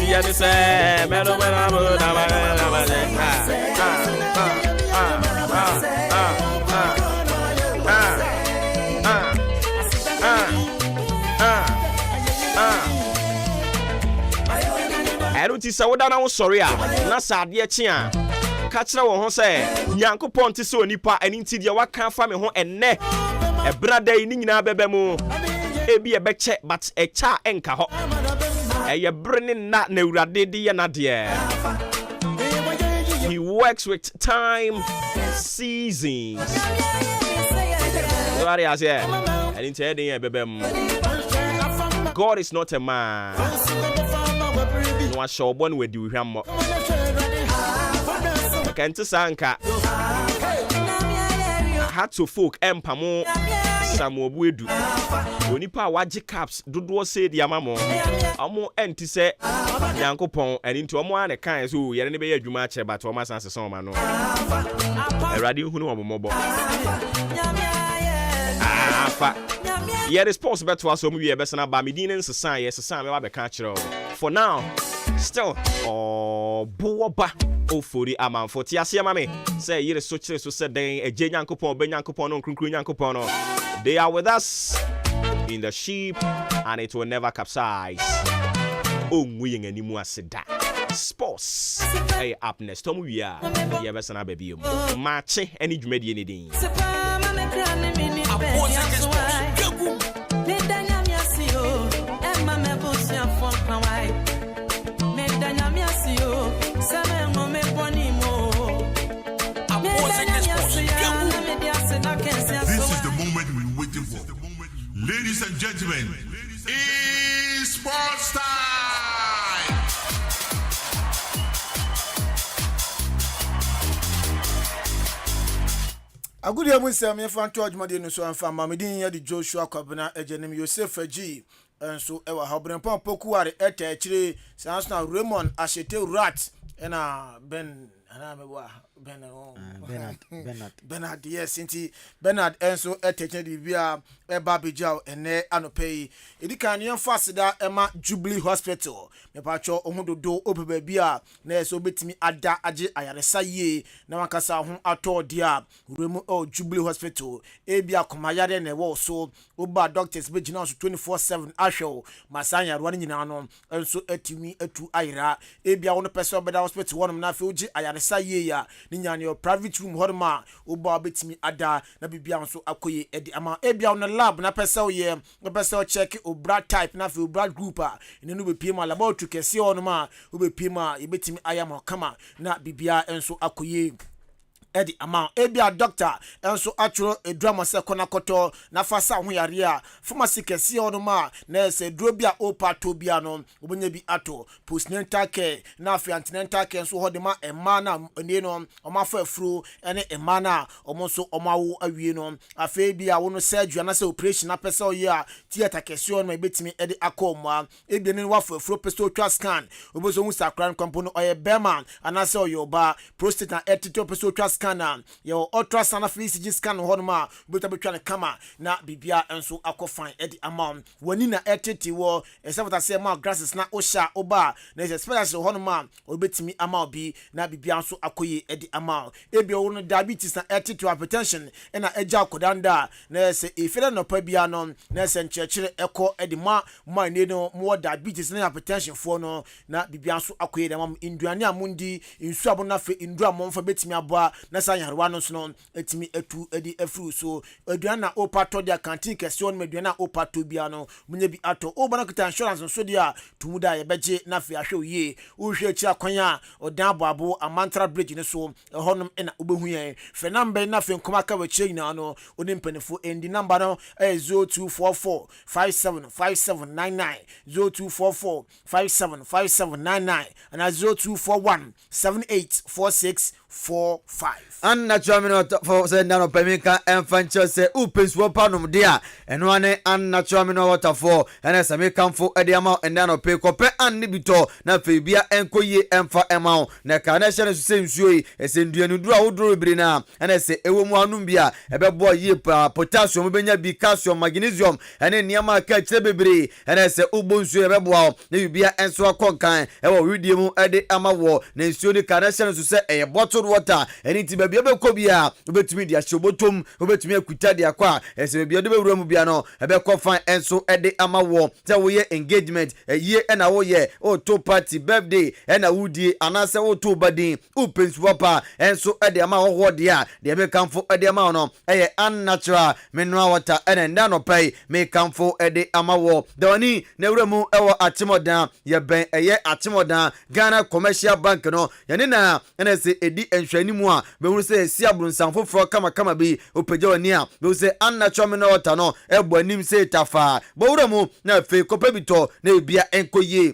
yɛ ne sɛ mɛno mɛno abo na ma na ma sɛ ah ah ah ah ah ah ah ah ah ah ah ah. Ɛno nti sɛ woda na wosɔre a na sɛ adeɛ kye a ka kyerɛ wɔn ho sɛ Nyankopɔn te sɛ onipa ɛno nti deɛ waka afa me ho ɛnnɛ ɛbena da yi ne nyinaa bɛba mu ebi ɛbɛkyɛ but ɛkyɛ a ɛnka hɔ ɛyɛ bere ne nna na Awurade de yɛ n'adeɛ. He works with time, seasons. So ade aseɛ ɛne nti ɛyɛ den yɛ ɛbɛba mu. God is not a man. Na wahyɛ ɔbɔ no wadi hwammɔ. Ɛka nte saa nka Hearts of Oak ɛmpamo Samuel Boadu. Onipa a wagye caps dodoɔ sei de ama mo. Ɔmo ɛnte sɛ Nyankopɔn, ɛno nti ɔmo ara na ɛkaeɛ sɛ oo yɛne no bɛyɛ adwuma akyɛ but ɔmo asan asesa ɔmo ano. Awurade nhunu wɔn mmɔbɔ. Afa. Yɛde sports bɛtoa so, ɔmo wie yɛbɛsan aba. Me din no nsesaa, yɛsesa a mɛba abɛka akyerɛ wo. For now, still ɔboɔ ba Ofori Amanfo. Te aseɛ ma me sɛ yere so kyere so sɛ dɛn Agye Nyankopɔn, Ɔba Nyankopɔn no, Ɔnkronkron Nyankopɔn no. They are with us in the ship and it will never capsize. Ɔngu yɛn anim ase da. Sports ɛyɛ up next. Ɔmo wie a yɛbɛsan aba bio. Maakye ɛne dwumadie ne din. This is the moment we've been waiting for. Ladies and gentlemen, it's sports time! Agodie mu nsɛm yɛmfa nto adwumadie no so mfa mma. Me din yɛ de Joshua Kwabena Agyanim Yosef Agyi nso wɔ ha. Ɔberempɔn Pokuware ɛta akyire. Saa nso na Raymond Ahyete Rat ɛna Ben anaa meboa Ben oh. Ah, Bernard Bernard Bernard yes nti Bernard nso ɛta akyire de biribiara ɛba abɛgya ɛnɛ anɔpa yi. Ɛdi kan no yɛmfa aseda ɛma Jubilee Hospital. Mepatwɔ wo ho dodo wopɛ baabi a na ɛyɛ sɛ wobɛtumi ada agye ayaresa yie na wankasa ho atɔ wo deɛ a, wura mu wɔ Jubilee Hospital. Ebia akoma yareɛ na ɛwɔ wo so, woba a doctors bɛgyina wo so 24/7 ahwɛ wo ma saa nyarewa no nyinaa no nso atumi atu ayera. Ebia wo no pɛ sɛ wobɛda hospital hɔnom na afei wogye ayaresa yie a, ne nyinaa no yɛwɔ private room hɔnom a woba a wobɛtumi ada na biribiara nso akɔ yie de ama wo. Ebia wo no lab na pɛ sɛ woyɛ Wopɛ sɛ ɔkyɛke wo blood type na afei wo blood group a, ɛno no wobɛpie mu a laboratory kɛseɛ hɔ nom a wobɛpie mu a yɛbɛtumi ayɛ ama wo kama na biribiara nso akɔ yie de ama wo. Ebia doctor nso atwerɛ aduro ama sɛ kɔ na kɔtɔ na fa sa wo ho yareɛ a, pharmacy kɛseɛ hɔ nom a na ɛyɛ sɛ aduro bi a wopɛ atɔ biara no wobɛnya bi atɔ. Postnatal care na afei antenatal care nso wɔ hɔ de ma mmaa no a ɛnne no wɔafa afuro ne mmaa no a wɔn nso wɔawo awie no. Afei bi a wo no surgery anaasɛ operation apɛ sɛ ɔyɛ a theatre kɛseɛ hɔ no ma yɛbɛtumi de akɔ wɔn a ebi no wafa afuro pɛ sɛ ɔtwa scan wobɛ sɛ ɔhu sɛ akora no kwan no ɔyɛ bɛrima anaasɛ ɔyɛ ɔbaa prostate na ɛtete ɔpɛ sɛ ɔtwa scan a yɛwɔ ultrasound afei ECG scan wɔ hɔnom a wobɛtumi abɛtwa no kama na biribiara nso akɔ fine de ama wo. W'ani na ɛtete wɔ ɛsɛ fata sɛ ɛma wo glasses na wohyɛ a woba a na ɛsɛ specialist wɔ hɔnom a ɔbɛtumi ama wo bi na biribiara nso akɔ yie de ama wo. Ebia wo no diabetes na ɛtete wo, hypertension na agya wo kɔdanda a na ɛyɛ sɛ ɛfiri anɔpa biara no na ɛsɛ nkyerɛkyerɛ ɛkɔ de ma mo a ɛnɛ no mowɔ diabetes ne hypertension foɔ no na biribiara nso akɔ yie de ama mo. Nnuane a mondi, nsuo a monom afei nnuro a momfa bɛtumi aboa na saa nyarewa no nso no atumi atu de afiri wo so. Aduan na wopɛ atɔ deɛ a, canteen kɛseɛ hɔ nom aduane a wopɛ atɔ biara no, wonya bi atɔ. Woba na wokuta insurance nso deɛ a, to mu da a yɛbɛgye na afei ahwɛ wo yie. Wohwehwɛ akyiri akwan a, Ɔdan Aboabo, Amantra Bridge no so, ɛhɔ nom na wobɛhu yɛn. Frɛ number yi na afei nkɔmmɔ a aka wɔ akyire nyinaa no, wo ne mpaninfoɔ ndi. Number no yɛ 0244 57 57 99, 0244 57 57 99 anaa 0241 78 46. 45. Unnatural mineral water sɛ nna nɔpɛ menka ɛmfa nkyerɛ sɛ wopɛ nsuo pa nom de a, ɛno ara ne unnatural mineral water foɔ ɛna sɛ mekamfo de ama wo ɛnnɛ anɔpɛ yi. Kɔpɛ an ne bi tɔ na afei bia ɛnkɔ yie ɛmfa ɛma wo. Na ɛka na ɛhyɛ no so sɛ nsuo yi ɛsɛ nnuanuduro ahodoɔ bebree no a ɛna sɛ ɛwɔ mu anom bi a, ɛbɛboa yie paa. Potassium wobɛnya bi, calcium, magnesium ɛne nneɛma a ɛka akyire bebree. Ɛna sɛ wobɔ nsuo a, ɛbɛboa wo na biribiara nso akɔ nkan wɔ wedeɛ mu de ama woɔ. Na nsuo no ka na hyɛ no nso sɛ ɛyɛ bottled water, ɛno nti baabi a wobɛkɔ biara wobɛtumi de ahyɛ wo bɔtɔ mu, wobɛtumi akuta de akɔ a ɛsɛ baabi a wode bɛwura mu biara no ɛbɛkɔ fine nso de ama woɔ. Sɛ woyɛ engagement, ayie na woyɛ, woreto party, birthday na woredie anaasɛ woreto wo ba din, wopɛ nsu papa nso de ama ahɔhoɔ deɛ a, deɛ mekamfo de ama wo no ɛyɛ unnatural mineral water ɛna ɛnnɛ anɔpa yi mekamfo de ama wɔ. Dawani na wura mu ɛwɔ Akyemɔdan, yɛbɛn ɛyɛ Akyemɔdan Ghana Commercial Bank no, yɛne na ɛna sɛ ɛdi nhwɛanimu a, bɛhunu sɛ yɛasi abronsan foforɔ kamakama bi, wopagya w'ani a bɛhu sɛ unnatural mineral water no ɛbɔ anim sei tafaa. Bɔ wura mu na afei kɔpɛ bi tɔ na ebia ɛnkɔ yie.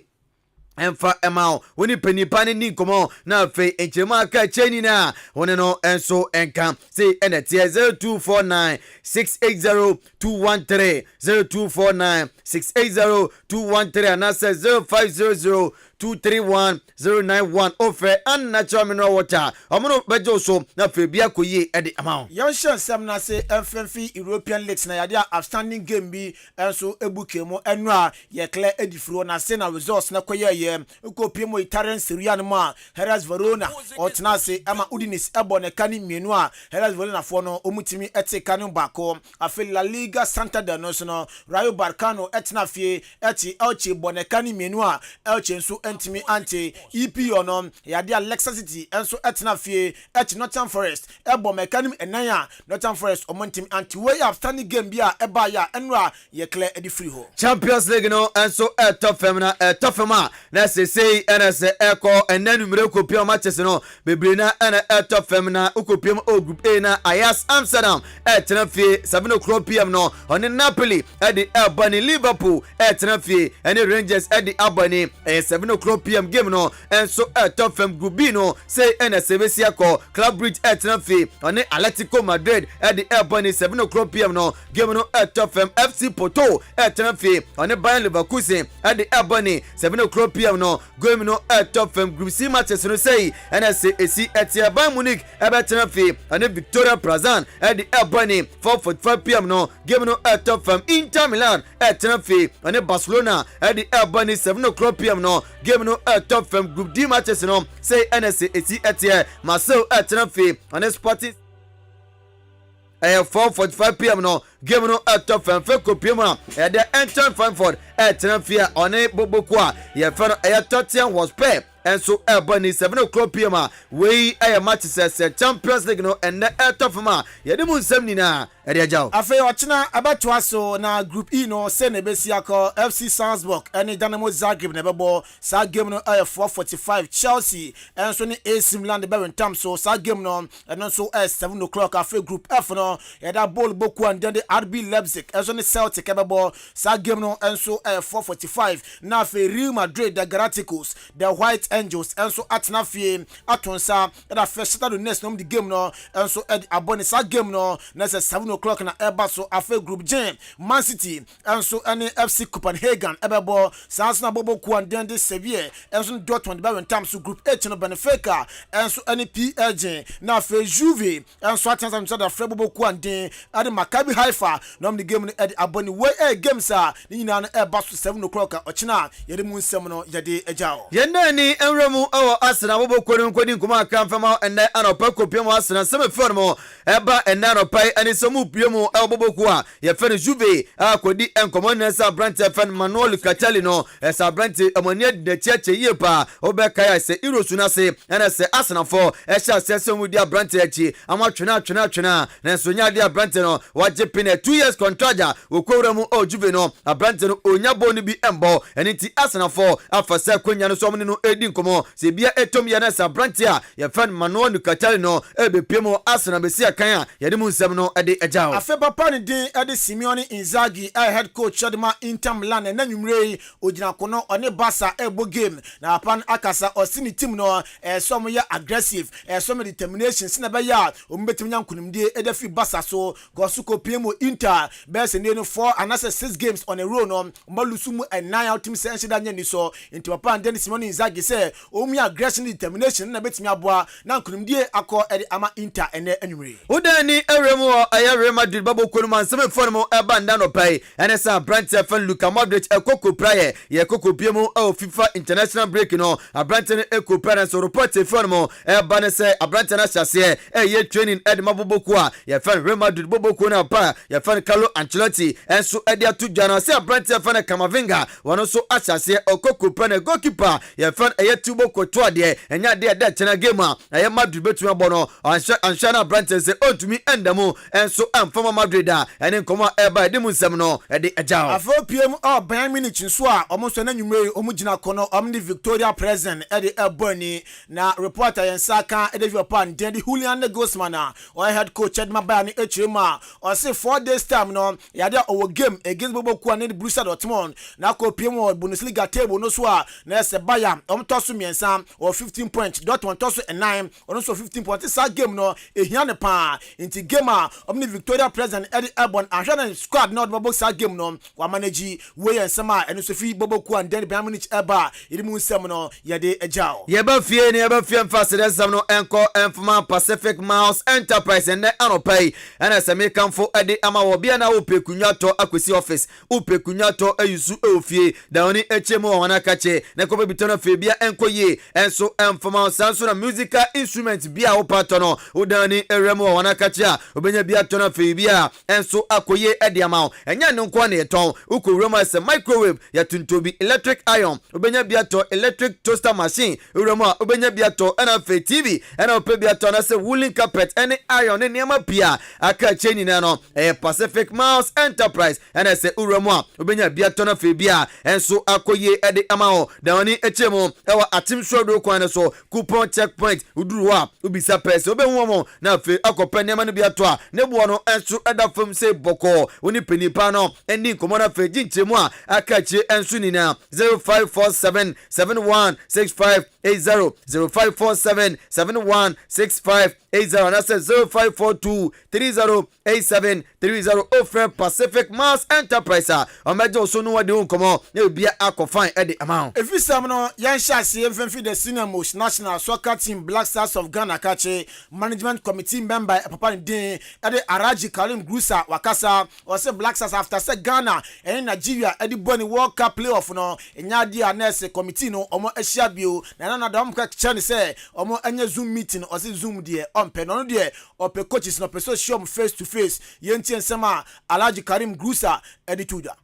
Ɛmfa mma wo. Wo ne panin pa no nni nkɔmmɔ, na afei nkyerɛmu a aka akyire nyinaa wo ne no nso nka. Sei ɛna ɛteɛ, 0249 680 213, 0249 680 213 anaasɛ 0500 231 091. Wofrɛ Unnatural Mineral Water a, wɔn no bɛgye wo so na afei bi akɔ yie de ama wo. Yɛnhyɛ nsɛm no ase mfa mfi European Leagues na yɛade a outstanding game bi nso bu kee mu ɛno a yɛ clear adi firi hɔ na se na results no kɔ yɛɛyɛ kɔ pie mu wɔ Italian Serie A no mu a Hellas Verona ɔtena ase ma Udinese bɔ ne ka ne mmienu a Hellas Verona foɔ no wɔn tumi te ka no baako. Afei La Liga Santander no nso no Rayo Vallecano tena fie te Elche bɔ ne ka ne mmienu a Elche nso ntumi ante. EPL no ɛyɛ adeɛ a Leicester City nso tena fie te Nottingham Forest bɔ mɛka no mu nnan a Nottingham Forest ɔmo ntumi ante. Wei yɛ outstanding game bi a ɛbaeɛ a ɛnora yɛ clear de firi hɔ. Champions League no nso ɛtɔ fam na ɛtɔ fam a na seesei ɛna sɛ ɛkɔ ɛnɛ anwummere wokɔpia matches no bebree na ɛna ɛtɔ fam na wokɔpia mu ɛwɔ Group A na Ajax Amsterdam ɛtena fie 7:00 pm no ɔne Napoli ɛde ɛbɔ ne Liverpool ɛtena fie ɛne Rangers ɛde abɔ ne ɛyɛ 7:00 pm game no nso ɛtɔ fam. Group B no sei ɛna sɛ ɛbɛsi akɔ, Club Brugge ɛtena fie ɔne Atletico Madrid ɛde ɛbɔ ne 7:00 pm no game no ɛtɔ fam. FC Porto ɛtena fie ɔne Bayern Leverkusen ɛde ɛbɔ ne 7:00 pm no game no ɛtɔ fam. Group C matches no sei ɛna sɛ ɛsi ɛteɛ, Bayern Munich ɛbɛtena fie ɔne Victoria Plzen ɛde ɛbɔ ne 4:45 pm no game no ɛtɔ fam. Inter Milan ɛtena fie ɔne Barcelona ɛde ɛbɔ ne 7:00 pm no game no ɛtɔ fam. Group D matches no sei ɛna sɛ ɛsi ɛteɛ, Marseille ɛtena fie ɔne Sporting ɛyɛ 4:45 pm no game no ɛtɔ fam. Fɛ kɔpie mu a ɛyɛ Eintracht Frankfurt ɛtena fie a ɔne boboko a yɛfɛ no ɛyɛ Tottenham Hotspur ɛnso ɛbɔ ne 7:00 pm a wei ɛyɛ match sɛ Champions League no ɛnnɛ ɛtɔ fam a yɛde mu nsɛm nyinaa ɛde agya wo. Afei ɔkyena ɛbɛtoa so na Group E no sɛ na ɛbɛsi akɔ, FC Salzburg ɛne Dynamo Zagreb na ɛbɛbɔ. Saa game no ɛyɛ 4:45. Chelsea ɛnso ne AC Milan de bɛwentam so. Saa game no ɛno nso ɛyɛ 7 o'clock. Afei Group F no yɛda bol boku and de RB Leipzig ɛnso ne Celtic ɛbɛbɔ. Saa game no nso ɛyɛ 4:45. Na afei Real Madrid, the Galacticos, the White Angels, ɛnso atena fie ato nsa ɛna afei Shakhtar Donetsk na wɔn de game no nso ɛde abɔ ne. Saa game no na sɛ 7 o'clock na ɛba so. Afei Group G, Man City nso ɛne FC Copenhagen ɛbɛbɔ. Saa nso na Bobo Kuan den de Sevilla nso ne Dortmund bɛwentam so. Group H no, Benfica nso ɛne PSG, na afei Juve nso atena sa nso de afrɛ Bobo Kuan den ɛde Maccabi Haifa na wɔn de game no ɛde abɔ ne. Wei ɛyɛ games a ne nyinaa no ɛba so 7 o'clock a ɔkyena a yɛde mu nsɛm no yɛde agya o. Yɛn nan ni nwura mu wɔ Arsenal abobɔkuo no nkɔdi nkɔmmɔ akra mfama ɛnnɛ anɔpa kɔpie mu. Arsenal nsɛm efi hɔ nom ɛba ɛnnɛ anɔpa yi ɛne sɛ ɔmo pie mu ɛwɔ bɔbɔkuo a yɛfɛ no Juve a kɔdi nkɔmmɔ nyinaa sɛ aberanteɛ fɛ no Manuel Locatelli no ɛsɛ aberante ɔmo ani adi n'akyi akyɛ yie paa. Wobɛkae a sɛ Euros no ase ɛna sɛ Arsenalfoɔ ɛhyɛ aseɛ sɛ ɔmo di aberanteɛ akyi ama twene atwene atwene a, nanso nyɛ adeɛ aberante no wagye pene 2 years contract a wɔkɔwura mu ɔwɔ Juve no. Aberante no ɔnya bɔɔl no bi mbɔ, ɛno nti Arsenalfoɔ afa sɛ akwanya no so ɔmo ne no ɛdi. nkɔmmɔ sɛ ebia ɛtɔm yɛ na sɛ aberanteɛ a yɛfrɛ no Manuel Locatelli no rebɛpue mu wɔ Arsenal bɛsi akan a yɛde mu nsɛm no de agya wo. Afei papa ne din de Simeone Inzaghi a ɛyɛ head coach de ma Inter Milan. Ɛnnɛ anwumerɛ yi ogyina ko no ɔne Barca rebɔ game na papa no akasa, ɔse ne team no ɛyɛ sɛ wɔyɛ aggressive, ɛyɛ sɛ wɔyɛ determination sɛnea ɛbɛyɛ a wɔbɛtumi anya nkunimdie de afiri Barca so. Kɔ so kɔpue mu Inter bɛyɛ sɛ nnɛ no four anaasɛ six games on a row no wɔn alusu mu nnan a wotumi sɛ ɛnhyɛ da nyɛ anisɔ. Nti papa no de Simone Inzaghi sɛ wɔn aggression ne determination no na ɛbɛtumi aboa na nkunimdie akɔ de ama Inter ɛnnɛ anwummere yi. Wo dan ni awura mu wɔ ɛyɛ Real Madrid bɔbɔ kuo no mu a nsɛm ɛfua no mu ɛba nnɛ anɔpa yi ɛne sɛ aberanteɛ a yɛfrɛ no Luka Modric ɛkɔ kɔpiraeɛ yɛ kɔ kɔpie mu ɛwɔ FIFA international break no aberanteɛ no ɛkɔpira nanso report ɛfua no mu ɛba ne sɛ aberanteɛ no ahyɛ aseɛ ɛyɛ training ɛde ma bɔbɔ kuo a yɛfrɛ no Real Madrid bɔbɔ kuo no apa a yɛfrɛ no Carlo Ancelotti ɛnso ɛde ato dwa no sɛ aberanteɛ yɛfrɛ no Camavinga wɔn nso ahyɛ aseɛ ɔkɔ kɔpira no goalkeeper a yɛfrɛ no ɛyɛ Thibaut Courtois deɛ ɛnyɛ adeɛ ɛda kyɛnɛ game a ɛyɛ Madrid bɛtumi abɔ no anhwɛ anhwɛ na aberanteɛ sɛ ɔntumi ɛnda mu ɛnso ɛmfa ma Madrid a ɛne nkɔmmɔ a ɛreba ɛde mu nsɛm no ɛde agya hɔ. Afei opue mu ɛwɔ Bayern Munich nso a wɔn nso ɛnɛ anwummerɛ yi wɔn gyina ko no wɔn ne Victoria Plzen ɛde ɛrebɔ ani. Na report a yɛn nsa aka ɛde fi papa ne din de Julian Nagelsmann a ɔyɛ head coach ɛde ma Bayern no akyire mu a ɔse 4 days time no yɛade a ɔwɔ game against Bobo kuo a ne Borussia Dortmund na akɔ pie mu wɔ Bundesliga table no so a na ɛsɛ Bayern wɔn tɔ so mmiɛnsa, ɔwɔ 15 points, Dortmund tɔ so nnan, ɔno nso 15 points. Saa game no ehia ne paa nti game a wɔn ne Victoria Plzen ɛde ɛbɔ no ahwɛ ne squad na ɔde bɛbɔ saa game no wama n'akyi. Wei yɛ nsɛm a ɛno nso fi Bobo kuo a ndɛn Bayern Munich ɛba a yɛde mu nsɛm no yɛde agya o. Yɛba fie ne yɛba fie mfa aseda nsɛm no nkɔ mfoma Pacific Miles Enterprise ɛnnɛ anɔpa yi ɛna sɛ mekamfo de ama wɔ bia na wopɛ kunnwa tɔ akɔsi office, wopɛ kunnwa tɔ ayi so ɛwɔ fie da w'ani akyire mu wɔ wɔn akakye na kɔpɛ bi tɔ no afei bia ɛnkɔ yie ɛnso ɛmfama wo. Saa nso na musical instrument bia a wopɛ atɔ no wodan w'ani awura mu wɔ wɔn akakye a wobɛnya bi atɔ no afei bia ɛnso akɔ yie ɛde ama wo. Ɛnyɛ no nko na yɛtɔn. Wokɔ wura mu a sɛ microwave yɛtontɔn bi, electric iron wobɛnya bi atɔ, electric toaster machine wura mu a wobɛnya bi atɔ, ɛna afei TV ɛna wopɛ bi atɔ anaasɛ woolen carpet ɛne iron ne nneɛma pii a aka akyire nyinaa no ɛyɛ Pacific Miles Enterprise ɛna sɛ wura mu a wobɛnya bi atɔ no afei bi a ɛnso akɔ yie ɛde ama wo. Da w'ani akyire mu ɛwɔ Atem Suaduro kwan no so, Coupon checkpoint. Woduru hɔ a wobisa pɛɛ sɛ wobɛhu wɔn na afei akɔpɛ nneɛma no bi atɔ a ne boɔ no nso ɛda fam sɛ bɔkɔɔ. Wo ne panin paa no ɛndi nkɔmmɔ no afei gye nkyerɛmu a aka akyire nso nyinaa. 0547 71 65 80, 0547 71 65 80 anaasɛ 0542 30 87 30. Ofrɛ Pacific Miles Enterprise a ɔmɛgye wo so no wɔde wo nkɔmmɔ na ebia akɔ fine ɛde ama wo. Efisɛm no, yɛnhyɛ aseɛ mfimfini the senior most national soccer team, Black Stars of Ghana kakye management committee member papa ne din ɛde Alhaji Karim Grusa wakasa. Ɔsɛ Black Stars after sɛ Ghana ɛne Nigeria ɛde bɔ ne World Cup playoff no ɛnya adeɛ a nurse committee no ɔmo ahyia bio na ɛna nada ɔmo kyerɛ ne sɛ ɔmo ɛnyɛ Zoom meeting. Ɔsɛ Zoom deɛ ɔmpɛ na ɔno deɛ ɔpɛ coaches na ɔpɛ sɛ ɔhyia ɔmo face to face. Yɛntie nsɛm a Alhaji Karim Grusa ɛde to dwa.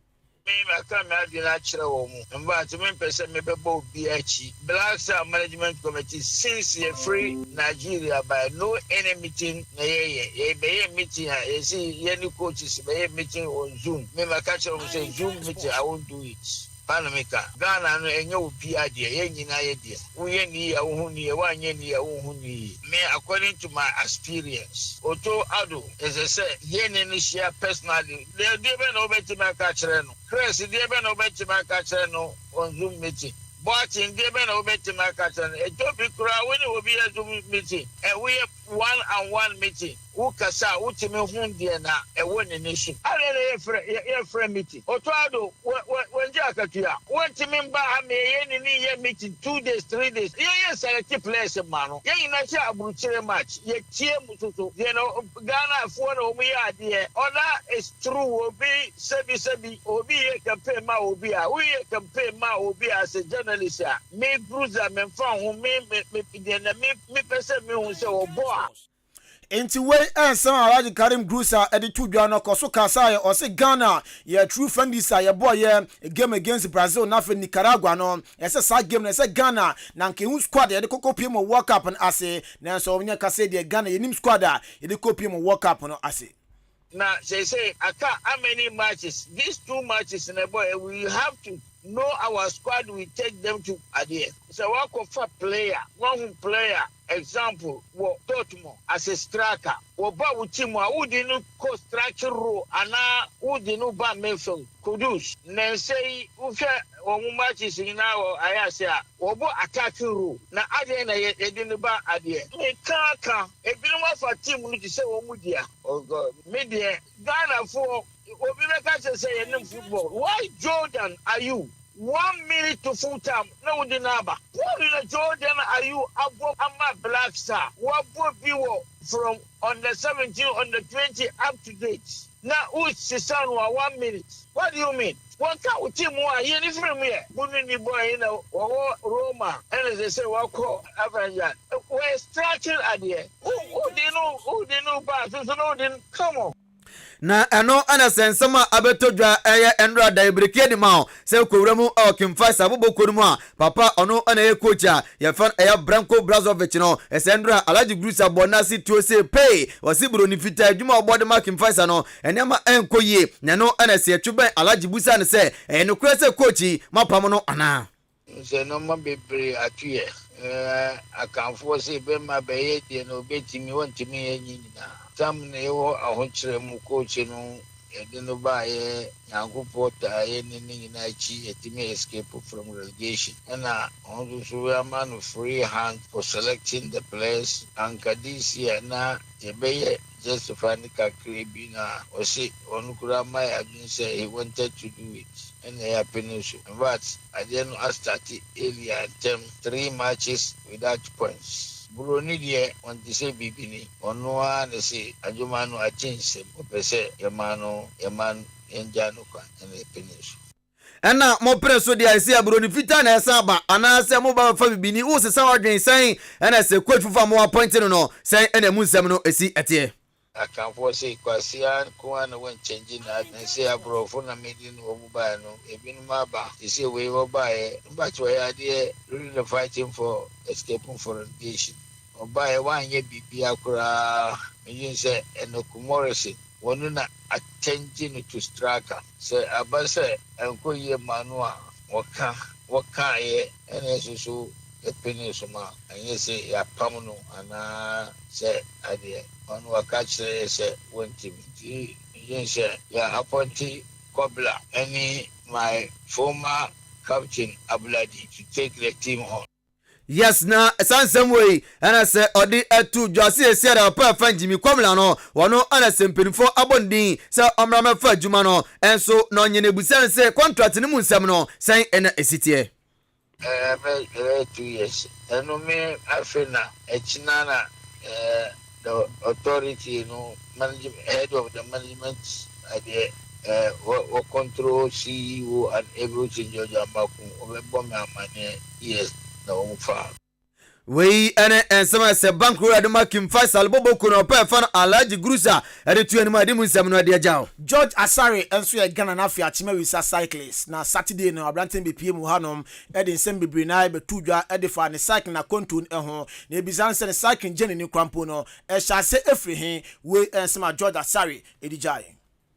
Me maka me adwene akyerɛ wɔ mu. In fact, mempɛ sɛ mebɛbɔ obi akyi. Black Star Management Committee, since yɛfiri Nigeria by no any meeting na yɛyɛ yɛbɛyɛ meeting a yɛsi yɛne coaches bɛyɛ meeting on Zoom. Me maka kyerɛ wɔn sɛ Zoom meeting, I won't do it. Panamika Ghana no ɛnyɛ obi adeɛ, yɛn nyinaa yɛ deɛ. Woyɛ ne yie a wohu ne yie, woanyɛ ne yie a wonhu ne yie. Me, according to my experience, Otto Addo ɛsɛ sɛ yɛne no hyia personally. Deɛ bɛn na wobɛtumi aka kyerɛ no? Chris, deɛ bɛn na wobɛtumi aka kyerɛ no on Zoom meeting? Boateng, deɛ bɛn na wobɛtumi aka kyerɛ no? Ɛtɔ bi koraa wo ne obi yɛ Zoom meeting ɛ, woyɛ one on one meeting, wo kasa a wotumi hu deɛ na ɛwɔ n'ani so. Adɛn na yɛfrɛ yɛfrɛ meeting? Otto Addo wɔngye akatua, wɔntumi mba ha ma yɛyɛ ne ne yɛ meeting 2 days, 3 days. Yɛyɛ select players ma no, yɛn nyinaa hyɛ aburukyire match, yɛtie mu soso deɛ na Ghanafoɔ na wɔn yɛ adeɛ. Ɔda is true. Obi sɛbi sɛbi obi yɛ campaign ma obi a woyɛ campaign ma obi a as a journalist a me bruiser me nfa ho me me me deɛ na me mepɛ sɛ mehu sɛ ɔbɔ a. Nti wei ɛnsɛm a Alhaji Karim Grusa ɛde to dwa no kɔ so kasa yɛ ɔse Ghana yɛ true friendlies a yɛbɔ yɛ game against Brazil na afei Nicaragua no ɛsɛ saa game no ɛsɛ Ghana na nka ehu squad yɛde kɔkɔ pie mu World Cup no ase, nanso ɔnyɛ kasa deɛ Ghana yɛnim squad a yɛde kɔ pie mu World Cup no ase. Na sɛ aka how many matches? These two matches na ɛbɔ, we have to. Know our squad we take them to adeɛ. Sɛ wakɔ fa player wahu player example wɔ Dortmund as a striker wɔba wo team a wode no kɔ striking role anaa wode no ba midfield. Kudus nnansa yi wohwɛ wɔn matches nyinaa wɔ ayase a wɔbɔ attacking role na adɛn na yɛde no ba adeɛ. Meka aka ebinom afa team no te sɛ wɔn dea. Me deɛ Ghanafoɔ Obi bɛka kyerɛ sɛ yɛnim football. Why Jordan Ayew? One minute to full time na wode no aba. Paul na Jordan Ayew abɔ ama Black Star. Wabɔ bi wɔ from under 17, under 20 up to date. Na wosesa no a one minute. What do you mean? Wɔka wo team ho a yi no firi mu yɛ. Bunu ni boy yi na wɔwɔ Roma ɛna sɛsɛ wakɔ Avranjan. Wɔyɛ striking adeɛ. Wode no wode no ba soso na wode no come on. Na ɛno na sɛ nsɛm a abɛtɔ dwa ɛyɛ nnora da ebiriki adi ma wo sɛ kɔwura mu ɛwɔ King Faisal abobɔ kuo no mu a papa ɔno na ɛyɛ coach a yɛfrɛ no ɛyɛ Branko Brazovic no ɛsɛ nnora Alhaji Grusah bɔ n'ase tuo se pee ɔse buroni fitaa adwuma a ɔbɔ de ma King Faisal no nneɛma ɛnkɔ yie na ɛno na sɛ yɛtwe bɛn Alhaji busa no sɛ ɛyɛ nokorɛ sɛ coach yi moapam no anaa? Sɛ nnoɔma bebree ato yɛ. Akanfoɔ se bɛma bɛyɛ deɛ na ɔbɛtumi ɔntumi nyɛ ne nyinaa. Tam na yɛwɔ ahokyerɛ mu coach no yɛde no baeɛ Nyankopɔ taa yɛ ne ne nyinaa akyi yɛtumi escape from relegation ɛna ɔno nso so yɛama no free hand for selecting the players anka this year na yɛbɛyɛ justify no kakra bi na ɔse ɔno koraa ma yɛ adwene sɛ he wanted to do it ɛna yɛapene so infact adeɛ no astarte earlier ntɛm three matches without points Buroni deɛ ɔnte sɛ bibini ɔno ara na se adwuma no akye nsam ɔpɛ sɛ yɛma no yɛma no yɛngyaa no kwan ɛna yɛpene so. Ɛna mopere so deɛ ɛsɛ buroni fitaa na ɛsan aba anaasɛ moba bɛfa bibini wosesa w'adwene sɛn ɛna sɛ coach foforɔ a mo appoint no no sɛn ɛna emu nsɛm no ɛsi ɛteɛ. Akanfoɔ se Kwasea nko ara na wɔnkyɛngye n'adwene se aborɔfo na mede ne wɔn baeɛ no ebinom aba te sɛ wei ɔbaeɛ but ɔyɛ adeɛ during the fighting for escaping for relegation ɔbaeɛ wanyɛ biribiara koraa medwene sɛ Enoch Morrison wɔno na akyɛngye no to striker sɛ aba sɛ ɛnkɔ yie ma no a wɔka wɔkaeɛ ɛna ɛso so yɛpenee so ma ɛnyɛ sɛ yɛapam no anaa sɛ adeɛ ɔno waka kyerɛ yɛ sɛ wɔntimi nti medwene sɛ yɛ appoint Kobla ɛne my former captain Abuladi to take the team on. Yes na saa nsɛm wei ɛna sɛ ɔde ato dwa sɛ yɛsi ada papa ɛfa Jimmy Kwamina no wɔno ɛna sɛ mpanimfoɔ abɔ ne din sɛ ɔmmra mɛfa adwuma no ɛnso na ɔnyɛ no ebusa no sɛ contract no mu nsɛm no sɛn ɛna esi teɛ. Ɛbɛ ɛbɛyɛ 2 years ɛno me afei na ɛkyina na the authority no management head of the management adeɛ wɔ wɔ control CEO and everything George Amaku ɔbɛbɔ me amaneɛ yes na wɔn fa. Wei ne nsɛm a sɛ bank wura de ma King Faisal Boboko na ɔpɛ ɛfa no Alhaji Grusa ɛde to anim a ɛde mu nsɛm no ɛde agya o. George Asare nso yɛ Ghana n'afei Akyemawisa cyclist na Saturday no aberante no bepie mu hanom de nsɛm bebree na ɛbɛto dwa de fa ne cycling akwantuo no ho na ebisa no sɛ ne cycling journey no kora mpo no ɛhyɛ ase efiri he. Wei nsɛm a George Asare de gyae.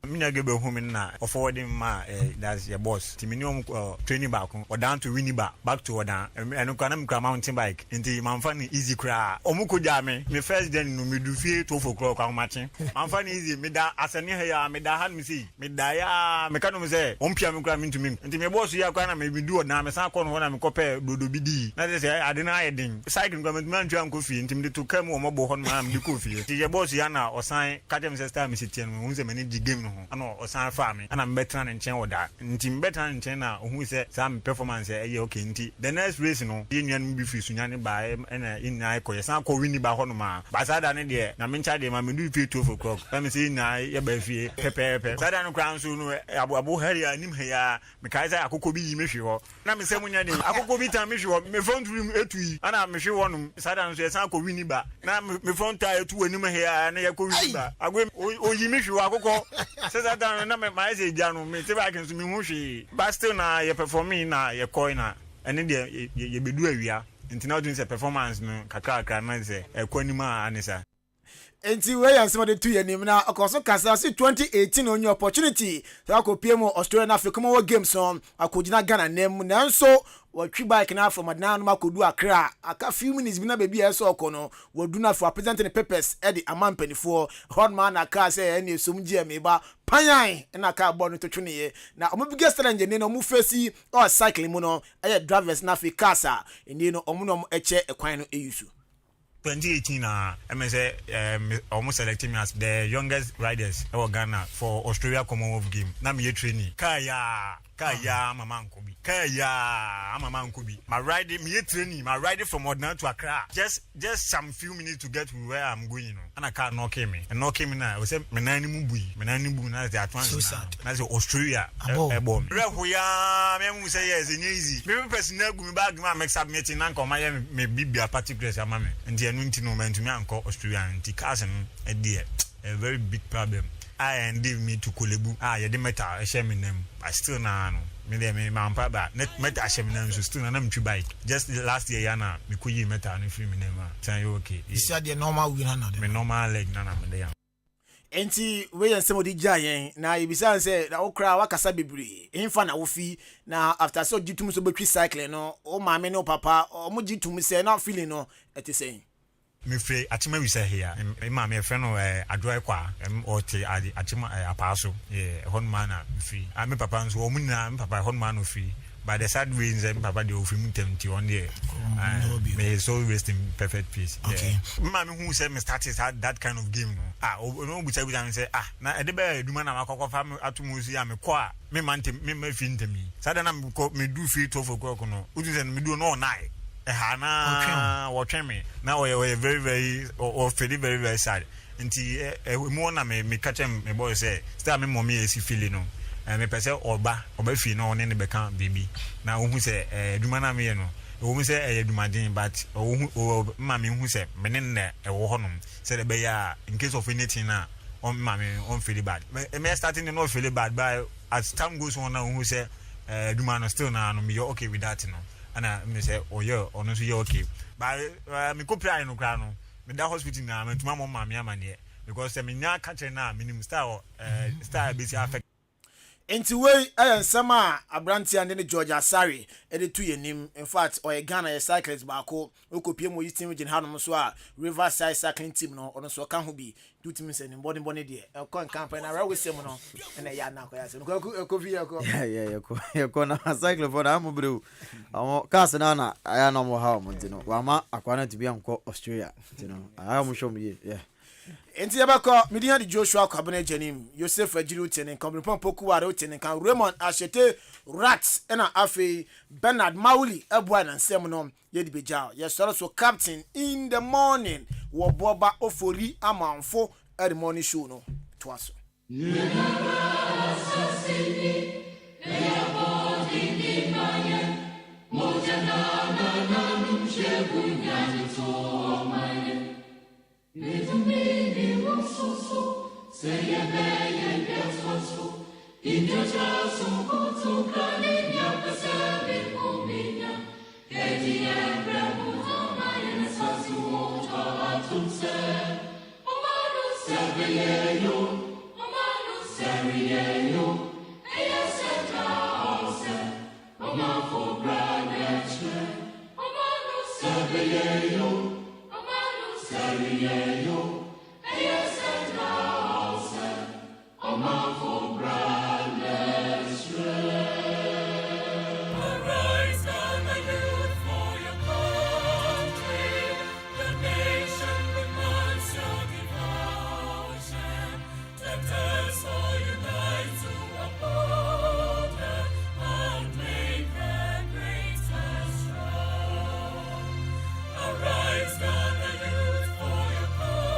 Me nua Gabriel hu me no na ɔforward me maa that's yɛ boss nti me ne wɔn kɔ training baako Ɔdan to Winneba back to Ɔdan ɛno koraa na me kura mountain bike nti manfa no easy koraa wɔn kɔ gyaa me me first journey no me du fie 12 o'clock ahomakye manfa no easy me da asɛne ha yi aa me da ha nom sei me da yɛ aa me ka nom sɛ wɔn pia me koraa me ntumi nti me boss yi a koraa na me du Ɔdan me san kɔ no hɔ na me kɔ pɛ dodo bi dii na kyerɛ sɛ ade no ayɛ den cycle no koraa mantumi antwi ankɔ fie nti mede to car mu wɔ mɔbo hɔ nom aa mede kɔɔ fie nti yɛ boss yi a na ɔsan ka kyerɛ me sɛ style a mesi teɛ no ɔhu sɛ m'ani gye game no ho ɛna ɔsan faa me ɛna mebɛtena ne nkyɛn wɔ da nti mebɛtena ne nkyɛn na ɔhui sɛ saa me performance ɛyɛ okay nti the next race no yɛn nuanom bi firi Sunyani baeɛ ɛna yɛn nyinaa kɔ yɛsan kɔ Winneba hɔ nom a but saa da no deɛ Nyame nkyɛ adeɛ ma meduru fie 12 o'clock na me sɛ yɛn nyinaa yɛbaa fie pɛpɛɛpɛ saa da no koraa nso no abo abo ha yi a anim ha yi a mekae sɛ akokɔ bi yi me hwe hɔ Na me nsam nyɛ den. Akokɔ bi tan me hwe hɔ, me front rim etu yi, ɛna me hwe hɔ nom. Saa da no nso yɛsan kɔ Winneba. Na me front tire etu wɔ anim he ara na yɛkɔ Winneba. Agoe oyi me hwe hɔ akokɔ. Sɛ saa da no na mayɛ sɛ egya no, me te bike nso menhu hwee. But still na yɛ performing na yɛkɔe na ɛno deɛ yɛbɛdu awia. Nti na wotumi sɛ performance no kakrakra na sɛ ɛkɔ anim a ne saa. Enti wei yɛ nsɛm a ɔde to yɛn anim na ɔkɔ so kasa ɔse 2018 ɔnya opportunity sɛ wakɔpue mu Australia na afei Commonwealth Games no akɔgyina Ghana nan mu nanso watwi bike no afrom adenan nom akɔdu Accra aka few minutes bi na baabi a ɛsɛ ɔkɔ no wadu no afei wapresent ne papers de ama mpanifoɔ ɛhɔ nom ara na kaa sɛ ɛne ɛsom gyeɛ me ba panyan na kaa bɔɔ no to tweneeɛ na ɔmo biggest challenge ɛnɛ no ɔmo face ɛwɔ cycling mu no ɛyɛ drivers na afei cars a ɛnie no ɔmo na ɔmo ɛkyɛ ɛkwan no ɛyi so. 2018 na ɛmɛ sɛ ɛɛ ɔmo select me as the youngest riders ɛwɔ Ghana for Australia Commonwealth Game. Na meyɛ training kaa yaa kaa yaa ama ma nkɔ bi, kaa yaa ama ma nkɔ bi. Ma ride, meyɛ training, ma ride from Odina to Accra, just some few minutes to get to where I'm going no, ɛna car knock me, ɛnɔke me na ɛwɔ sɛ me nan no mu bui, me nan no bu na sɛ ato So ansi sad. Na sɛ Australia Abɔ. Ɛbɔ me werɛ hoyaa me ahu sɛ yes, ɛnyɛ easy. Me papers na agu me bag mu a me submit na nka ɔma yɛ me bibia particulars ama me, nti ɛno nti no mantumi ankɔ Australia. Nti cars no ɛdeɛ, a very big problem a ɛnde me to Korle Bu a yɛde metal ɛhyɛ me nam, but still naa no me deɛ me mampa ba ne metal hyɛ me nam so, still na na metwi bike. Just last year ya na mekɔ yii metal no firi me nam a san yɛ okay. Sisi adeɛ normal wei na me normal leg na na mede yam. Nti wei yɛ nsɛm a ɔde gyaa yɛn na yɛbisa no sɛ na wo koraa wakasa bebree ɛmfa na wofi na after sɛ ɔgye tom sɛ wobɛtwi cycling no, wo maame ne wo papa ɔmo gye tom sɛ na feeling no ɛte sɛn? Mefiri Akyema Wisahia. Me maame yɛfrɛ no Adwoa Ekwa. Ɔte ade Akyema Apaa so. Ɛhɔ nom ara na mefiri. Ah, me papa nso, wɔn nyinaa, me papa ɛhɔ nom ara na ɔfiri. But the sad way sɛ me papa deɛ ɔfiri mu ntɛm nti ɔno deɛ, may his soul rest in perfect peace. Me maame hu sɛ me start saa that kind of game no. Ah, ɔno ɔbusa busa me sɛ, ah, na ɛde bɛyɛ adwuma na makɔ akɔfa me ato mu so yi a mekɔ a memma ntɛm, memma fie ntɛm yi. Saa da na mekɔ meduru fie 12 o'clock no, wotu sɛ meduru no ɔnae. Ɛha na wɔtwɛn me na ɔyɛ very very ɔfeel very very sad. Nti ɛ emu hɔ na me meka kyerɛ me boy sɛ still a me mɔmi esi feel no, mepɛ sɛ ɔba fie na ɔne ne bɛka biribi na ohu sɛ adwuma na meyɛ no, ɛwɔ mu sɛ ɛyɛ adwumaden, but ɔhu ɔ mma me hu sɛ me ne no na ɛwɔ hɔnom sɛdeɛ ɛbɛyɛ a in case of anything na ɔmma me ɔnfeel bad. Me starting no na ɔfeel bad, but as time goes on na ohu sɛ adwuma no still na no meyɛ okay with that no, ɛna me sɛ ɔyɛ ɔno nso yɛ okay. But mekɔ pira no koraa no, meda hospital na mantumi ammɔ maame amanneɛ because sɛ menya ka kyerɛ no a, menim style a bɛsi affect. Nti wei yɛ nsɛm a aberanteɛ a ne ne George Asare de to yɛn anim. In fact, ɔyɛ Ghana yɛ cyclist baako. Ɔkɔpie mu Eastern Region hanom nso a Riverside Cycling Team no, ɔno nso ɔka ho bi. Nti wotumi sɛ ne mbɔdembɔ deɛ ɛkɔ nka pɛ na awerɛhosɛm no ɛna ɛyɛ ana akɔyɛ asɛm. Kwaku ɛkɔ fi yɛkɔ. Yɛkɔ yɛkɔ na cycle fɔ na amu bere o. Ɔmo cars na na ayɛ na ɔmo ha ɔmo nti no wama akwa no atumi ankɔ Australia nti no ayɛ ɔmo hwɛ ɔmo yie yɛ. Nti yɛbɛkɔ medin de Joshua Kwabena Agyanim, Yosef Agyiri wote ne nka, Obiripɔn Pokuware wote ne nka, Raymond Ahyete Rat ɛna afei Bernard Mawuli ɛboa na nsɛm no yɛde bɛgya. Yɛsɔre so Captain in the morning wɔ Boɔba Ofori Amanfo ɛde morning show no toa so. Arise, gather youth for your country. The nation demands your devotion. Let us all unite to uphold her and make her great and strong. Arise, gather youth for your country.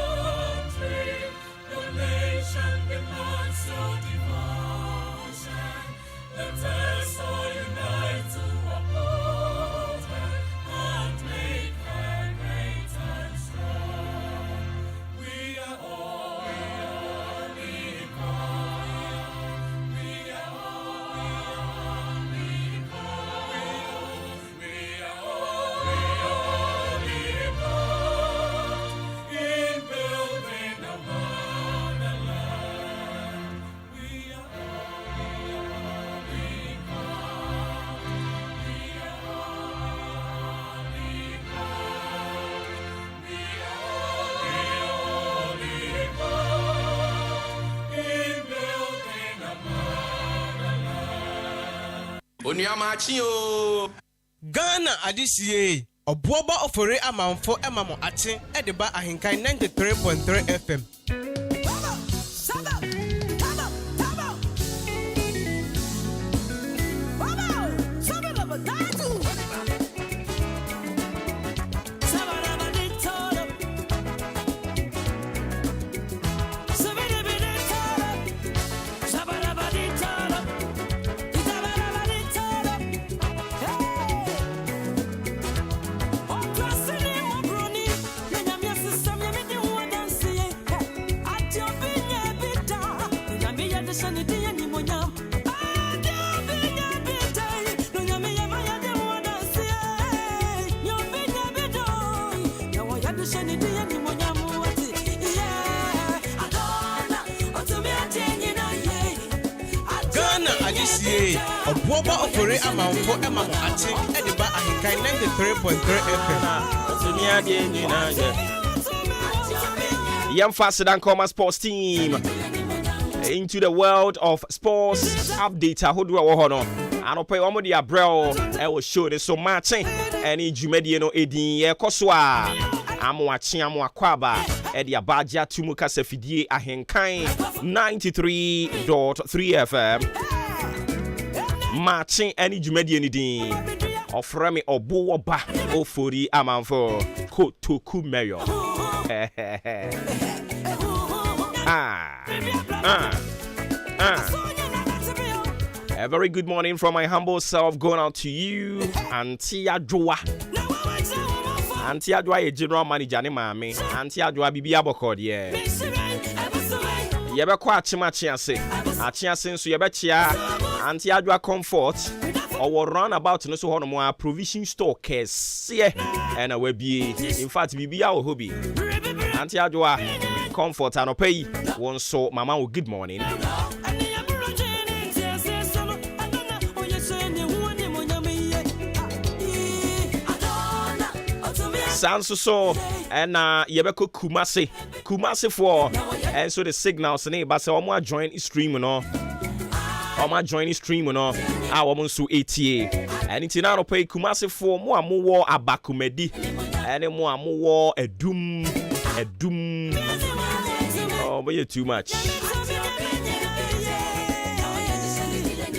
Onua makye oo. Ghana adehyeɛ Ɔboɔba Ofori Amanfo ma mo akye de ba Ahenkan 93.3 FM. Ghana adehyeɛ Ɔboɔba Ofori Amanfo ma mo akye de ba Ahenkan 93.3 FM. Yɛmfa aseda nka ɔma sports team into the world of sports update ahodoɔ a ɛwɔ hɔ no anɔpa yi wɔn de abrɛ wo ɛwɔ show ne so maakye ɛne dwumadie no edin yɛkɔ so a amoakye amoakɔ aba ɛde aba agye ato mu kasa fidie ahenkan 93.3 FM maakye ɛne dwumadie no din ɔfrɛ me ɔbo wɔba ofori amanfo kotoku mayor. Ah, ah, ah. A very good morning from my humble self going out to you, Auntie Adwoa. Auntie Adwoa yɛ general manager ne maame. Auntie Adwoa bibi abɔkɔ deɛ. Yɛbɛkɔ akyem akye ase. Akye ase nso yɛbɛkyea Auntie Adwoa Comfort. Ɔwɔ roundabout no so hɔnom a provision store kɛseɛ ɛna wabie. In fact biribiara wɔ hɔ bi. Auntie Adwoa Comfort anɔpa yi wo nso mama wo good morning. Saa nso so ɛna yɛbɛkɔ Kumase. Kumasefoɔ ɛnso de signals ne ba sɛ wɔn ajoin stream no. Wɔn ajoin stream no a wɔn nso etie. Ɛne nti na anɔpa yi Kumasefoɔ mo a mowɔ Abakumadi ɛne mo a mowɔ Adum Adum. Oh, moyɛ too much.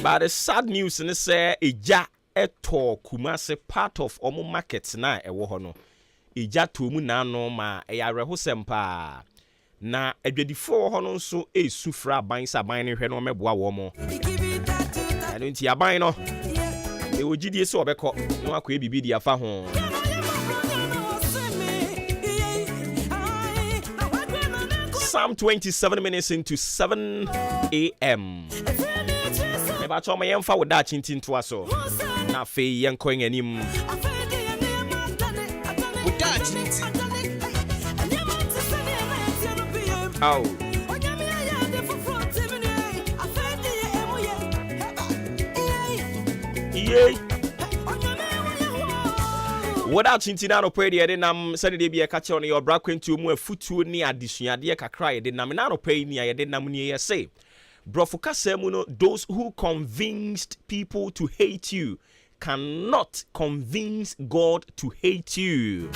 But the sad news ne sɛ egya ɛtɔɔ Kumase part of ɔmo market na ɛwɔ hɔ no. Egya tɔɔ mu n'ano ma ɛyɛ awerɛhosɛm paa. Na adwadifoɔ wɔ hɔ no nso esu frɛ aban sɛ aban no hwɛ na ɔmɛboa wɔn mo. Ɛno nti aban no ɛwɔ gyidie sɛ ɔbɛkɔ na wakɔyɛ biribi de afa ho. Psalm 27 minutes into 7 a.m. Mebakyɛ ɔma yɛmfa wo daakye nti ntoa so na afei yɛnkɔ yɛn anim. Wo daakye nti. Aw. Yei. Wo daakye nti na anɔpa yi deɛ yɛde nam sɛde deɛ bi ɛka kyerɛ no yɛ ɔbra kwantuo mu afutuo ne adesuadeɛ kakra a yɛde nam na anɔpa yi nea yɛde nam nie yɛ se borɔfo kasa mu no, those who convinced people to hate you cannot convince God to hate you.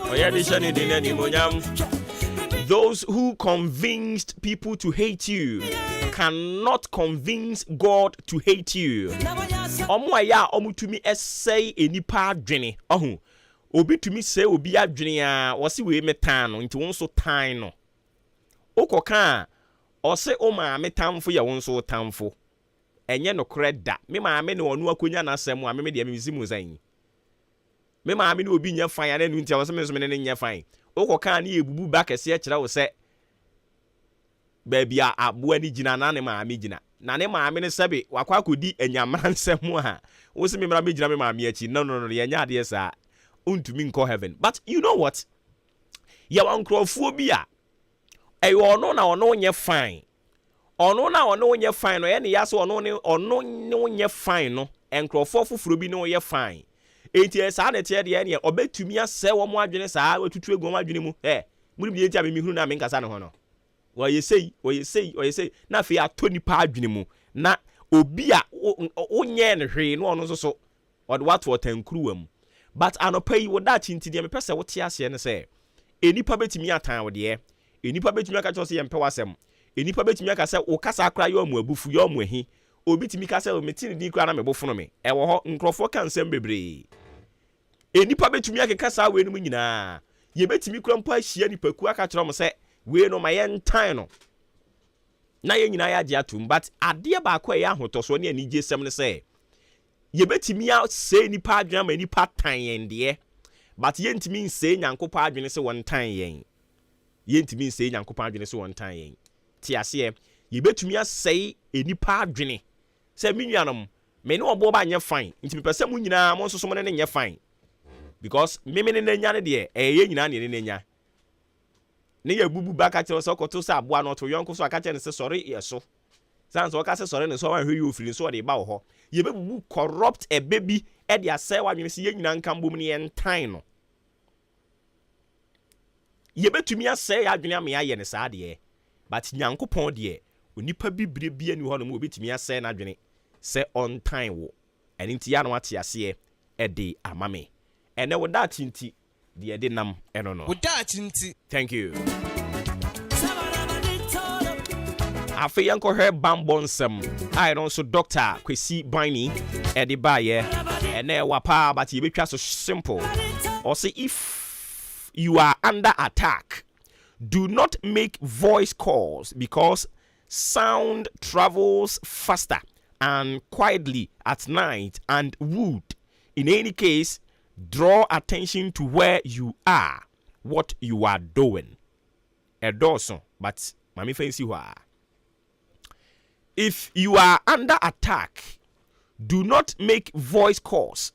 Ɔyɛ de hyɛ ne din animonyam. Those who convinced people to hate you cannot convince God to hate you. Ɔmo a yɛ a ɔmo tumi ɛsɛe enipa adwene ɔho obi tumi sɛe obi adwene a wɔsi wei me tan no nti wɔn nso tan no wokɔka a ɔse wo maame tamfo yɛ wo nso wo tamfo. Ɛnyɛ nokorɛ da. Me maame ne ɔno akɔnya n'asɛm a meme deɛ memesi mu sɛn me maame ne obi nyɛ fine ana ɛnu nti a wɔsɛ me nso me ne ne nyɛ fine. Wokɔka a ne yɛ bubu ba kɛseɛ kyerɛ wo sɛ baabi a aboa no gyina na ne maame gyina na ne maame no sɛbe wakɔ akɔdi anyamra nsɛm a wo sɛ memmra mɛgyina me maame akyi. No, no, no, yɛnyɛ adeɛ saa, wontumi nkɔ heaven. But you know what, yɛwɔ nkurɔfoɔ bi a ɛyɛ ɔno na ɔno nyɛ fine, ɔno na ɔno nyɛ fine no ɛyɛ ne ya sɛ ɔno ne ɔno ne nyɛ fine no, nkurɔfoɔ foforɔ bi ne ɔyɛ fine. Enti saa na ɛteɛ deɛ, ɛneɛ ɔbɛtumi asɛ wɔn adwene saa watutu egu wɔn adwene mu ɛ. Monim deɛ nti a me mehunu no a menkasa ne ho no? Ɔyɛ sei, ɔyɛ sei, ɔyɛ sei, na afei atɔ nipa adwene mu, na obi a wonyɛɛ no hwee na ɔno nso so ɔde wo ato ɔtankuruwa mu. But anɔpa yi, wo daakye nti, deɛ mepɛ sɛ wote aseɛ ne sɛ, nnipa bɛtumi atan wo deɛ, nnipa bɛtumi aka kyerɛ wo sɛ yɛmpɛ w'asɛm, nnipa bɛtumi aka sɛ wo kasa koraa yɛ wɔn abufu, yɛ wɔn ahi, obi tumi ka sɛ mete ne din koraa na me bo fono me. Ɛwɔ hɔ, nkurɔfoɔ ka nsɛm bebree. Nnipa bɛtumi akeka saa weinom nyinaa. Yɛbɛtumi koraa mpo ahyia nnipakuo aka akyerɛ wɔn sɛ wei no ma yɛntan no na yɛn nyinaa yɛagye atom. But adeɛ baako a ɛyɛ ahotɔsoɔ ne anigyesɛm ne sɛ yɛbɛtumi asɛe nnipa adwene ama nnipa atan yɛn deɛ, but yɛntumi nsɛe Nyankopɔn adwene sɛ wɔntan yɛn. Yɛntumi nsɛe Nyankopɔn adwene sɛ wɔntan yɛn. Te aseɛ? Yɛbɛtumi asɛe nnipa adwene sɛ me nuanom, Me ne ɔboɔ ba nyɛ fine nti mepɛ sɛ mo nyinaa mo nso so mo ne no nyɛ fine because me me ne no anya no deɛ ɛyɛ yɛn nyinaa na yɛne no anya. Ne yɛ bubu ba ka kyerɛ wo sɛ ɔkɔto sɛ aboa no ɔto yɔnko so a ka kyerɛ no sɛ sɔre yɛ so. Sane sɛ ɔka sɛ sɔre no so a wanhwɛ yie ofiri nso ɔde ba wɔ hɔ. Yɛbɛbubu corrupt ɛbɛ bi de asɛe w'adwene sɛ yɛn nyinaa nka mbom ne yɛntan no. Yɛbɛtumi asɛe yɛn adwene ama yɛayɛ no saa deɛ, but Nyankopɔn deɛ, onipa bibire biara nni hɔnom a ɔbɛtumi asɛe n'adwene sɛ ɔntan wo. Ɛno nti yɛ a na woate aseɛ de ama me. Ɛnnɛ wo daakye nti, deɛ ɛde nam ɛno no. Wo daakye nti. Thank you. Afei yɛnkɔhwɛ bammɔ nsɛm a ɛno nso Dɔkta Kwesi Bani ɛde baeɛ. Ɛnɛ ɛwa paa but yɛbɛtwa so simple. Ɔse if you are under attack, do not make voice calls because sound travels faster and quietly at night and would, in any case, draw attention to where you are, what you are doing. Ɛdɔɔso but ma memfa nsi hɔ ara. If you are under attack, do not make voice calls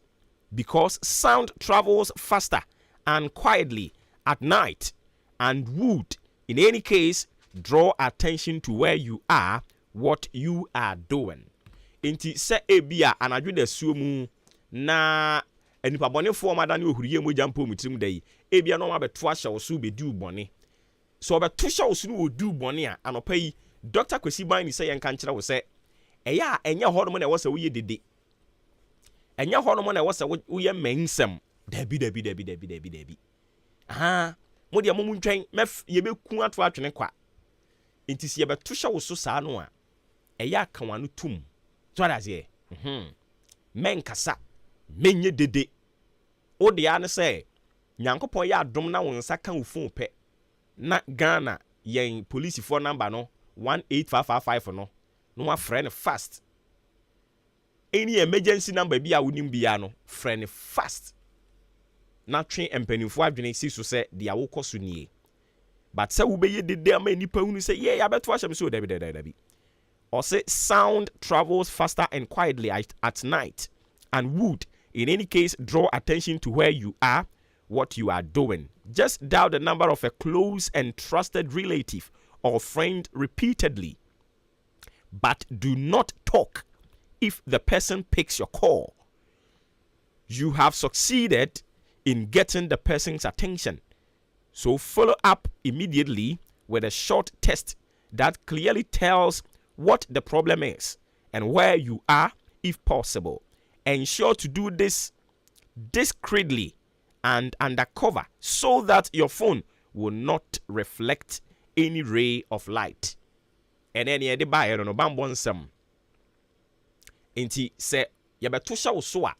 because sound travels faster and quietly at night and would, in any case, draw attention to where you are, what you are doing. Enti sɛ ebia anadwo dasuo mu na nnipabɔnefoɔ a wɔadane ohuruyɛ mogya mpo wɔn tirim da yi, ebia na wɔabɛto ahyɛ wo so rebɛdi wo bɔne. Sɛ wɔbɛto hyɛ wo so na wɔredi wo bɔne a, anɔpa yi, Dɔkta Kwesi Bani sɛ yɛnka nkyerɛ wo sɛ, ɛyɛ a ɛnyɛ hɔnom na ɛwɔ sɛ woyɛ dede. Ɛnyɛ hɔnom na ɛwɔ sɛ woyɛ mmɛnsɛm. Dabi, dabi, dabi, dabi, dabi, dabi. Ahaa, mo deɛ mo ntwɛn, mɛf, yɛbɛku ato atwene kwa. Enti sɛ yɛbɛto hyɛ wo so saa no a, ɛyɛ a ka w'ano tom. So ate aseɛ? Mhm. Mɛnkasa, mɛnyɛ dede. Wo deɛ ara ne sɛ, Nyankopɔn yɛ adom na wo nsa ka wo phone pɛ, na Ghana yɛn polisifoɔ number no, 18555 no, na wafrɛ no fast. Any emergency number bi a wonim biara no, frɛ no fast na twe mpanimfoɔ adwene si so sɛ deɛ wokɔ so nie. But sɛ wobɛyɛ dede ama nnipa hunu sɛ yee abɛto ahyɛ me so, dabi dabi dabi. Ɔse sound travels faster and quietly at night and would in any case draw attention to where you are, what you are doing. Just dial the number of a close and trusted relative or friend repeatedly. But do not talk if the person picks your call. You have succeeded in getting the person's attention. So follow up immediately with a short test that clearly tells what the problem is and where you are if possible. Ensure to do this discreetly and undercover so that your phone will not reflect any ray of light. Ɛnɛ nea yɛde baeɛ no no bammɔ nsɛm nti sɛ yɛbɛto hyɛ wo so a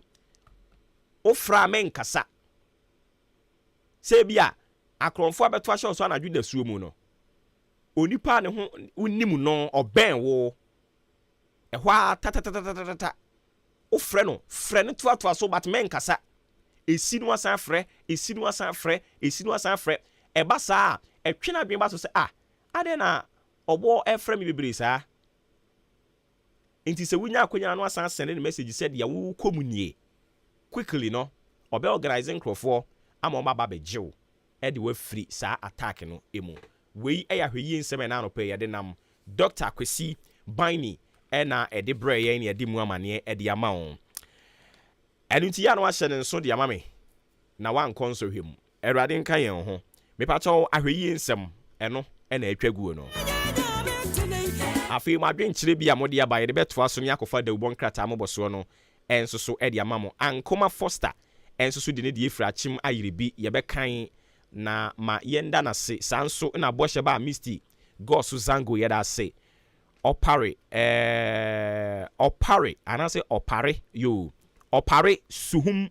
wofra a menkasa. Sɛ ebi a akorɔmfoɔ abɛto ahyɛ wo so anadwo dasuo mu no, onipa a ne ho wonim no ɔbɛn wo ɛhɔ ara tatatatatata wofrɛ no frɛ no toatoa so but mɛnkasa. Ɛsi no asan frɛ, ɛsi no asan frɛ, ɛsi no asan frɛ. Ɛba saa a, ɛtwe n'adwene ba so sɛ ah, adɛn na ɔbɔ ɛfrɛ me bebree saa? Nti sɛ wonya akwanya no asan sɛnde no message sɛ deɛ wokɔ mu nie, quickly no, ɔbɛ organise nkorɔfoɔ ama wɔn aba abɛgye wo de wo afiri saa attack no mu. Wei yɛ ahwɛyie nsɛm a ɛna anɔpa yi yɛde nam Doctor Kwesi Biney na ɛde brɛɛ yɛn na yɛde mu amaneɛ de ama wo. Ɛno nti yɛ a na wahyɛ ne nso de ama me na wankɔ nsɔhwɛ mu. Awurade nka yɛn ho. Mepakyɛw ahwɛyie nsɛm, ɛno na atwa guo no. Afei mo adwenkyerɛ bi a mode aba yɛde bɛtoa so ne akɔfa dawubɔ nkrataa mmobɔsoɔ no nso so de ama mo. Ankoma Foster nso so de ne deɛ firi Akyem Ayerbi, yɛbɛkan na ma yɛnda no ase. Saa nso na Bɔhyɛ Ba Misty Gosu Zango yɛda ase. Ɔpare ɛɛ Ɔpare anaasɛ Ɔpare yoo Ɔpare Suhum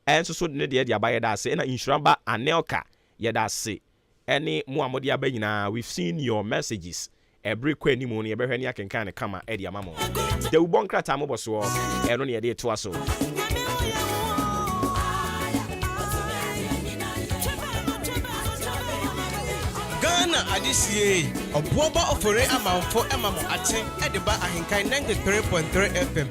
nso so de ne deɛ de aba yɛda ase. Ɛna Nhyira Ba Anelka yɛda ase ɛne mo a mode aba nyinaa we've seen your messages ɛbere kɔ anim no yɛbɛhwɛ ne akenkan no kama de ama mo. Dawubɔ nkrataa mobɔsoɔ ɛno ne yɛde retoa so. Ghana adehyeɛ ei, ɔboɔ ba ofori amanfo ma mo akye de ba Ahenkan 93.3 FM.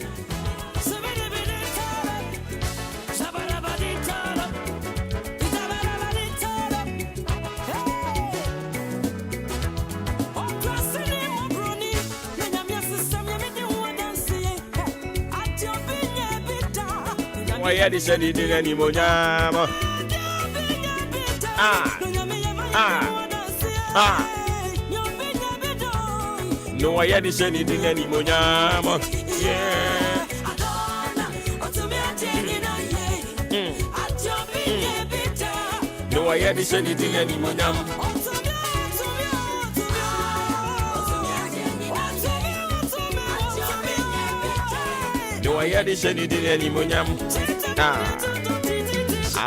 Wɔyɛ de hyɛ ne din animonyam. Ah, ah, ah. No wɔyɛ de hyɛ ne din animonyam. Yeah. Mm. Mm. No wɔyɛ de hyɛ ne din animonyam. Ne wɔyɛ de hyɛ ne din animonyam. Ah.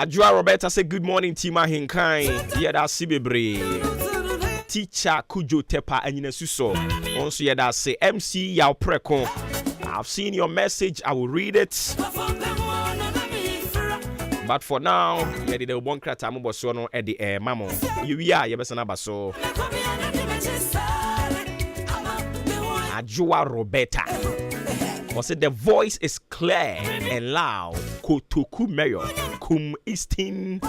Adwoa Roberta sɛ good morning team Ahenkan yɛda ase bebree. Teacher Kujo Tepa Anyinasu so wɔn nso yɛda ase. MC Yaw Preko I've seen your message I will read it. But for now yɛde dɛ wobɔ nkrataa mobɔ soɔ no de ɛrema mo. Yɛwie a yɛbɛsan aba so. Adwoa Roberta ɔsɛ the voice is clear and loud. Kotoku Mayor Kum Eastern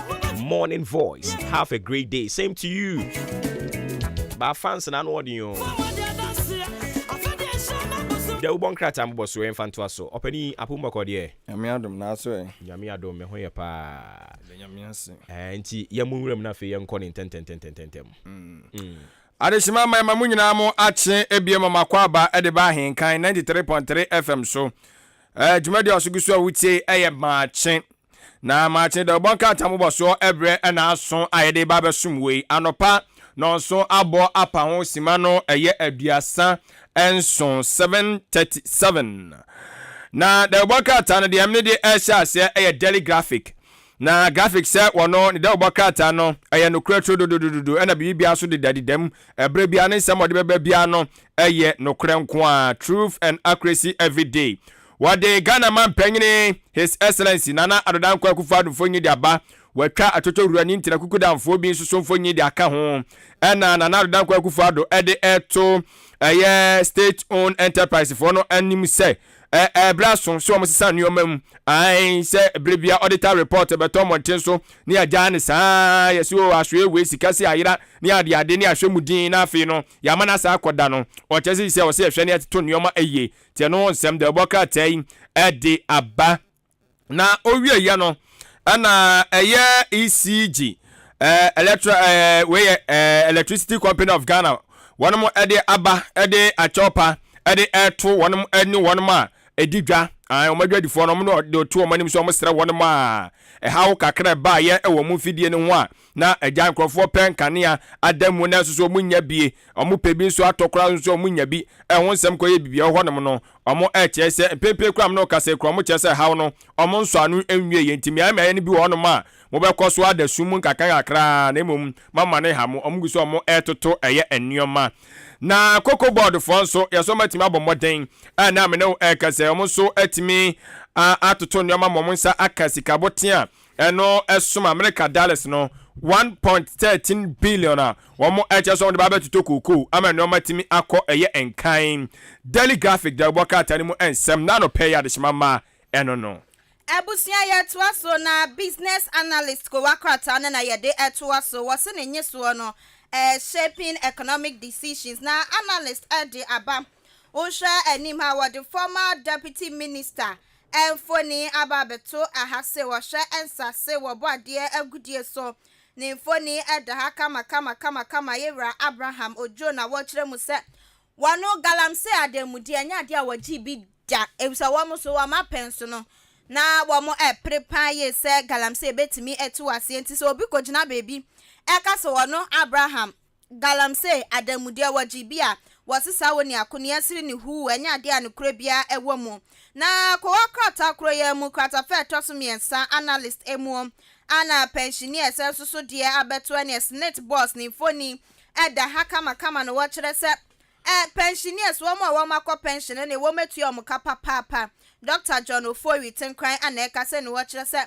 morning voice. Have a great day. Same to you. Ba fans na no ɔden o. Deɛ wobɔ nkrataa mobɔ so ɛmfa ntoa so. Ɔpani apombɔkɔ deɛ. Nyame adom na aso ɛ. Nyame adom me ho yɛ paa. Yɛda Nyame ase. Ɛɛ nti yɛmmɔ nwura mu na afei yɛnkɔ ne ntɛntɛntɛntɛntɛm. Mm. Adehyema mma yɛma mo nyinaa mo akye ebiem mo akwaaba de ba Ahenkan 93.3 FM so. Ɛɛ dwumadi a ɔso gu so a wotie ɛyɛ Maakye. Na maakye dawubɔ nkrataa mmobɔsoɔ ɛberɛ na aso a yɛde reba abɛsom wei. Anɔpa nɔnso abɔ apa ho sima no ɛyɛ 37, 7:37. Na dawubɔ nkrataa no deɛ mene de ɛrehyɛ aseɛ ɛyɛ Daily Graphic. Na Graphic sɛ wɔno ne dawubɔ krataa no ɛyɛ nokorɛ turododododo ɛna biribiara nso deda deda mu. Ɛberɛ biara ne nsɛm a ɔde bɛba biara no ɛyɛ nokorɛ nko ara, truth and accuracy everyday. Wɔde Ghana manpanyini His Excellency Nana Addo Dankwa Akufo-Addo mfonyin de aba. Wɔatwa Atwotwowura ne Ntina Kukudamfoɔ bi nso so mfonyin de aka ho. Ɛna Nana Addo Dankwa Akufo-Addo de reto ɛyɛ State Owned Enterprise foɔ no anim sɛ ɛberɛ aso sɛ wɔsesa nneɛma mu. Ae sɛ berɛ biara auditor report bɛtɔ mmɔnten so ne yɛagyaa no saa yɛse o asoɛ wei sika sei ayera ne adeade ne ahwɛ mu din na afei no yɛama no asa akɔda no. Ɔkyerɛ sɛ sɛ ɔsɛ yɛhwɛ ne yɛtoto nneɛma yie. Nti ɛno ho nsɛm dawubɔ krataa yi de aba. Na owieɛ no, ɛna ɛyɛ ECG, electro, wei yɛ Electricity Company of Ghana, wɔnom de aba de akyɛwpa de ɛto wɔnom ne wɔnom a ɛdi dwa, wɔn adwadifoɔ no, wɔn de to wɔn anim sɛ wɔn srɛ wɔnom a ɛhaw kakra ɛbaeɛ wɔ wɔn mfidie no ho a na agya nkurɔfoɔ pɛ nkanea ada mu nanso so wɔn nnya bie, wɔn pɛ bi nso atɔ koraa nso wɔn nnya bi, ɛho nsɛm kɔyɛ biribi ɛwɔ hɔnom no, wɔn ɛkyerɛ sɛ mprempren koraa mene ɔkasa yi koraa wɔn kyerɛ sɛ ɛhaw no wɔn nsɔ ano nwie yɛ nti mmeae mmeaeɛ no bi wɔ hɔnom a mobɛkɔ so ada sum mu nkakra nkakra na mmom moama no ha mo, wɔn gu so wɔn ɛretoto ɛyɛ nneɛma. Na Cocoa Board foɔ nso yɛ so wɔn atumi abɔ mmɔden ɛna mene wo ɛrekasa yi wɔn nso atumi atoto nneɛma ma wɔn nsa aka sika botea Ɛno ɛsom Amerika dollars no 1.13 billion a wɔn ɛkyɛ sɛ wɔn de ba abɛtotɔ kookoo ama nneɛma atumi akɔ ɛyɛ nkan. Daily Graphic dawubɔ krataa no mu nsɛm n'anɔpɛ yi adehyema mma ɛno no. Abusua yɛtoa so na business analyst kowa krataa no na yɛde toa so wɔse ne nyesoɔ no shaping economic decisions na analyst de aba wohwɛ anim ha wɔde former deputy minister Mfoni aba abɛto ha se wɔhwɛ nsase wɔ bɔadeɛ agudie so. Ne mfoni da ha kama kama kama kama Yɛwura Abraham Ojo na wɔkyerɛ mu sɛ wɔno galamsey adanmudeɛ ɛnyɛ adeɛ a wɔgye bi da efisɛ wɔn nso wɔn apɛn so no na wɔn ɛpere paa yie sɛ galamsey bɛtumi atu aseɛ nti sɛ obi kɔgyina baabi ɛka sɛ wɔno Abraham Galamsey adanmudeɛ wɔgye bi a wɔsesa wɔ ni ako ni asiri ne huu ɛnyɛ adeɛ a nokorɛ biara ɛwɔ mu. Na kowa krataa korɔ yi ara mu kratafa a ɛtɔ so mmiɛnsa analyst ɛmuo ana pensioners nso so deɛ abɛto ɛneɛ SSNIT boss ne mfoni ɛda ha kama kama no wɔkyerɛ sɛ ɛ pensioners wɔn a wɔn akɔ pension ɛneɛ wɔn atua wɔn ka papaapa Doctor John Ofori Tenkran ana ɛkasa ni wɔkyerɛ sɛ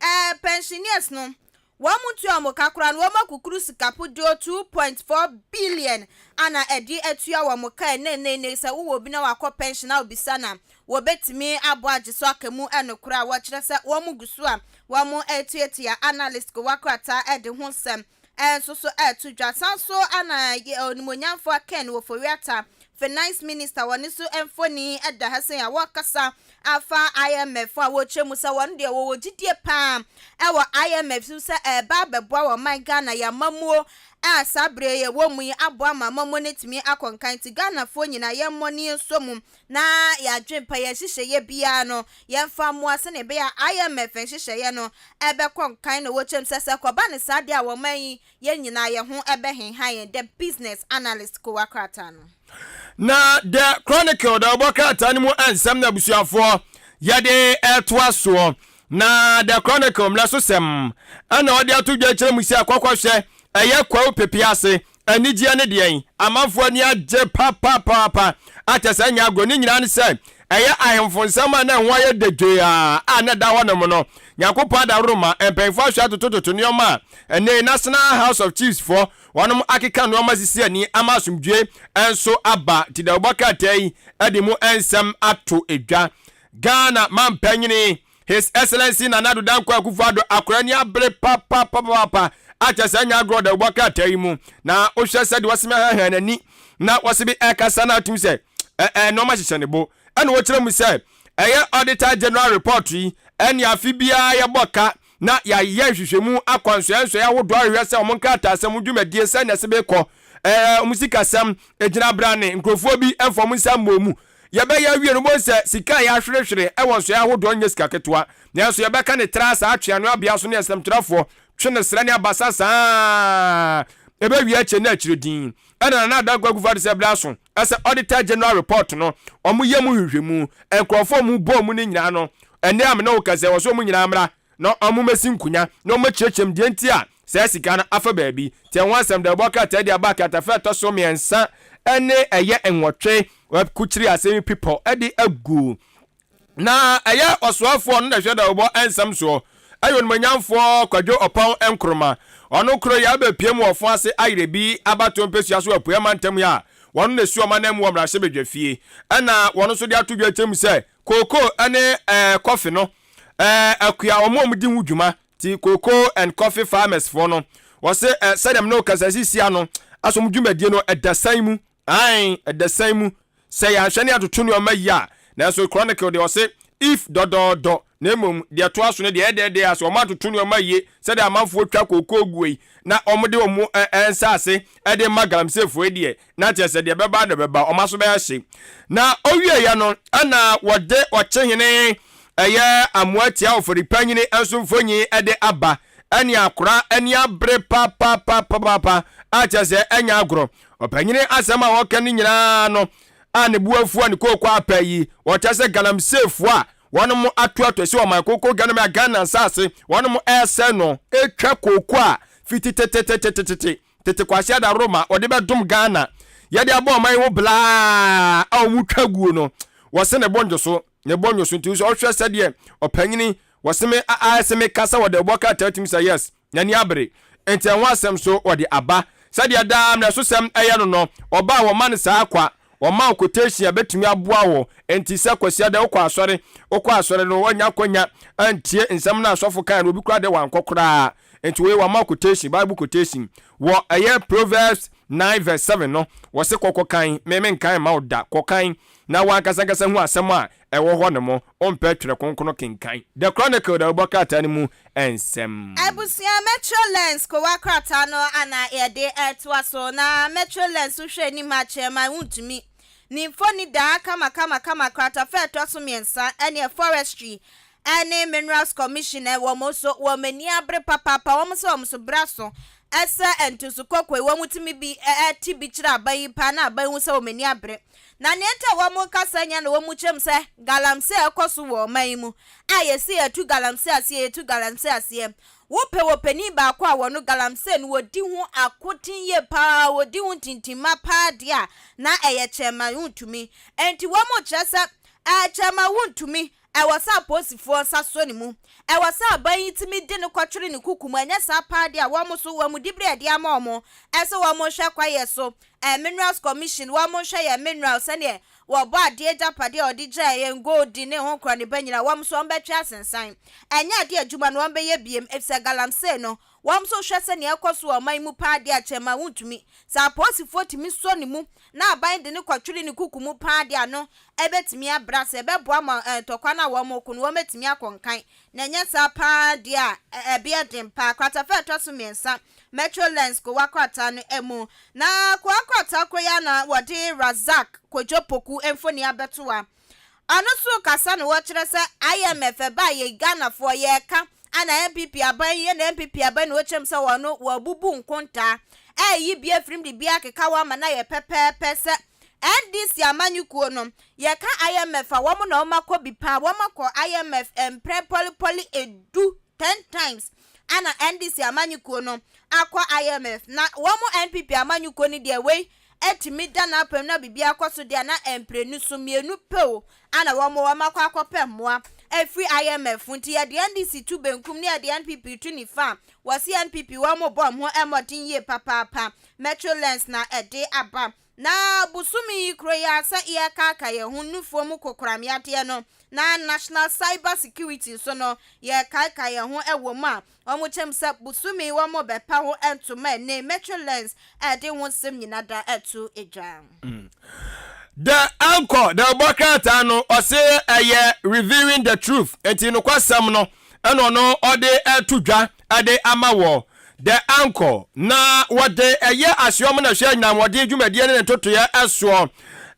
ɛ pensioners no Wɔn ntua wɔn ka koraa no, wɔn akukuru sika podoɔ 2.4 billion ana ɛde atua wɔn ka ɛnnɛ nnɛ nnɛ yi sɛ wowɔ obi na wakɔ pension a wobisa no a wɔbɛtumi abɔ agye so aka mu nokorɛ a wɔkyerɛ sɛ wɔn gu so a wɔn retuatua analyst kowa krataa de ho nsɛm nso so reto dwa. San so ana onimuonyamfoɔ Ken Ofori-Atta Finance Minister wɔ ne so mfoni da ha sei a wɔrekasa afa IMF a wɔrekyerɛ mu sɛ wɔn deɛ wɔwɔ gyidie paa wɔ IMF so sɛ ɛreba abɛboa wɔn man Ghana yɛn amammuo a saa berɛ yi yɛwɔ mu yi aboa ma amammuo no atumi akɔ nkan nti Ghanafoɔ nyinaa yɛmmɔ ne yɛnsɔ mu na yɛadwen pa yɛn nhyehyɛeɛ biara no yɛmfa mmoa sɛdeɛ ɛbɛyɛ a IMF nhyehyɛeɛ no ɛbɛkɔ nkan na wɔkyerɛ mu sɛ sɛ ɛkɔba no saa deɛ a wɔn man yi Yɛn nyinaa yɛn ho bɛhenha yɛn The Business Analyst kowa krataa no. Na The Chronicle dawubɔ krataa no mu nsɛm na abusuafoɔ yɛde retoa soɔ. Na The Chronicle mmerɛsosɛm na ɔde ato dwa kyerɛ mu sɛ kɔkɔhwɛ ɛyɛ kwawu pepe ase anigyeɛ ne deɛn amanfoɔ ani agye papapaapa akyɛ sɛ ɛnyɛ agorɔ ne nyinaa ne sɛ Ɛyɛ ahemfo nsɛm a na ɛho ayɛ dɛ a na ɛda hɔnom no. Nyankopɔn adaworoma, mpanyimfo ahwɛ atotototo nneɛma a ɛnnɛ yi National House of Chiefs fo wɔnom akeka nneɛma asisi ani ama asomdwoe nso aba. Nti dawubɔ krataa yi de mu nsɛm ato dwa. Ghana mampanyini His Excellency Nana Addo Dankwa Akufo-Addo akora ani abere papapapapa akyɛ sɛ ɛnyɛ agorɔ dawubɔ krataa yi mu. Na wohwɛ sɛdeɛ wɔseme ahɛhɛn n'ani na wɔse bi ɛkasa na atum sɛ ɛɛ nneɛma hyehyɛ ne bo. Ɛna wɔkyerɛ mu sɛ ɛyɛ Auditor General Report yi ɛne afe biara yɛbɔ ka na yɛayɛ nhwehwɛmu akɔ nsɔɛnsɔɛ ahodoɔ ahwehwɛ sɛ wɔn nkrataasɛm dwumadie sɛnea ɛsɛ bɛkɔ ɛɛ wɔn sikasɛm gyina brane nkurɔfoɔ bi mfa wɔn nsa mmɔɔ mu. Yɛbɛyɛ awie no wobɛhu sɛ sika a yɛahwerehwere wɔ nsɔɛ ahodoɔ nyɛ sika ketewa nanso yɛbɛka ne tra saa atweano abea so ne nsɛmtwerɛfoɔ twe no serɛ ne abasa saa ɛbɛwie akyire na akyire din ɛna Nana Dankwa Akufo-Addo sɛ berɛ aso ɛsɛ Auditor General report no wɔn yɛ mu nhwehwɛmu nkurɔfoɔ wɔn bɔɔ mu no nyinaa no ɛnɛ a me ne wo kasa yi wɔ so wɔn nyinaa mmra na wɔn mmɛsi nkonya na wɔn mmɛkyerɛkyerɛ mu deɛ nti a saa sika no afa baabi nti ɛho asɛm dawubɔ krataa di aba kratafa ɛtɔ so mmiɛnsa ɛne ɛyɛ nwɔtwe wɔakukyiri asɛm yi pipɔ ɛde agu Na ɛyɛ ɔsoafoɔ no na ɛhwɛ dawubɔ nsɛm soɔ, ɛyɛ Onimonyamfoɔ Kwadwo Ɔpɔn Nkrumah. Ɔno koro yi abɛpue mu wɔ Ɔfo ase Ayerɛbi abatoɔ mpɛsua so wɔ Apueɛ mantam yi a wɔn na ɛsi wɔn ananmu wɔ mmarahyɛbadwafie. Ɛna wɔn nso de ato dwa kyerɛ mu sɛ kookoo ne kɔfe no akua wɔn a wɔdi ho dwuma ti Cocoa and Coffee Farmers foɔ no wɔse sɛdeɛ mene wo kasa sisi ano asɔ wɔn dwumadie no ɛda san mu. Aane, ɛda san mu, sɛ yɛanhwɛ ne atoto nnoɔma yie a, nanso Chronicle deɛ ɔse, if dɔdɔɔdɔ, na mmom deɛ ɛtoa so no deɛ ɛyɛ dɛɛdɛɛ a, sɛ wɔantoto nnoɔma yie sɛdeɛ amanfoɔ twa kookoo guo yi na wɔde wɔn nsaase de ma galamseyfoɔ yi deɛ, na kyerɛ sɛ deɛ ɛbɛba na ɛbɛba, wɔn aso bɛyɛ hye. Na ɔwieeɛ no, ɛna wɔde ɔkyehene ɛyɛ Amoatia Oforipanyini nso mfonyin de aba, ɛne akora ani abere papapapaapa a kyerɛ sɛ ɛnyɛ agorɔ. Ɔpanyin asɛm a ɔka no nyinaa no a ne bo afu a ne kooko apɛ yi, ɔkyerɛ sɛ galamseyfoɔ a wɔnom atoatoa si ɔman kooko Ghana a Ghana nsaase wɔnom ɛresɛe no ɛtwa kooko a fiti tetetetetete tete Kwasiada Roma wɔde bɛdom Ghana yɛde abɔ ɔman yi ho blaa a wɔn twa guo no wɔse ne bo ndwo so ne bo ndwo so nti sɛ ɔhwɛ sɛdeɛ ɔpanyini wɔse me a ɛse me kasa wɔde bɔ krataa tumi sɛ yes N'ani abere, enti ɛho asɛm nso wɔde aba. Sɛdeɛ daa mmerɛsosɛm yɛ no no, ɔba a wɔma no saa kwa, wɔma wo quotation a ɛbɛtumi aboa wo. Enti sɛ Kwasiada wokɔ asɔre, wokɔ asɔre no woannya akwanya antie nsɛm no a sɔfo kaeɛ no, obi koraa deɛ wankɔ koraa. Enti wei wɔama wo quotation, Bible quotation wɔ ɛyɛ Proverbs. 9 vs 7 no, wɔse kɔ kɔkan, me menkan mma wo da, kɔkan na w'ankasa ankasa hu asɛm a ɛwɔ hɔ nom, wompɛ Twerɛ Kronkron kenkan. The Chronicle dawurubɔ krataa no mu nsɛm. Abusua Metro Lens kowa krataa no ana yɛde retoa so na Metro Lens wohwɛ anim a kyerɛ ma wontumi ne mfoni daa kama kama kama kratafa a ɛtɔ so mmiɛnsa ɛneɛ Forestry ɛne Minerals Commission wɔn nso wɔn ani abere papaapa wɔn sɛ wɔn so bra so ɛsɛ ntoso kɔkɔe wɔn tumi bi ɛte bi kyerɛ aban yi paa na aban hu sɛ wɔn ani abere na nea nti a wɔn kasa nya na wɔn kyerɛ mu sɛ galamsey a ɛkɔ so wɔ ɔman yi mu a yɛsi yɛtu galamsey aseɛ yɛtu galamsey aseɛ wopɛ wɔ panin baako a wɔno galamsey no wɔdi ho akoten yie paa wɔdi ho ntintimma paa deɛ a na ɛyɛ Chairman Wontumi nti wɔn kyerɛ sɛ ɛɛ Chairman Wontumi Ɛwɔ sɛ apolisifoɔ nsa sɔ ne mu. Ɛwɔ sɛ aban yi tumi de no kɔtwere ne kuku mu, ɛnyɛ saa paa deɛ a wɔn nso wɔn diberɛ a yɛde ama wɔn sɛ wɔn nhwɛ kwaeɛ so, Minerals Commission, wɔn nhwɛ yɛn minerals sɛdeɛ wɔbɔ adeɛ agyapadeɛ a wɔde gyaeɛ yɛn gold ne ho nkorɔneba nyinaa wɔn nso wɔn bɛtwe asensan. Ɛnyɛ adeɛ a adwuma no wɔn bɛyɛ biem efisɛ galamsey no wɔn nso hwɛ sɛdeɛ ɛrekɔ so wɔ ɔman yi mu paa deɛ a kyɛn ma wontumi. Sɛ apolisifoɔ tumi sɔ ne mu na aban de no kɔtwere ne kuku mu paa deɛ ano ɛbɛtumi abrɛ ase, ɛbɛboa ma ntɔkwa no a wɔreko no, wɔatumi akɔ nkan, na ɛnyɛ saa paa deɛ a, ɛbɛyɛ den paa. Kratafa a ɛtɔ so mmiɛnsa, Metro Lens kowa krataa no mu. Na kowa krataa koro yi ara na wɔde Razak Kojo Poku mfoni abɛto a ɔno nso rekasa na wɔkyerɛ sɛ IMF ɛbaa yɛn Ghanafoɔ yɛreka ana NPP aban yi ɛna NPP aban na wɔkyerɛ mu sɛ wɔn wɔabubu nkontaa ɛreyi bi afirim de bi akeka wɔn ama no ayɛ pɛpɛɛpɛ sɛ NDC amanyɔkuo no, yɛka IMF a wɔn na wɔn akɔ bi paa, wɔn akɔ IMF mprɛ pɔlepɔle edu, ten times, ɛna NDC amanyɔkuo no akɔ IMF. Na wɔn NPP amanyɔkuo no deɛ wei atumi da n'apam na biribi akɔ so deɛ na mprenu so mmienu pɛ o ana wɔn wɔn akɔ akɔpɛ mmoa afiri IMF nti yɛde NDC to benkum ne yɛde NPP to nifa a wɔse NPP wɔn bɔ wɔn ho mmɔden yie papaapa. Metro Lens na ɛde aba. Na bosome yi koro yi ara sɛ yɛrekaakae yɛn ho nufoɔ mu kokoram yadeɛ no, na National Cyber Security nso no yɛrekaekae yɛn ho wɔ mu a, wɔkyɛm sɛ bosome yi wɔbɛpa ho ntoma ɛnne Metro Lens ɛde ho nsɛm nyina da to dwa. The Anchor, the ɔbɔ krataa no, ɔse ɛyɛ revealing the truth, nti nokwasɛm no ɛna ɔno ɔde ɛto dwa ɛde ama wɔ. The Anchor, na wɔde ɛyɛ asoɛm na ɛhwɛ anyinam ahoɔden dwumadie ne ne ntotoeɛ soɔ.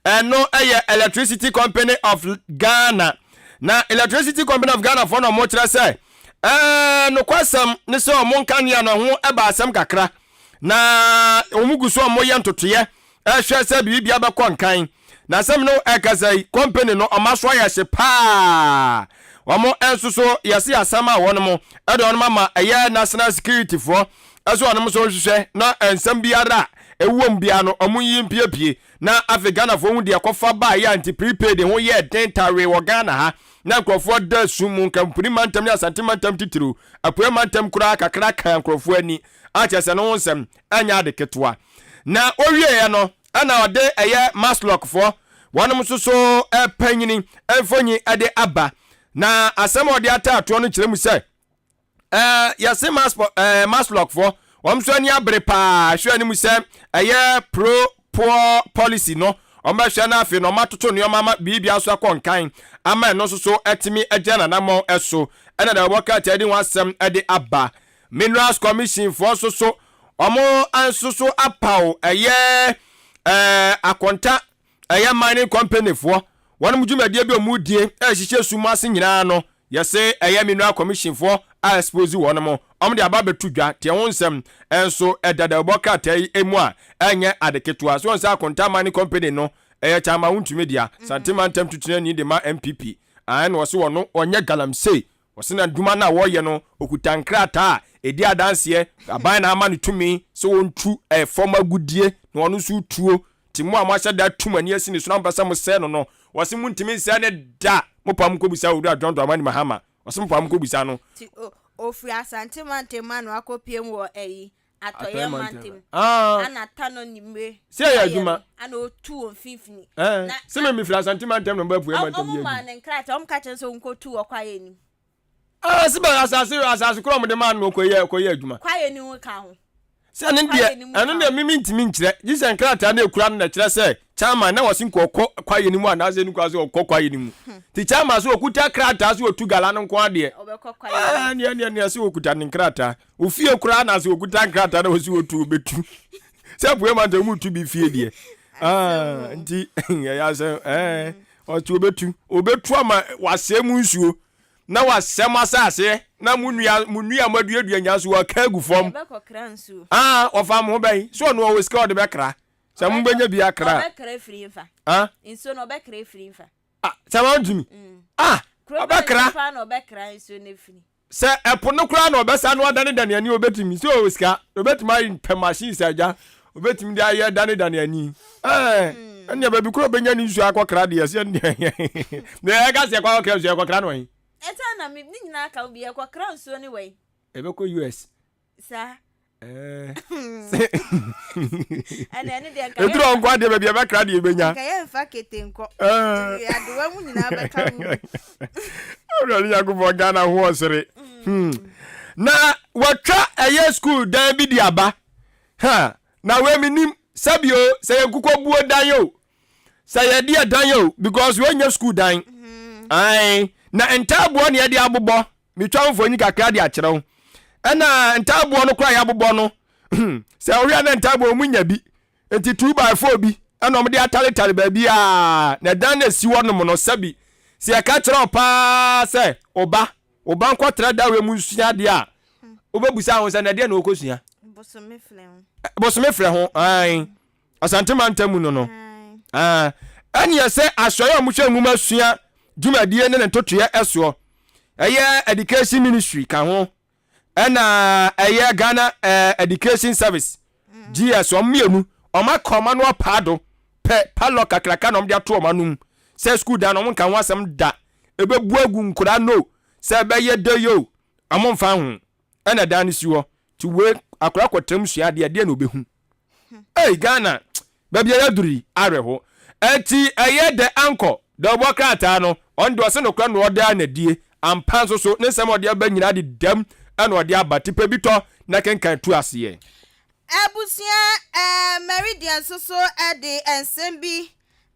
Ɛno yɛ Electricity Company of Ghana. Na Electricity Company of Ghana foɔ na wɔn kyerɛ sɛ ɛɛ nokwasɛm ne sɛ wɔn nkanea no ho ɛba asɛm kakra na wɔn gu so wɔn yɛ ntotoeɛ ɛhwɛ sɛ biribia bɛkɔ nkan. Na asɛm no ɛkasa yi, company no ɔma so ayɛ hye paa. Wɔn nso so yɛse asɛm a wɔn ɛde wɔn ama ɛyɛ national security foɔ ɛso wɔn nso nhwehwɛ na nsɛm biara a ɛwom biara no wɔn yi mpiepie na afei Ghanafoɔ hu deɛ kɔfa baa yɛ anti prepaid ho yɛ den tawee wɔ Ghana ha na nkurɔfoɔ da sum mu nkampuni mantam ne Asante mantam titiriw Apueɛ mantam koraa kakra kaa nkurɔfoɔ ani akyɛ sɛ no ho nsɛm ɛnyɛ ade ketewa. Na ɔwieɛ no, ɛna ɔde ɛyɛ Maslok foɔ, wɔnom nso so panyini mfonyi de aba. Na asɛm a ɔde ataatoɔ no kyerɛ mu sɛ, ɛɛ yɛse Maslok foɔ, wɔn nso ani abere paa hwɛ anim sɛ ɛyɛ pro poor policy no, wɔn bɛhwɛ na afei na wɔn atoto nneɛma ama biribia nso akɔ nkan ama ɛno nso so atumi agyina n'anammɔn so. Ɛna deɛ wɔbɔ krataa di ho asɛm de aba. Minerals Commission foɔ nso so wɔn nso so apaw ɛyɛ ɛɛ akonta ɛyɛ mining company foɔ wɔn dwumadie bi a wɔn die ɛhyehyɛ sum ase nyinaa no yɛse ɛyɛ Mineral Commission foɔ a expose wɔn mo wɔn de aba abɛto dwa teɛ ho nsɛm nso ɛda dawubɔ krataa yi emu a ɛnyɛ ade ketewa so wɔn sɛ akonta mining company no ɛyɛ kyama wontumi dea Sante mantam tutenani de ma NPP ɛna wɔse wɔn wɔnyɛ galamsey Ɔse na adwuma no a wɔreyɛ no ɔkuta nkrataa a ɛdi adanseɛ, aban na ama no tumi sɛ ɔntu fam agudie na ɔno nso retuo, nti mo a moahyɛ da atu mo ani asi ne so na mopɛ sɛ mosɛe no no, ɔse montumi nsɛe no da, mopaa monkɔbisa Owura John Dramani Mahama, ɔse mopaa monkɔbisa no. Nti ɔfiri Asante mantam ano akɔpiem wɔ ayi Atɔeɛ mantam ana Tano Nimire Sɛ ɛyɛ adwuma. Ana ɔtu wɔ mfimfini. Ɛɛ sɛ mɛ mefiri Asante mantam na mba Apueɛ mantam yɛ adwuma. Ɔmo maa ne nkrataa ɔmo ka kyerɛ sɛ ɔnkɔtu wɔ kwaeɛ nim. Ɛɛ sɛ bɛ asase asase korɔ ɔmo de maa no ɔkɔ yɛ ɔkɔ yɛ adwuma. Kwaeɛ ni ho ka ho. Sɛ ɛno deɛ, ɛno deɛ mimi ntumi nkyerɛ. Gye sɛ nkrataa no ekura no na ɛkyerɛ sɛ chairman na wɔsi nka ɔkɔ kwaeɛ no mu anaasɛ ɛnu kwan sɛ ɔkɔ kwaeɛ no mu. Hmm. Ti chairman so ɔkuta krataa so ɔtu gala no nko adeɛ. Ɛɛ neɛ neɛ neɛ sɛ ɔkuta ne nkrataa. Ofie koraa na sɛ ɔkuta nkrataa na wɔsi ɔtu ɔbɛtu. Sɛ pue ma ntɛm tu bi fie deɛ. Ah, nti ɛyɛ asɛm ɛɛ ɔte ɔbɛtu ɔbɛtu ama wasɛe mu nsuo. Na wasɛe mo asase, na mo nnua, mo nnua a moaduadua nyinaa nso wɔaka agu fam. Yɛbɛkɔkra nsuo. Ah, ɔfa mo ho bɛn? So ɔno ɔwɔ sika a ɔde bɛkra? Sɛ mobɛnya bi akra a. Ɔbɛkra afiri mfa. Ah? Nsuo no ɔbɛkra afiri mfa. Ah, sɛ wantumi. Mm. Ah, Kuro bɛn ɔbɛkra. so paa na ɔbɛkra nsuo no afiri? Sɛ ɛpo no koraa na ɔbɛsa no adanedane ani ɔbɛtumi. Sɛ ɔwɔ sika, ɔbɛtumi ayɛ pɛ machines agya. Ɔbɛtumi de ayɛ danedane ani. Ɛɛ, ɛnneɛ baabi koraa ɔbɛnya ne nsuo akɔkra deɛ, sɛ ɛnneɛ na ɛka sɛ ɛkɔ akɔkra nsuo, ɛkɔkra no wɛn? Ɛtaa na me ne nyinaa ka wo bi, ɛkɔkra nsuo ne wɛn? Ɛbɛkɔ US. Saa. Ɛɛ. Ɛnna ɛne deɛ nka Ɛduru ɔnko adeɛ baabi ɛbɛkra deɛ ɛbɛnya. Nka yɛmfa kete nkɔ. Adewa mu nyinaa bɛka ho bi. Awurade Nyankopɔn Ghana ho ɔsere. Hmm. Na wɔatwa ɛyɛ school dan bi de aba. Ha, na wei menim sɛbi o, sɛ yɛ nkokɔ buo dan o, sɛ yɛde ɛdan o, because wei nyɛ school dan. Ae, na ntaaboɔ na yɛde abobɔ. Metwa mfonyin kakra de akyerɛ wo. Ɛna ntaaboɔ no koraa yɛabobɔ no, sɛ wohwɛ a na ntaaboɔ wɔn nya bi. Nti 2 by 4 bi ɛna wɔde ataretare baabi a na ɛdan no esi hɔ nom no sɛbi. Sɛ yɛka kyerɛ wo paa sɛ wo ba, wo ba nkɔtra da wei mu nsua adeɛ a, wobɛbusa ho sɛ na ɛdeɛ na ɔkɔsua? Bosome frɛ ho, ae. Asante mantam mu no no. Ɛneɛ sɛ asɔre a wɔhwɛ nwoma sua dwumadie ne ne ntotoeɛ ɛsoɔ, ɛyɛ Education Ministry ka ho, ɛna ɛyɛ Ghana Education Service, GS, wɔn mmienu, wɔn aka wɔn ano apaado pɛ padlock kakraka na wɔn de ato wɔn anom sɛ sukuu dan no wɔn nka ho asɛm da, ɛbɛbu agu nkoraa no sɛ ɛbɛyɛ dɛ yo, wɔn mfa ho, ɛna dan no si hɔ, ti wei akora kɔtram sua adeɛ, ɛdeɛ na ɔbɛhu. Ei Ghana baabi a yɛaduru yi awerɛho. Ɛnti ɛyɛ dɛ ankɔ dɛ ɔbɔ krataa no ɔno deɛ ɔse nokorɛ na ɔdaa no adie ampa nso so ne nsɛm a ɔde aba nyinaa de dam na ɔde aba ti pɛ bi tɔ na kenkan tu aseɛ. Abusua eh, Meridian nso so de nsɛm bi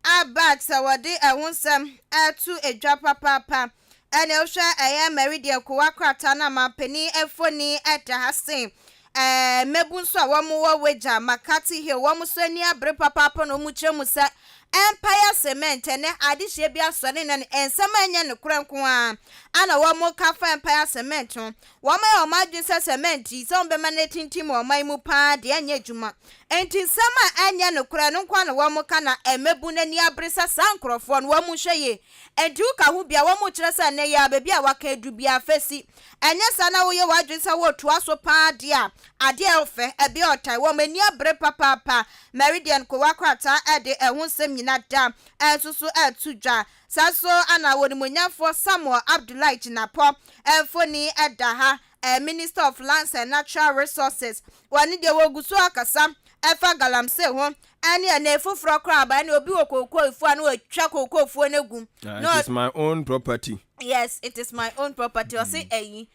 aba sɛ wɔde ɛho nsɛm reto dwa papaapa. Ɛnna wohwɛ ɛyɛ Meridian kowa krataa no a mampanin mfoni da ha se ɛɛ mmabu nso a wɔwɔ Wagya, McCarthy Hill, wɔn nso ani abere papaapa na wɔkyerɛ mu sɛ Empire Cement ɛnɛ adehyeɛ bi asɔre na nsɛm a ɛnyɛ nokorɛ nko ara ana wɔka fa Empire Cement ho. Wɔayɛ wɔn adwene sɛ cement yi, sɛ wɔbɛma no atintim wɔ ɔman yi mu paa deɛ, ɛnyɛ adwuma. Enti nsɛm a ɛnyɛ nokorɛ no nko ara na wɔka na mmabun no ani abere sɛ saa nkorɔfoɔ no, wɔnhwɛ yie. Enti woka ho bi a, wɔkyerɛ sɛ ɛnnɛ yi ara, baabi a wɔaka aduru biara, fa si. Ɛnyɛ saa na woyɛ w'adwene sɛ woretoa so paa deɛ a, adeɛ a ɛwɔ fɛ, ɛbea ɔtan. Wɔn ani abere papaapa. Meridian kowa krataa de ɛho nsɛm nyina da nso so reto dwa. Saa nso na Onimuonyamfoɔ Samuel Abdullahi Jinapor mfoni da ha, Minister of Lands and Natural Resources, wɔn deɛ wɔgu so akasa ɛfa galamsey ho ɛne ɛnɛ foforɔ koraa aba ɛne obi wɔ kookoofuo a na watwa kookoofuo no agu. It is my own property. Yes, it is my own property. Ɔse ɛyi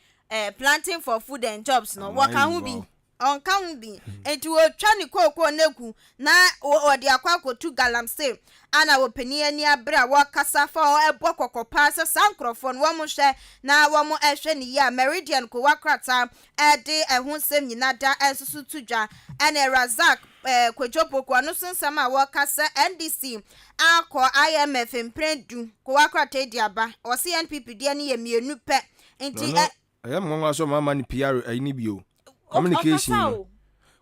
planting for food and jobs no wɔka ho bi. Ɔnka ho bi. Enti wɔretwa ne kookoo no agu na wɔde akɔ akɔtu galamsey. Ana ɔpanin ani abere a wɔrekasa fa ho bɔ kɔkɔ paa sɛ saa nkorɔfoɔ no wɔnhwɛ na wɔnhwɛ no yie a Meridian kowa krataa de ɛho nsɛm nyina da nso so to dwa. Ɛne Razak Kwadwo Poku ɔno nso nsɛm a wɔreka sɛ NDC akɔ IMF mprɛn du kowa krataa adi aba. Ɔse NPP deɛ no yɛ mmienu pɛ nti ɛ. Ɛyɛ me nwanwa sɛ ɔmo ama no PR ayi no bio. Communication no.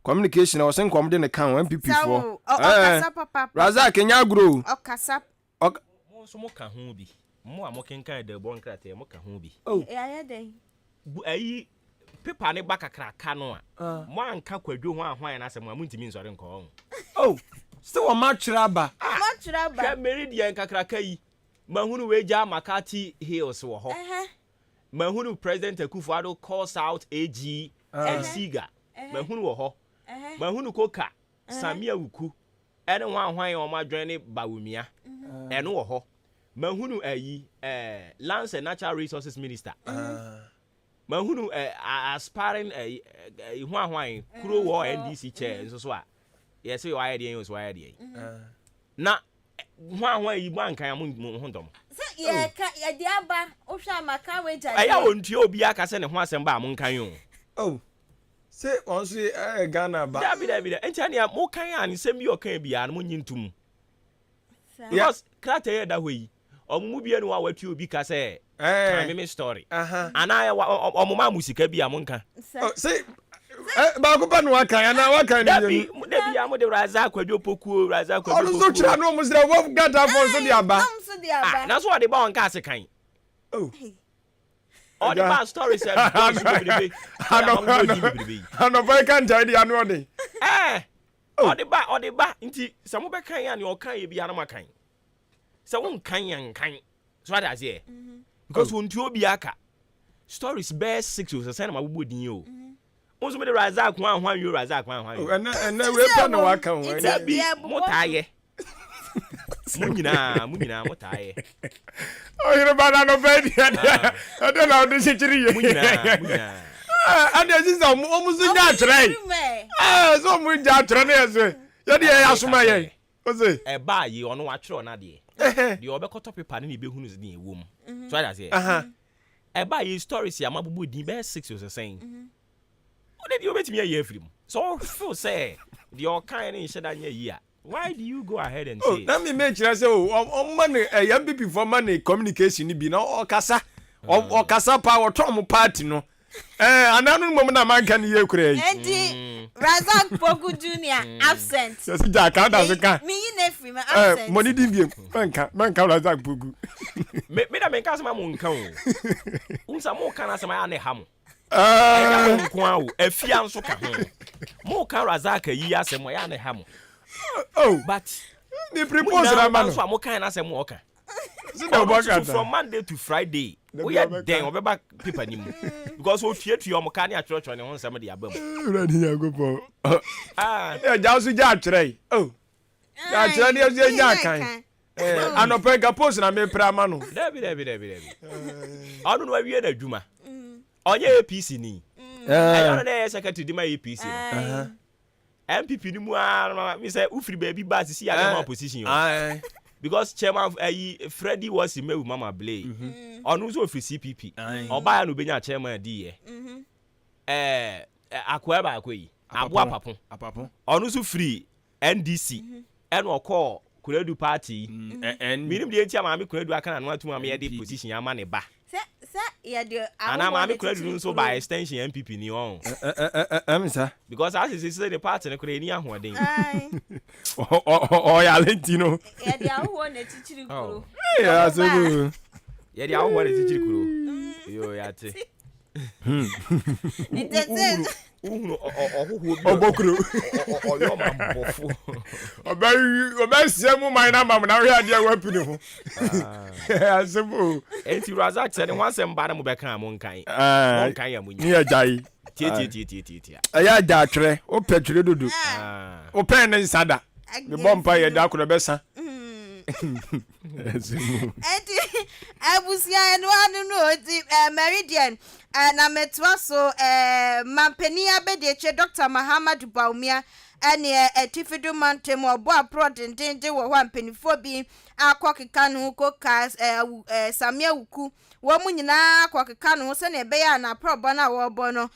Communication na ɔsɛ nka ɔmo de ne ka ho NPP foɔ. Ɛɛ Razak nyɛ agorɔ o. Ɔkasa. Mo nso mo ka ho bi. Mo a mo kenkan dawubɔ nkrataa yi mo ka ho bi. Oh. Yɛayɛ dɛn? Ayi paper ne ba kakraka no a mo anka kwadwo ho ahwan no asɛm a montumi nsɔre nkɔ ɔho. Oh, sɛ wɔn atwerɛ aba. Ah, Moatwerɛ aba. Hwɛ Meridian kakraka yi. Mahunu wei gya McCarthy Hills wɔ hɔ. Mahunu President Akufo Addo calls out AG and Siga. Mahunu wɔ hɔ. Mahunu Koka, Sammy Awuku, ɛne hwan hwan a wɔn adwene ne Bawumia. Ɛno wɔ hɔ. Mahunu ayi, eh, Lands and Natural Resources Minister. Mahunu eh, aspiring eh, eh, hwan hwan kuro wɔ NDC chair nso so a yɛsɛ wayɛ deɛ yɛn so wayɛ deɛ na hwan hwan yi mo ankan a mo mo ho ntɔ mo. Sɛ yɛka yɛde aba wohwɛ a maka wagya Ɛyɛ a wɔntua obi aka sɛ ne ho asɛm ba a monkan o. Oh, sɛ wɔn nso yɛ Ghana ba. Dabi dabi dabi nti ɛnea mokan a nsɛm bi a ɔkan biara no monyi ntom. Because krataa yi a ɛda hɔ yi Ɔmo mu bia ni hɔ a watua obi ka sɛ kan me me story. Anaa ɔmo maa mo sika bi a mo nka. Se baako pɛ na wakan anaa wakan ne mmienu. Dabi dabi a mo de Razak Kwadwo Pokuo Razak Kwadwo Pokuo. Ɔno nso kyerɛ no ɔmo srɛ wɔ Ghanafoɔ nso de aba. Ah nanso ɔde ba ɔnka ase kan. Ɔde ba stories ɛdɔɔso bebrebe. Anɔpa yi ka nkyɛn de ano ɔden. Ɛɛ ɔde ba ɔde ba nti sɛ mo bɛ kan a nea ɔkan yɛ biara mo akan. Sɛ wo nkan yɛ nkan. So ate aseɛ? Because mm. wɔntua obi aka. Stories bɛyɛ six o sɛ sɛn na mabobɔ din o. Wo nso mede Razak ho ahoa nwie Razak ho ahoa nwie. Ɛnɛ ɛnɛ wei pɛ na waka ho. Dabi mo taa yɛ. Mo nyinaa mo nyinaa mo taa yɛ. Ɔyere ba na nɔpɛ deɛ ɛdeɛ ɛdeɛ na ɔde kyekyere yɛ. Mo nyinaa mo nyinaa. Ɛdeɛ sisan ɔmo ɔmo nso nya atwerɛ yi. Ɛɛ sɛ ɔmo gya atwerɛ ne yɛ so yɛde yɛ asoma yɛn. Ose. Ɛbaa yei, ɔno watwerɛ n'adeɛ. Deɛ ɔbɛkɔtɔ paper no na ɛbɛhunu deɛ ɛwɔ mu. So wate aseɛ? Ɛbaa yei stories a mabobɔ din bɛyɛ six o sɛ sɛn. Wode deɛ wobɛtumi ayi afiri mu. Sɛ wo feel sɛ deɛ ɔkaeɛ no nhyɛ da nyɛ yie a, why do you go ahead and Oh, say it? na me mekyerɛ sɛ o, ɔmma no ɛyɛ NPP foɔ ma no communication no bi na ɔkasa. Ɔkasa paa, ɔtɔn mo party no. Ɛɛ anaa no mmom na manka ne yie koraa yi. Enti Razak Poku Junior absent. Yɛsi gya aka da so ka. Meyi no afiri mu absent. Ɛɛ mɔ ne din biem mɛnka mɛnka Razak Poku. Me me da menka asɛm a mo nka o. Wohu sɛ mo ka n'asɛm a na ɛha mo. Ɛnyɛ mo nko ara o afia nso ka ho. Mo ka Razak ayi asɛm a ɛyɛ a na ɛha mo. Oh. But ne prepose na ma no. Mo nyinaa nso a mo kan n'asɛm a ɔka. Ɔno nso from Monday to Friday woyɛ dɛn ɔbɛba paper ni mu because otuatua ɔmo ka ne atwerɛtwerɛ ne ho nsɛm de aba mu. Awurade Nyankopɔn. Ɛgya nso gya atwerɛ yi. Oh. Gya atwerɛ ne ɛso nya akan. Anɔpɛ nka post na mepere ama no. Dabi dabi dabi dabi. Ɔno no awie n'adwuma. Ɔnyɛ APC ni. Ɛyɛ ɔno na ɛyɛ secretary de ma APC no. NPP no mu ara no mi sɛ wofiri baabi ba sisi yɛ adama opposition o because chairman ayi eh, Freddie Wɔsi Mewu Mama Blay mhm. ɔno nso ofiri CPP ɔbaa yɛ na obenya chairman di yɛ mhm. ɛɛ akoa baako yi aboa papo ɔno nso firi NDC mhm. ɛna ɔkɔɔ Konadu party yi menim deɛ nti a maame Konadu aka n'ano atum ama yɛde position ama ne ba Anaa maame Konadu no nso by extension NPP ni ɔn. Ɛm sa. Because as sisi sɛ ne party no koraa ɛni ahoɔden. Ɔyale nti no. Yɛde ahohoɔ na akyikyiri kuro. Ɛyɛ asɛm o. Yɛde ahohoɔ na akyikyiri kuro. Yo yate. Wohunu ɔhohoɔ bi ɔbɔ kuro ɔyɛ ɔmanbɔfo. Ɔbɛsɛ mu man no ama mo na wohwɛ adeɛ a woapi ne ho. Asɛm o. Enti Razak sɛ ne ho asɛm ba na mobɛka a monkan. Monkan a munya. Ne agyae. Tiatiatiatiatia. Ɛyɛ agya atwerɛ. Wopɛ twerɛ dodo. Wopɛ ne nsa da. Mebɔ mpa yɛ da korɔ bɛsa. Enti abusua ɛno ano no enti Meridian na metoa so mampanin abadiakyire Dr. Mahamadou Bawumia ɛne Atifido mantam ɔbɔ aporɔ dendenden wɔ hɔ a mpanimfoɔ bi akɔkeka ne ho koka Samia Wuku wɔn mu nyinaa akɔkeka ne ho sɛnea ɛbɛyɛ a n'aporɔbɔ no a wɔrebɔ no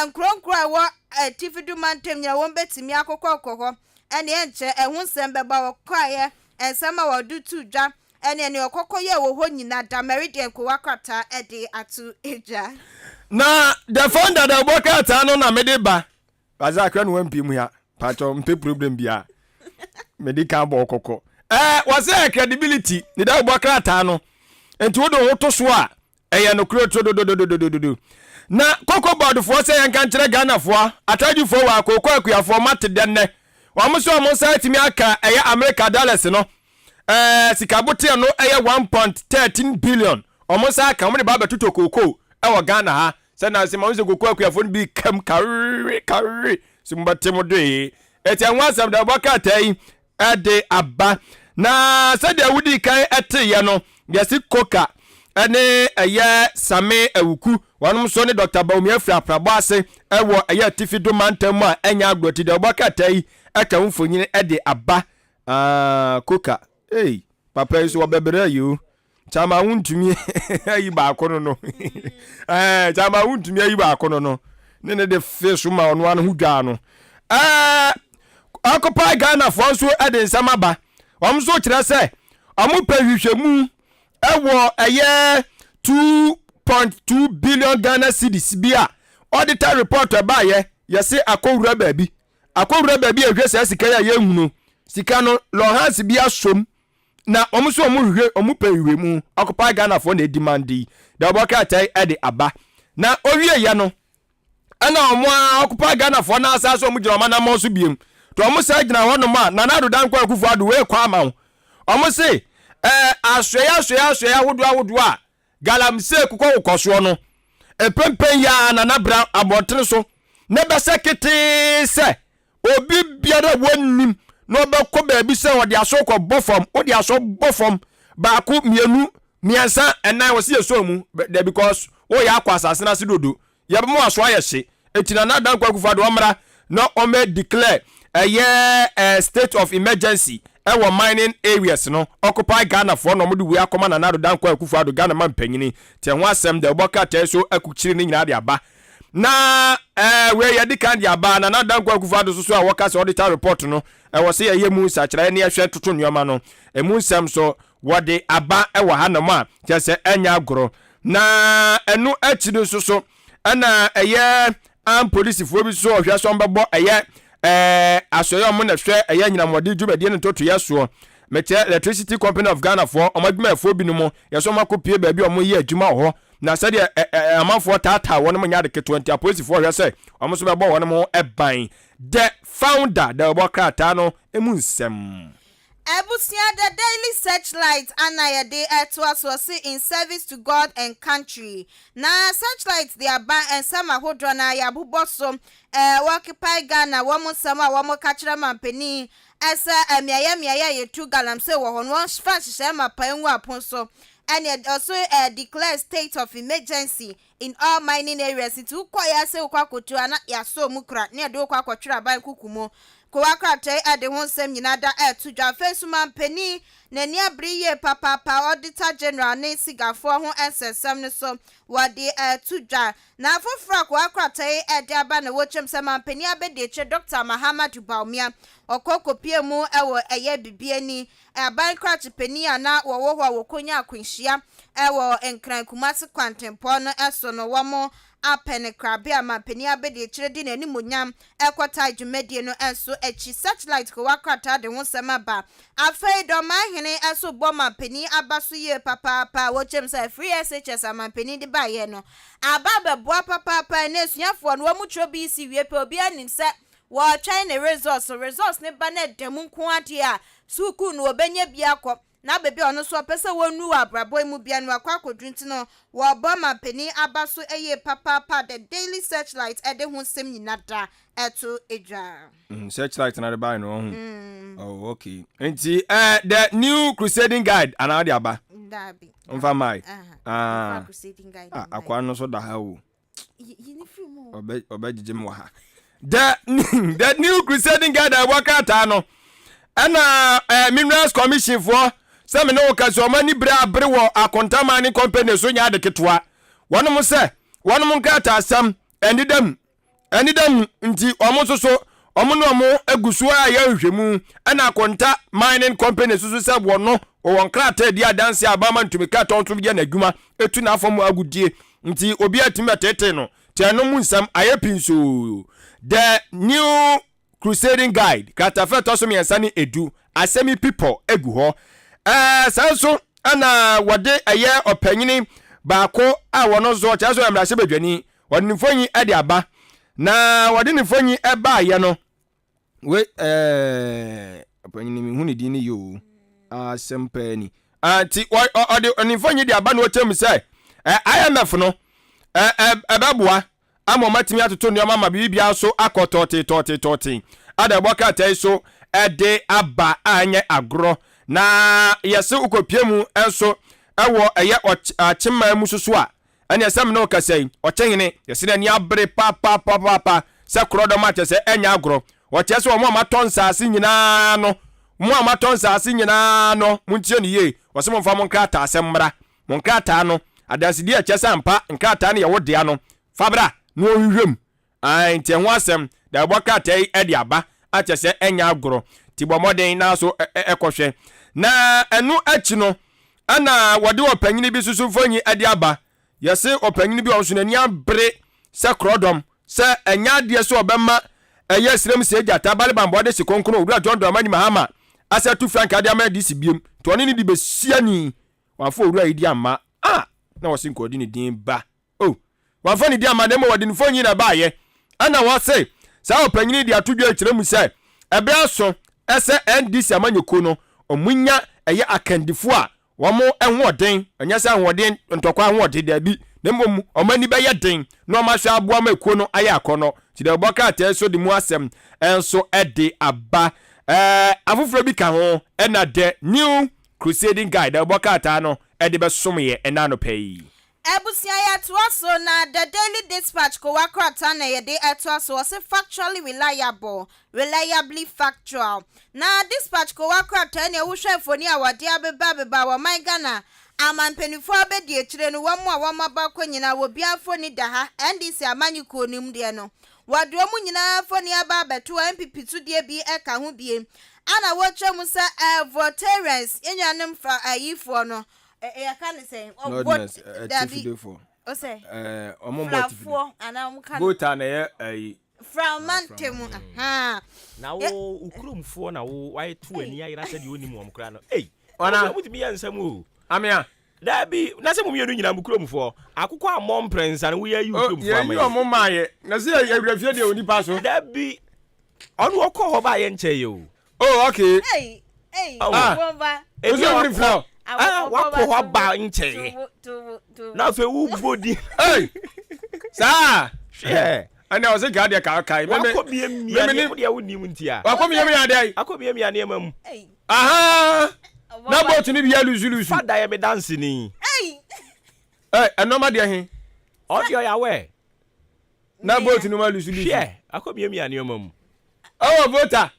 nkuro nkuro a ɛwɔ Atifido mantam nyinaa wɔn bɛtumi akokɔkɔ hɔ ɛne ɛnkyɛ ɛho nsɛm bɛba wɔkɔeɛ Nsɛm a wɔde too dwa ne nea ɔkɔkɔ yɛɛ wɔ hɔ nyina da Meridian kowa krataa de ato dwa. Na the founder da ɔbɔ krataa no na mede ba. Razak hwɛ no wampie mu ya. Pakyɛw mpɛ problem bia. Mede kan bɔ kɔkɔ. Eh, wɔsɛ credibility ne da ɔbɔ krataa no. Nti wode wo ho to so a Ɛyɛ nokorɛ turododododododo. Na Cocoa Board foɔ sɛ yɛnka nkyerɛ Ghanafoɔ, Atrajifoɔ wɔ akooko akuafoɔ moate dɛ nnɛ wɔn nso wɔn nsa atumi aka ɛyɛ America dollars no ɛɛ sika boteɛ no ɛyɛ 1.13 billion wɔn nsa aka wɔn de ba abɛtotɔ kooko ɛwɔ Ghana ha sɛ na sɛ ma wɔn sɛ kooko akuafoɔ no bi kam kawe kawe sɛ mo bɛte mo doe ɛti ɛho asɛm da ɛbɔ krataa yi de aba. Na sɛdeɛ wodii kan teeɛ no, yɛse Koka ne ɛyɛ Same Awuku, Wɔnom nso ne Dɔkta Bawumia firi aprabɔ ase wɔ ɛyɛ atifi do mantam mu a ɛnyɛ agorɔ ti deɛ wɔbɔ krataa yi atwa ho mfonyin de aba. Ah, Koka, ei, papa yi so wɔbɛbrɛ yi o. Kyama wontumi ayi baako no no. Ɛɛ, kyama wontumi ayi baako no no. Ne ne de fe so ma ɔno ano ho dwaa no. Ɛɛ, Occupy Ghanafoɔ nso de nsɛm aba. Wɔn nso kyerɛ sɛ wɔn pɛ hwehwɛmu ɛwɔ ɛyɛ 2.2 billion Ghana cedis bi a auditor report ɛbaayɛ yɛse akɔwura baabi akɔwura baabi a ɛhwɛ saa sika yi a yɛnhunu sika no lɔhans bi asom na wɔn nso wɔn hwehwɛ wɔn pɛ nhwehwɛmu Occupy Ghanafoɔ na ɛdimande yi dawubɔ krataa yi ɛde aba na owie yɛ no ɛna wɔn a Occupy Ghanafoɔ no asan so wɔn gyina wɔn anammɔn so biem to wɔn san gyina hɔnom a Nana Addo Dankwa Akufo Addo wei kɔ ama wo wɔn se ɛɛ asoɛe asoɛe asoɛe ahodoɔ ahodoɔ a galamsey kokɔ wokɔ soɔ no mpempem yɛ a Nana bra abɔntene so na ɛbɛsɛ ketee sɛ obi biara a wɔnnim na ɔbɛkɔ baabi sɛ ɔde aso kɔbɔ fam wode aso bɔ fam baako mmienu mmiɛnsa ɛnan wɔ se yɛsɔ mu dɛ because woyɛ akɔ asase no ase dodo yɛbɛma waso ayɛ hye eti Nana Dankwa Akufo-Addo ɔmmra na ɔmmɛ declare ɛyɛ eh, state of emergency ɛwɔ mining areas no occupy Ghana foɔ na wɔde wei akɔma Nana Addo Dankwa Akufo-Addo Ghana ma mpanyini te ho asɛm dɛ wɔbɔ krataa so akukyiri ne nyinaa de aba Na eh, wei yɛde kan de aba Nana Dankwa Akufo-Addo so so a wɔka sɛ auditor report no ɛwɔ sɛ yɛyɛ mu nsakyeraeɛ ne yɛhwɛ toto nneɛma no ɛmu nsɛm so wɔde aba wɔ hanom a kyerɛ sɛ ɛnyɛ agorɔ. Na ɛno akyi no nso so ɛna ɛyɛ armed polisifoɔ bi so ɔhwɛ sɛ wɔbɛbɔ ɛyɛ ɛɛ asɔeɛ wɔn na ɛhwɛ ɛyɛ anyinamɔden dwumadie no ntotoeɛ soɔ mekyerɛ Electricity Company of Ghana foɔ wɔn adwumayɛfoɔ binom yɛsɛ wɔn akɔpie baabi a wɔyɛ adwuma wɔ hɔ Na sɛdeɛ ɛ ɛ amanfoɔ taataa wɔnom nyɛ ade ketewa nti, apolisifoɔ hwɛ sɛ wɔn nso bɛbɔ wɔnom ho ban. The Founder, dawubɔ krataa no mu nsɛm. Abusua The Daily Searchlight ana yɛde retoa soɔ se In Service to God and Country. Na Searchlight de aba nsɛm ahodoɔ no ara yɛabobɔ so. Ɛɛ Occupy Ghana wɔn nsɛm a wɔka kyerɛ mampanin sɛ mmeaeɛ mmeaeɛ a yɛtu galamsey wɔ hɔ no wɔmfa nhyehyɛɛ mapa ngu apon so Ɛneɛ ɔso eh declare state of emergency in all mining areas nti wokɔ yɛ sɛ wokɔ akɔtu a na yɛasɔ mu kora ne yɛde wokɔ akɔtwere aban kuku mu. Kowa krataa yi ɛde ho nsɛm nyinaa da ɛɛto dwa. Afei nso manpanin n'ani abere yie papaapa Auditor General ne Sigafoɔ ho nsɛnsɛm no so wɔde ɛɛto dwa. Na afoforɔ a kowa krataa yi ɛde aba na wɔkyerɛm sɛ manpanin abɛdiakyire Doctor Mahamadou Bawumia ɔkɔ kɔpie mu ɛwɔ ɛyɛ Bibiani Aban krakye panin a na wɔwɔ hɔ a wɔkɔnyaa akwanhyia wɔ Nkran-Kumasi kwantempɔn no so no, wɔapɛ no krabea ma panin abadiakyire de n'animuonyam kɔtae dwumadie no nso akyi. Searchlight kowa krataa de ho nsɛm aba. Afei Dɔmahene nso bɔ mampanin aba so yie papaapa a wɔkyerɛ mu sɛ Free SHS a mampanin de baeɛ no aba abɛboa papaapa. Ɛnnɛ asuafoɔ no wɔtwerɛ BEC wie pɛ obiara nim sɛ Wɔretwɛn ne results, results no ba na ɛda mu nko ara deɛ a, sukuu no wɔbɛnya bi akɔ, na baabi a ɔno nso ɔpɛ sɛ wɔnuru wɔ abrabɔ yi mu biara no wakɔ akɔduru nti no, wɔrebɔ mampanin aba so yie papaapa. The Daily Searchlight de ho nsɛm nyina da to dwa. Mm, Searchlight na de bae no ɔho. Oh, okay. Nti eh, the new Crusading Guide anaa de aba? Dabi. Mfa mae. Ah, Crusading Guide. Ah, akwa no so da ha o. ɔbɛgyegye mu wɔ ha the the new crusading guide a ɛwɔ krataa no ɛna eh, minerals commission foɔ sɛ me ne wo ka sɛ ɔma ani bere abere wɔ akonta mining company so nyɛ ade ketewa wɔnom sɛ wɔnom nkrataa asɛm ɛneda mu ɛneda mu nti wɔn nso so wɔn ne wɔn agu so a yɛ nhwehwɛmu ɛna akonta mining company nso so sɛ wɔn no wɔwɔ nkrataa di adanse a abama ntumi krataa nso yɛ n'adwuma etu n'afɔ mu agodie nti obi atumi bɛtetee no te ɛno mu nsɛm ayɛ pii nso the new Crusading Guide, kratafa a ɛtɔ so mmiɛnsa ne edu, asɛm yi pipɔ gu hɔ. Ɛɛ saa nso ɛna wɔde ɛyɛ ɔpanyini baako a wɔn nso ɔkyerɛ sɛ ɔyɛ mmarahyɛbadwani, wɔde ne mfonyi de aba. Na wɔde ne mfonyi baayɛ no, we ɛɛ ɔpanyini mehu ne din no yie o, asɛm paa ni. Nti ɔde ne mfonyi de aba na ɔkyerɛ mu sɛ IMF no ɛbɛboa ama wɔatumi atoto nneɛma ma biribiara so akɔ tɔɔtee tɔɔtee tɔɔtee. Adawubɔ krataa yi so de aba a ɛnyɛ agorɔ. Na yɛse wokɔpie mu nso wɔ ɛyɛ Akyemman mu soso a, Ɛneɛ sɛ mene wo kasa yi, ɔkyehene, yɛse n'ani abere papapapaapa sɛ korɔdɔm a kyerɛ sɛ ɛnyɛ agorɔ. Ɔkyerɛ sɛ wɔn a wɔatɔ nsaase nyinaa no, mo a moatɔ nsaase nyinaa no, montie no yie, ɔse momfa mo nkrataasɛm mmra. Mo nkrataa no, adansedie a ɛkyerɛ sɛ ampa nkrataa no yɛ wo dea no, fa bra na wɔnhwehwɛ mu. Ae, nti ɛho asɛm, dawubɔ krataa yi de aba, akyerɛ sɛ ɛnyɛ agorɔ. Nti bɔ mmɔden na so kɔhwɛ. Na ɛno akyi no, ɛna wɔde ɔpanyini bi nso mfonyi de aba. Yɛse ɔpanyini bi a ɔno nso n'ani abere sɛ korɔdɔm, sɛ ɛnyɛ adeɛ sɛ ɔbɛma ɛyɛ serem sɛ gyata, bale bambɔ de se kronkron Owura John Dramani Mahama asɛ atu frankaa de ama NDC biom. Nti ɔne no de bɛsi ani. Wamfa owura yi din amma a na wɔse nka ɔde ne din ba. Oh, wamfa ne din amma na mmom ɔde ne mfonyin na ɛbaeɛ. Ɛna wɔse saa ɔpanyin yi de ato dwa rekyerɛ mu sɛ ɛberɛ aso sɛ NDC amanyɔkuo no wɔnya ɛyɛ akandifoɔ a wɔn ahoɔden, ɛnyɛ sɛ ahoɔden ntɔkwa ahoɔden, daabi, na mmom wɔn ani bɛyɛ den na wɔn ahwɛ aboa ma ekuo no ayɛ akɔnnɔ. Nti deɛ ɔbɔ krataa yi so de mu asɛm nso de aba. Ɛɛ afoforɔ bi ka ho ɛna The New Crusading Guide a ɔbɔ krataa no de bɛsom yɛ ɛna anɔpa yi. Abusua yɛtoa so na The Daily Dispatch kowa krataa na yɛde ɛtoa so wɔse factually reliable, reliably factual. Na Dispatch kowa krataa nea wohwɛ mfoni a wɔde abeba abeba wɔ ɔman Ghana amanpaninfoɔ abɛdi akyire no wɔn a wɔn aba kɔ nyinaa wɔbiara mfoni da ha NDC amanyɔkuo no mu deɛ no wɔde wɔn nyinaa mfoni aba abɛto NPP so deɛ bi ɛka ho bie ana wɔkyerɛ mu sɛ eh, Voltarians yɛn nuanom fra ayifoɔ no yɛka ne sɛn Nordness atifidefoɔ ɔsɛ ɔmo mmɔ atifidefoɔ frafoɔ anaa ɔmo ka no Volta na ɛyɛ ayi Fraumantam ahaa. Na wo wo kuromfoɔ na wo wayɛ to ani ayera sɛdeɛ ɔnim wɔn koraa no ei Ɔna motumi yɛ nsɛm o Amea Daabi na sɛ mo mmienu nyinaa mo kuromfoɔ akokɔ ammɔ mprɛnsa no woyɛ ayi wo kuromfoɔ ama yɛyi ɔmo maayɛ na sɛ yɛ awura fie deɛ onipa so Daabi ɔno ɔkɔ hɔ baa yɛ nkyɛn yɛ o Oh okay. Hey, hey, ah. Bomba. Ebi wakɔ ah wakɔ hɔ aba nkyɛn. Na afei wo bɔ di. Hey, saa. Hwɛ. Ɛnna ɔsɛ gya deɛ kaa kae. Wakɔ mie mia ne deɛ wo nim ntia. Wakɔ mie mia deɛ. Akɔ mie mia nneɛma mu. Aha. Na boat ni bi yɛ lusu lusu. Fada yɛ me danse ni. Hey. Ɛ ɛnɔma deɛ he. Ɔdeɛ ɔyɛ awɛ. Na boat no ma lusu lusu. Hwɛ akɔ mia mia nneɛma mu. Ɛwɔ vota.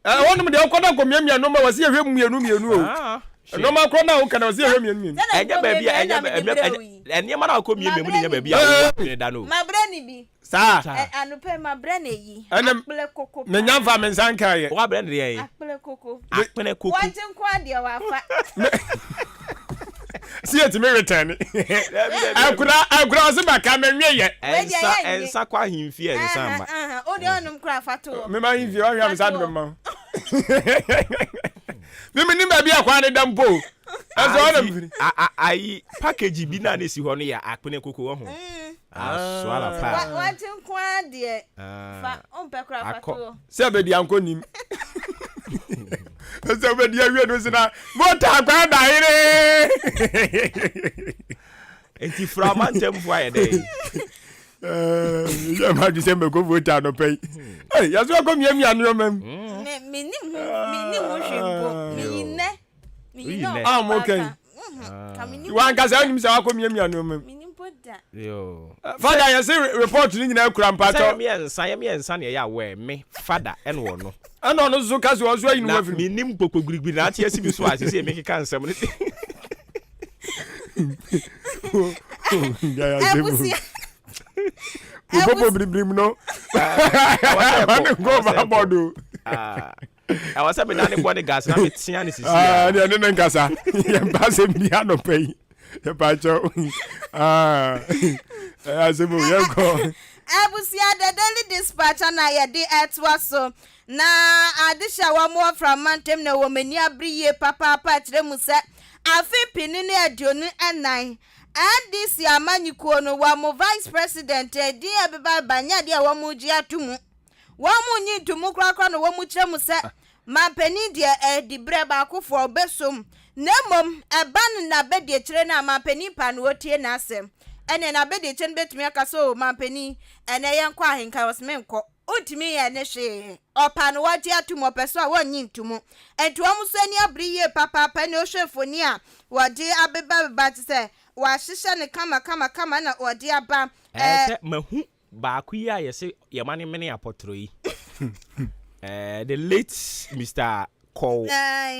Ɛhɔ nom deɛ ɔkɔ na kɔ mia mia nneɛma wɔ si yɛhwɛ mmienu mmienu o. Ah, Nneɛma korɔ na woka na wɔ si yɛhwɛ mmienu mmienu. Ɛnyɛ baabi a ɛnyɛ ɛnyɛ nneɛma na akɔ mia mia mu ne nyɛ baabi a wɔwɔ adwene da no. Mabrɛ ne bi. Saa. Anɔpɛ mabrɛ ne yi. Ɛnɛ Akplɛ koko paa. menya nfa me nsa nka yɛ. Wabrɛ ne deɛ yi. Akplɛ koko. Akplɛ koko. Wɔgye nko adeɛ wafa. Si yɛtumi retɛne. Akura akura ɔse baka menwe yɛ. Ɛnsa ɛnsa kɔ ahemfie ɛnsa ama. O deɛ ɔnom kora fa to hɔ. Mema ahemfie ɔhwɛ a mesa de bɛma wo. Mimi nim baabi a kwan ne da mpo. Ɛsɛ ɔna mfiri. Ayi package bi na ne si hɔ no yɛ akpene koko wɔ ho. Asoala paa. Wagye nko ara deɛ fa ɔmpɛ kora fa to hɔ. Sɛ bɛdi ankɔ nim. Sɛ bɛdi awie no sena bota akwa da yere. Nti fura amantamfo ayɛ dɛ. Yɛ ma dwi sɛ mɛkɔ vota anɔpa yi. Yɛso akɔ miamia nneɛma mu. Menim ho menim ho hwee mpo. Meyi nnɛ. Meyi nnɛ. Ah, mo kɛn. Wankasa wonim sɛ wakɔ miamia nneɛma mu. Fada yɛse report no nyinaa kura mpatɔ. Sɛ yɛmmiɛnsa yɛmmiɛnsa na ɛyɛ aware me fada ɛna ɔno. Ɛna ɔno nso ka sɛ ɔnso ayi ne ho afiri mu. Na menim kpokpo gbirigbiri na ate asi me so a sese mekeka nsɛm no. Abusua. Kpokpo gbirigbiri mu no. Ɛwɔ ne nkɔ ba bɔ do. Ɛwɔ sɛ meda ne bɔ ne gas na metea ne sisi a. Ɛne ɛne ne nkasa. Yɛmpa asɛm bi anɔpa yi. Yɛpa kyɛw. Asɛm o yɛnkɔ. Abusua The Daily Dispatch na yɛde ɛtoa so na adehyɛ a wɔn wɔ Frama ntam na wɔn ani abere yie papaapa kyerɛ mu sɛ afe mpini ne 24 NDC amanyikuo no wɔn vice president edin a ɛbeba ba nyɛ adeɛ a wɔn gye ato mu. Wɔn nnye ntomu korakora na wɔn kyerɛ mu sɛ manpanin deɛ ɛdi berɛ baakofoɔ ɔbɛsom na mmom ɛba no n'abadiakyire no a manpanin pa no ɔtie n'asɛm. Ɛneɛ n'abadiakyire no bɛtumi aka sɛ o manpanin ɛnɛ yɛnkɔ ahenkan ɔse menkɔ. Wontumi nyɛ ne hwee. Ɔpa no wɔgye atom ɔpɛ so a wɔnnye ntomu. Nti wɔn nso ani abere yie papaapa ɛne wohwɛ mfoni a wɔde abebabeba te sɛ. Wɔahyehyɛ no kama kama kama na wɔde aba. Ɛɛ sɛ mahu baako yi a yɛse yɛma no mene apɔtorɔ yi. Ɛɛ the late Mister Kɔw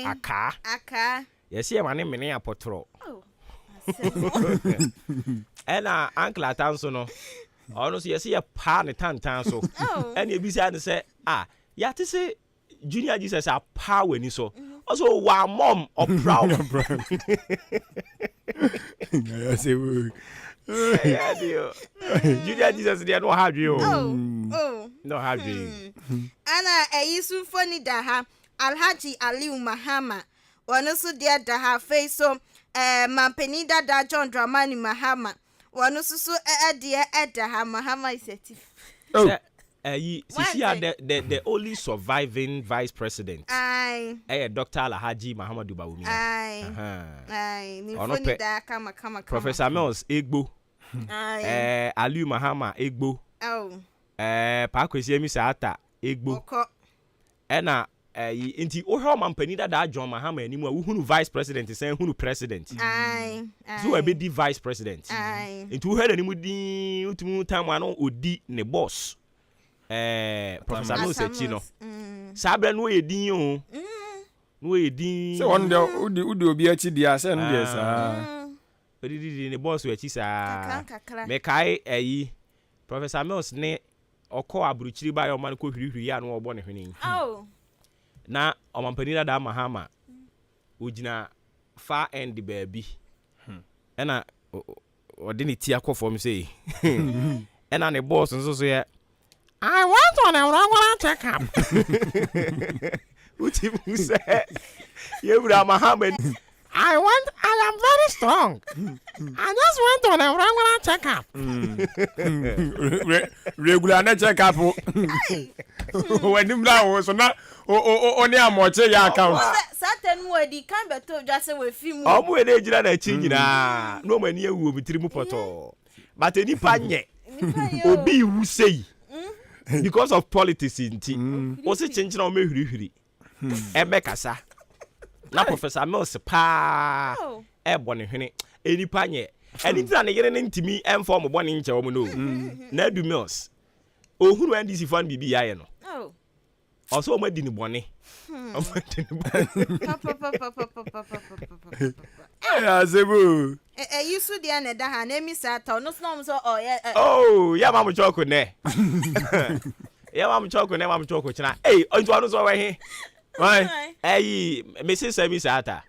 Akaa. Akaa. Yɛse yɛma no mene apɔtorɔ. Oh, asɛm. Ɛna Uncle Ata nso no, ɔno nso yɛse yɛpaa ne tantan so. Oh. Ɛna ebisa no sɛ, ah, yɛate se Junior Jesus apaa w'ani so. Ɔsɛ o wa mɔm ɔpra wo. Junior Jesus deɛ no ɔha adwene o. Oh, oh. Na ɔha adwene. Ɛna ɛyi so mfoni da ha Alhaji Aliu Mahama wɔn nso deɛ da ha afei so ɛɛ mampanin dada John Dramani Mahama Wɔn nso so deɛ ɛda ha Mahama is a thief. Oh. Sɛ ɛyi sisi a the the the only surviving vice president. Ayi. Ɛyɛ Dr. Alhaji Mahamadu Bawumia. Ayi. Ayi. Ne mfoni da kama kama kama. Professor Mills Egbo. Ayi. Ɛɛ Aliu Mahama Egbo. Oh. Ɛɛ Paa Kwesi Amisa Atta Egbo. Ɔkɔ. Ɛna ɛyi nti wohwɛ ɔmampanin dadaa John Mahama anim a wohunu vice president san hunu president. Ae, ae. So ɛbɛdi vice president. Ae. Nti wohwɛ n'anim dinn wotumi hu time a no ɔdi ne boss ɛɛ Professor Mills akyi no. Mm. Saa berɛ no ɔyɛ din o. Na ɔyɛ din. Sɛ wɔn deɛ wodi wodi obi akyi deɛ a sɛ ɛno deɛ saa. Ɔdididi ne boss akyi saa. Kakra nkakra. Mekae ɛyi Professor Mills ne ɔkɔɔ abrokyiri baeɛ a ɔma no kɔ hwirihwiri a na wɔbɔ ne hwene yi. Na ɔmampanin dada Mahama ɔgyina far end baabi ɛna ɔde ne ti akɔ fam sei ɛna ne boss nso so yɛ I went on a regular check up. Wotim hu sɛ yɛwura Mahama I want, I am very strong. I just went on a regular checkup. Regular ne checkup. W'anim na wo so na o ne amɔkye yɛ account. Satan mu adi kan bɛtɔ dwa sɛ wafi mu. Ɔmo yɛ n'egyina n'akyi nyinaa na ɔmo ani awu ɔmo tiri mu pɔtɔɔ. But nipa nyɛ obi wu sei because of politics nti. Wosi kyenkyen a ɔmo ehurihuri. ɛbɛkasa na Professor Mills paa ɛbɔ ne hwene nipa nyɛ ɛne nti na ne yere no ntumi ɛmfa ɔmo bɔne nkyɛ ɔmo no na adu Mills ohunu NDC fo no biribi yɛayɛ no ɔsɛ ɔmo adi ne bɔne ɔmo adi ne bɔne Ɛyɛ asɛm o. Ɛyi so deɛ na ɛda ha na emi saa ta ɔno so na ɔmo sɛ ɔyɛ ɛ. Oh yɛ ma mo kyɔko nɛ yɛ ma mo kyɔko nɛ ma mo kyɔko kyena ei nti ɔno so ɔwɔ he ɛyi mese sɛ mi saa ta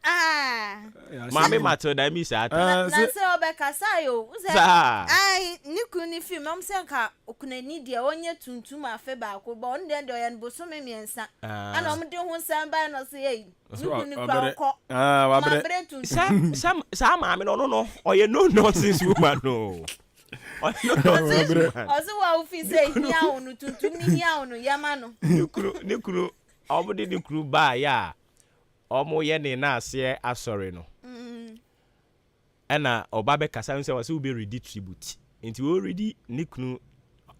maame Matilda mi saa ta. Na sɛ ɔbɛkasa yi o sɛ ayi ne kunu ne fim na ɔmo sɛ nka okunani deɛ ɔnyɛ tuntum afe baako bɔ ɔno deɛ deɛ ɔyɛ no bosome mmiɛnsa ɛna ɔmo de ho nsɛm bae na ɔsɛ ei. Ah, saa maame no ɔno no ɔyɛ no nonsense woman no. Ɔsɛ wa wofi sɛ hia wo no tuntum ne hia wo no yɛma no. Ne kunu ne kunu ɔmo de ne kunu baayɛ a ɔmo yɛ ne naaseɛ asɔre no. Mm. Ɛna ɔba bɛkasa sɛ ɔsɛ wobɛ redi tribute nti ɔredi ne kunu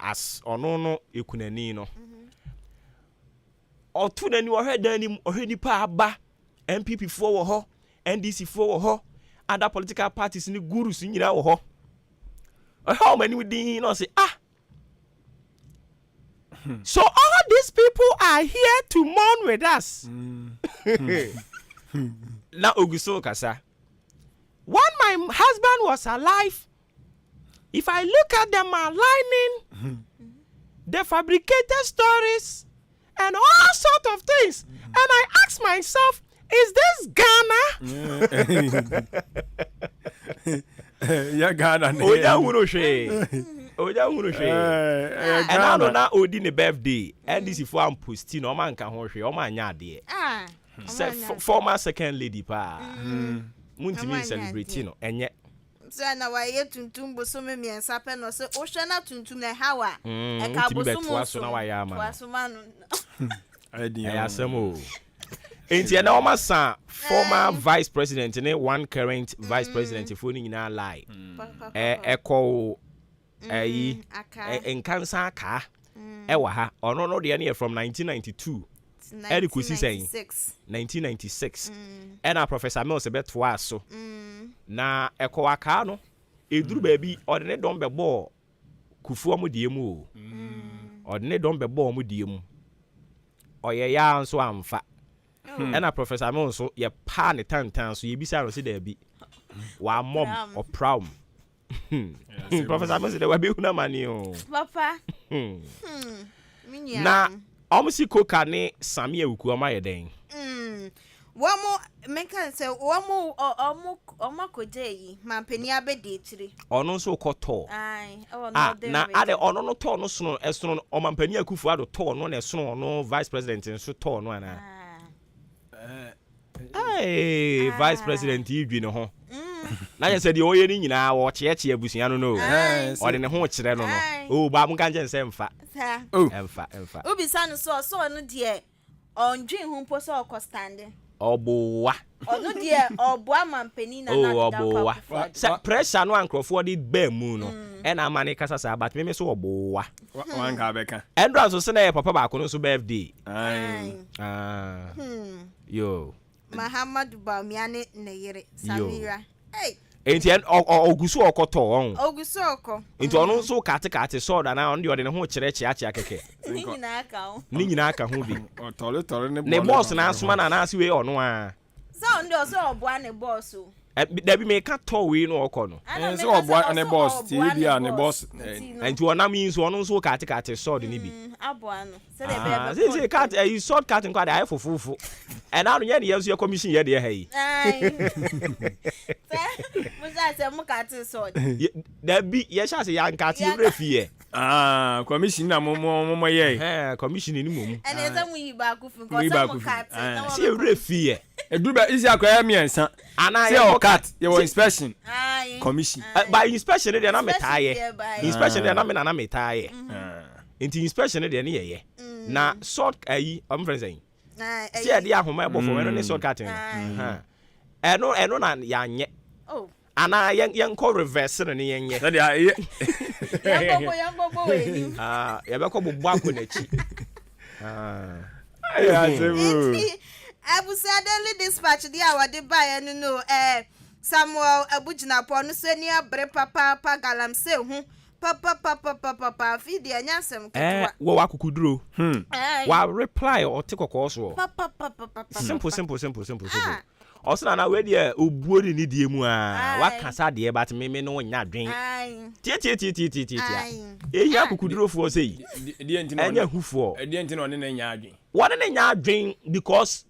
as ɔno no ekunani no ɔto n'ani ɔhwɛ dan no mu ɔhwɛ nipa aba NPP foɔ wɔ hɔ NDC foɔ wɔ hɔ other political parties ne gurus nyinaa wɔ hɔ ɔhwɛ wɔn anim din na ɔsɛ ah so all these people are here to mourn with us na ogu so kasa When my husband was alive, if I look at the maligning, the fabricated stories, and all sort of things, and I ask myself, is this Ghana? yɛ Ghana ne Onya hunu hwee. Onya hunu hwee. Ɛna no na odi ne birthday. NDC fo amposti na ɔma nka ho hwee, ɔma anya adeɛ. Ah. Sɛ former second lady paa. Muntumi ncelebrate no, ɛnyɛ. Sɛ na wayɛ tuntum bosome mmiɛnsa pɛ na ɔsɛ wohwɛ na tuntum na ɛhaw a ɛka Wotumi bosom bɛtoa so nson na wayɛ ama toa no. so ma no. Ɛyɛ asɛm o. Enti ɛnɛ wɔn asa former vice president ne one current vice president foɔ no nyinaa lie. Ɛ ɛkɔ o ɛyi nkansa akaa ɛwɔ ha. Ɔno no deɛ no yɛ from 1992. Ɛde kɔsi sɛn? 1996 ɛna Professor Mills bɛtoaa so. Na ɛkɔwakaa no, ɛduru baabi ɔde ne dɔm bɛbɔɔ Kufuor mo deɛ mu o. Ɔde ne dɔm bɛbɔɔ ɔmo deɛ mu. Ɔyɛeɛ ara nso amfa. Ɛna Professor Mills nso yɛpaa ne tantan so, yɛbisaa no ɔse daabi, wammɔm, ɔpraom. Professor Mills deɛ wabɛhunu amane o. Papa. Hmm. Me nua. Na wɔn si Koka ne Sami Awuku wɔn ayɛ dɛn? Mm. Wɔn menka sɛ wɔn wɔn wɔn akɔgya yi mampanin abɛdi akyire. Ɔno nso kɔ tɔɔ. Ae, ɛwɔ Ah, Northern na Region. adɛ ɔno no tɔɔ no sono ɛsono ɔmampanin Akufo Addo tɔɔ no na ɛsono ɔno vice president nso tɔɔ no anaa? Ah. Hey, vice president yi dwi ne ho. Na yɛ sɛ deɛ ɔyɛ no nyinaa ɔkyeɛkyeɛ abusua no no. Ɔde ne ho kyerɛ no no. Oh, baa mo nka nkyɛn sɛ mfa. Ɛmfa, ɛmfa. Wobisa no so ɔsɛ ɔno deɛ ɔndwen ho mpo sɛ ɔkɔ stande. Ɔboa. Ɔno deɛ ɔboa mampanin na Oh, Nana Dankwa ɔboa. Akufo-Addo. Sɛ pressure no a nkurɔfoɔ de baa mu no ɛna ama no kasa saa but meme so ɔboa. Wanka abɛka. Ɛndra nso sɛ na ɛyɛ papa baako no nso birthday. Aye. Ah. Yo. Mahamadou Bawumia ne ne yere Samira. Hey. Enti ɔgu so ɔkɔtɔ ɔn. Ɔgu so ɔkɔ. Nti ɔno nso katekate sɔɔd anaa ɔno deɛ ɔde ne ho kyerɛ kyeakyea kɛkɛ. Ne nyinaa ka ho. Ne nyinaa ka ho bi. Ɔtɔretɔre ne Ne bɔs na asoma no anaase wei ɔno a. Sɛ ɔno deɛ ɔsɛ ɔboa ne bɔs o. Dabi meka tɔ wei no ɔkɔ no. Ɛɛ sɛ ɔboa ne bɔs ti ebi a ne bɔs. Nti ɔnam yi nso ɔno nso katekate sɔɔd ne bi. Aboa no. Sɛdeɛ ɛbɛyɛ Ah, bɛkɔ seesei cut ɛyi salt cut nkwa de ayɛ fofoofo. Ɛna ano yɛ ne yɛn nso yɛ commission yɛ deɛ ha yi. Ae. Sɛ mo hyɛ aseɛ mo cut salt. Dabi yɛ hyɛ ase yɛ ankate yɛ werɛ fi yɛ. Ah, commission na mo mo mo yɛ. Ɛhɛn, commission ni mom. Ɛna ɛsɛ mo yi baako fi nkɔ sɛ mo cut na wɔn. Sɛ yɛ werɛ fi yɛ. Eduru bɛ isi akɔ yɛ mmiɛnsa. Ana Sɛ yɛ wɔ cut, yɛ wɔ inspection. Commission. By inspection deɛ na me taa yɛ. Inspection deɛ na me na na me taa yɛ. Nti inspection no deɛ ne yɛyɛ na salt ayi ɔmo fɛn sɛn sɛ yɛde ahoma ɛbɔ fam ɛno ne salt cutting no ɛno ɛno na yɛanyɛ oh. anaa yɛn yɛnkɔ reverse no ne yɛnyɛ sɛdeɛ ɛyɛ yɛnkɔbɔ yɛnkɔbɔ wɔ anim ah, yɛbɛkɔ bobɔ akɔ n'akyi ah. Nti abusua Daily Dispatch deɛ a wɔde baeɛ no no ɛɛ eh, Samuel Abugyinapɔ no so ani abere papaapa galamsey ho Papapapapapa afei deɛ ɛnyɛ asɛm Eh, ketewa. wɔ w'akokoduro. Hmm. Aye. Wa reply ɔte kɔkɔɔ soɔ. Papapapapapa. Simple simple simple simple simple. Ah. Ɔse nana wei deɛ obuo ne ne die mu aa. Aye. Waka sa deɛ but me me ne wo nya adwen. Aye. Tiatiatiatiatiatia. Aye. Ehia Ah. akokodurofoɔ sei. Deɛ nti na Ɛnyɛ ɔne ahufoɔ. ɛdeɛ nti na ɔne ne nya adwen. Wɔne ne nya adwen because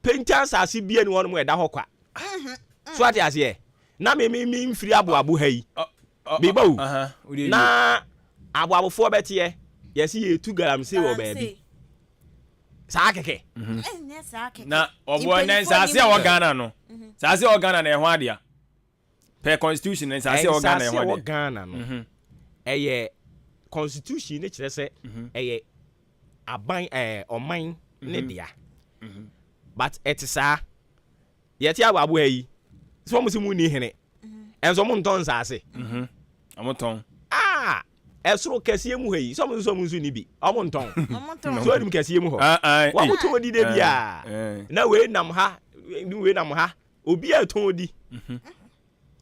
Penti asase bia ni hɔnom a ɛda hɔ kwa. So ate aseɛ? Na me me me mfiri aboabo ha yi. Meba o. Na aboabofoɔ bɛteɛ. Yɛsi yɛtu galamsey wɔ baabi. Saa kɛkɛ. Na ɔboɔ na nsaase a wɔ Ghana no. Nsaase a wɔ Ghana na ɛho adea. Per constitution no nsaase a ɛwɔ Ghana Nsaase ɛho a ɛwɔ adeɛ. Ghana no ɛyɛ constitution no kyerɛ sɛ ɛyɛ aban ɛɛ ɔman ne dea but ɛte saa yɛte aboabo ha yi sɛ wɔn sɛ mu ni hene ɛnso wɔn ntɔn nsaase. Wɔn tɔn. Ah ɛsoro kɛseɛ mu ha yi sɛ wɔn nso wɔn nso ni bi wɔn ntɔn so ɛnum kɛseɛ mu hɔ wɔn tɔn di de bia na wei nam ha wei nam ha. Obi a ɛtɔn di.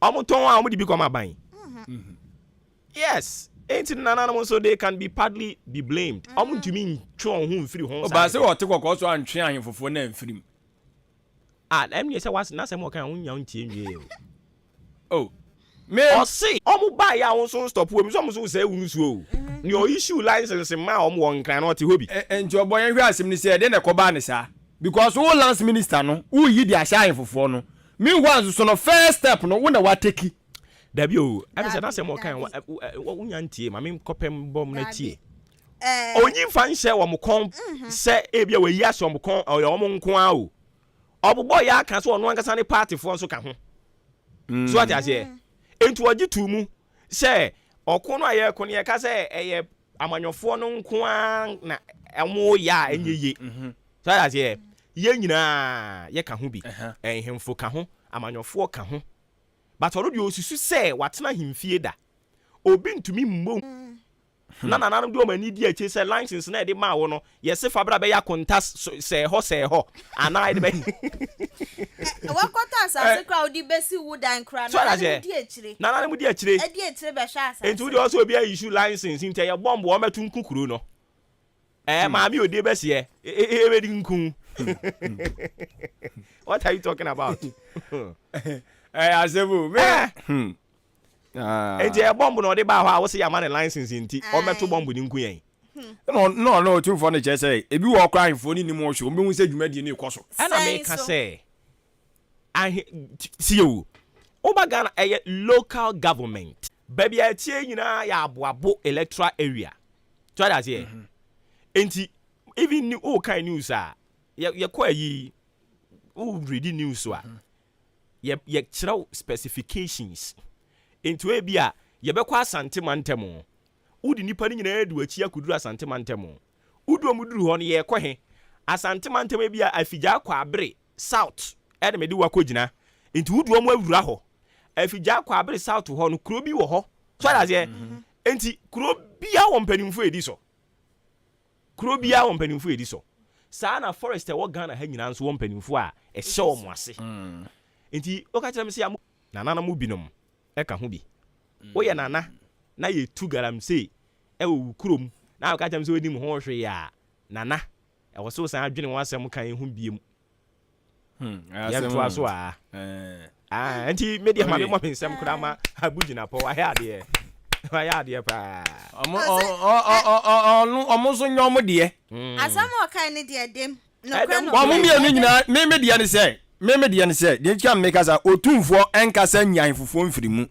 Wɔn tɔn a wɔn de bi kɔma aban. Yes. Enti no nananom nso they can be partly be blamed. Wɔn ntumi ntwe wɔn ho mfiri ho. Ɔbaa sɛ wɔte kɔkɔɔ so antwe ahemfofoɔ no amfiri mu. Ah, ɛmu yɛ sɛ was n'asɛm ɔka a wonya ntie nwie o. Oh, me. Ɔse ɔmo baeɛ a wo nso stop wɔ mu sɛ ɔmo nso sɛe wo nsuo o. Nea ɔ issue license maa ɔmo wɔ Nkran no ɔte hɔ bi. Nti ɔbɔ yɛn hwɛ asɛm no sɛ ɛdeɛn na ɛkɔbaa no saa because wo lands minister no woreyi de ahyɛ ahenfofoɔ no meanwhile nso so no first step no wo na wa take. Dabi o, ɛne sɛ n'asɛm ɔkae wo nya ntie ma me nkɔpɛ mbɔm na tie. Onyi nfa nhyɛ wɔn kɔn sɛ ebia wayi ahyɛ wɔn kɔn ɔyɛ wɔn nko ara o. Ɔbobɔ yɛ aka sɛ ɔno ankasa ne partyfoɔ nso ka ho. So ate aseɛ? Enti ɔgye too mu sɛ ɔko no a yɛreko no yɛka sɛ ɛyɛ amanyɔfoɔ no nko ara na wɔyɛ a ɛnyɛ ye. So ate aseɛ? Yɛn nyinaa yɛka ho bi. Nhemfo ka ho, amanyɔfoɔ ka ho. But ɔno deɛ ɔsusu sɛ watena ahemfie da. Obi ntumi mmɔ. Na nananom de wɔn ani di akyire sɛ license no a yɛde maa wo no, yɛse fa bra bɛyɛ akonta sɛɛ hɔ sɛɛ hɔ anaa yɛde bɛ. Wɔkɔtɔ asase koraa a wode bɛsi wo dan koraa, So ate nananom aseɛ? di akyire. Nananom di akyire. Di akyire bɛhwɛ asase. Nti wodeɛ ɔsɛ obi a issue license nti ɛyɛ bomb wɔn bɛto nku kuro no. Ɛɛ maame ode bɛseɛ ebedi nku. What are you talking about? Ɛyɛ asɛm o. Me. Eh. Enti ɛyɛ bɔmb na ɔde baa hɔ a wose yɛama no license nti ɔmmɛto bɔmb no nku yɛn. Ɛna na ɔno otumfoɔ no kyerɛ sɛ ebi wɔ hɔ koraa ahemfoɔ no nnim ho hwee, wɔbɛhu sɛ dwumadie no rekɔ so. Ɛna meka sɛ ahe tie o, woba Ghana ɛyɛ local government. Baabi a ɛteɛ yi nyinaa yɛ Aboabo electoral area. So wate aseɛ? Enti even ni wokan news a, yɛ yɛkɔ ayi wo read news a, yɛ yɛkyerɛw specifications. Nti ebi a yɛbɛkɔ Asante mantam o, wode nnipa no nyinaa di w'akyi akɔduru Asante mantam o. Wodu wɔn duru hɔ no, yɛrekɔ he? Asante mantam ebi a Afigyaa Kwaabere South ɛna mede wo akɔgyina. Nti wode wɔn awura hɔ. Afigyaa Kwaabere South hɔ no, kuro bi wɔ hɔ. So ate aseɛ? Nti kuro biara wɔ mpanimfoɔ a ɛdi so. Kuro biara wɔ mpanimfoɔ a ɛdi so. Saa na forest a ɛwɔ Ghana ha nyinaa nso wɔ mpanimfoɔ a ɛhyɛ wɔn ase. Nti woka kyerɛ me sɛ nananom binom ka ho bi. Woyɛ nana na yɛtu galamsey wɔ wo kurom na woka kyerɛ me sɛ wonnim ho hwee a, nana, ɛwɔ sɛ wosan adwene w'asɛm kan ho biom. Yɛntoa so aa. Ah, nti me deɛ ma me mmɔ me nsɛm koraa ma Abu Jinapɔ, wayɛ adeɛ. Wayɛ adeɛ paa. Ɔmo ɔmo nso nyɛ ɔmo deɛ. Asɛm a ɔkae no deɛ dem. Nokorɛ nokorɛ. Wɔn mmienu nyinaa me me deɛ ne sɛ me me deɛ ne sɛ deɛ nti a meka saa Otumfoɔ nkasa nyi ahemfofoɔ mfiri mu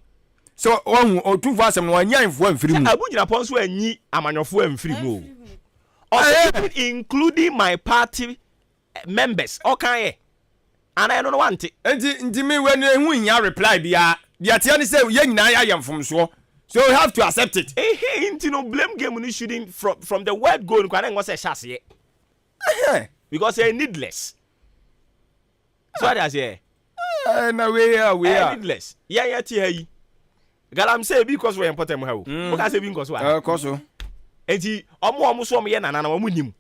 sɛ wahu Otumfoɔ asɛm no wanyi ahemfoɔ amfiri mu. Sɛ Abu Jinapɔ nso anyi amanyɔfoɔ amfiri mu o. Ɔsɛ even including my party members ɔka yɛ anaa ɛno no wante. Nti nti me wɛ no ɛho nhia reply biara deɛ ɛteɛ ne sɛ yɛn nyinaa yɛayɛ mfomsoɔ so we have to accept it. Ehe nti no blame game no shouldn't from from the word go no koraa na ɛnwɔ sɛ ɛhyɛ aseɛ because ɛyɛ needless so wate aseɛ. Ɛɛ na wei a wei a. Ɛyɛ needless yɛn yɛ te ha yi galamsey bi kɔ so wɔ yɛn mpɔtam ha o mm. woka sɛ bi nkɔ so a. Ɛkɔ so. Nti ɔmo ɔmo so ɔmo yɛ nana na ɔmo nim.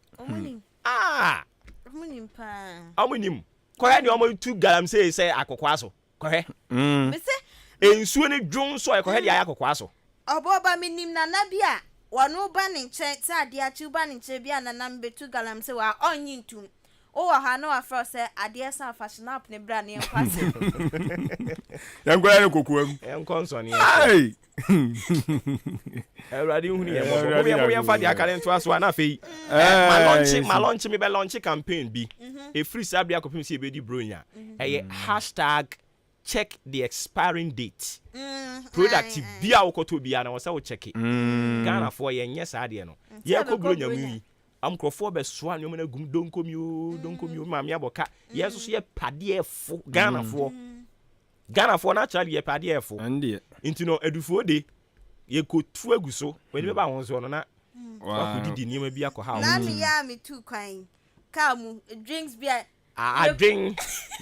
Ah! Ɔmo nim paa. Ɔmo nim. Kɔhwɛ nea ɔmo tu galamsey sɛ akokoa so. Kɔhwɛ. Mm. Mese. Nsuo ne dwon so kɔhwɛ deɛ ayɛ akokoa so. Ɔbɔba menim nana bi a wɔno ba ne nkyɛn sɛ adeɛ akye woba ne nkyɛn bi a nana mebetu galamsey wɔ ha ɔnnye ntum. Wowɔ hɔ a na wafrɛ wo sɛ adeɛ sa fa snap no bra na yɛnkɔ asɛm. Yɛnkɔ yɛ no kokoam. Yɛnkɔ nsɔneɛ. Awurade nhunu yɛn mmɔbɔ. Mo yɛn fa deɛ aka no ntoa so a na afei eh, ma lɔnkye ma lɔnkye mebɛ lɔnkye campaign bi. Mhm. Ɛfiri saa bere akɔpem sɛ yɛbɛdi bronya. Mhm. Ɛyɛ hashtag check the expiring date. Mm, Product bi a wokɔtɔ biara na wɔ sɛ wo check. Mm. Ghanafoɔ yɛnyɛ saa deɛ no. Yɛkɔ bronya mu yi nkurɔfoɔ bɛsoa nneɛma no agum donkomi o donkomi o maame abɔ ka. Yɛn nso so yɛ padeɛ fo Ghanafoɔ. Ghanafoɔ naturally yɛpɛ adeɛ ɛfo. Ɛndeɛ. Nti no adufuo de yɛkɔtu agu so w'ani bɛba ho soɔ no na wakɔdidi nneɛma bi akɔha wo. Na meyɛ a metu kwan kaa mu drinks bi a. Adwen.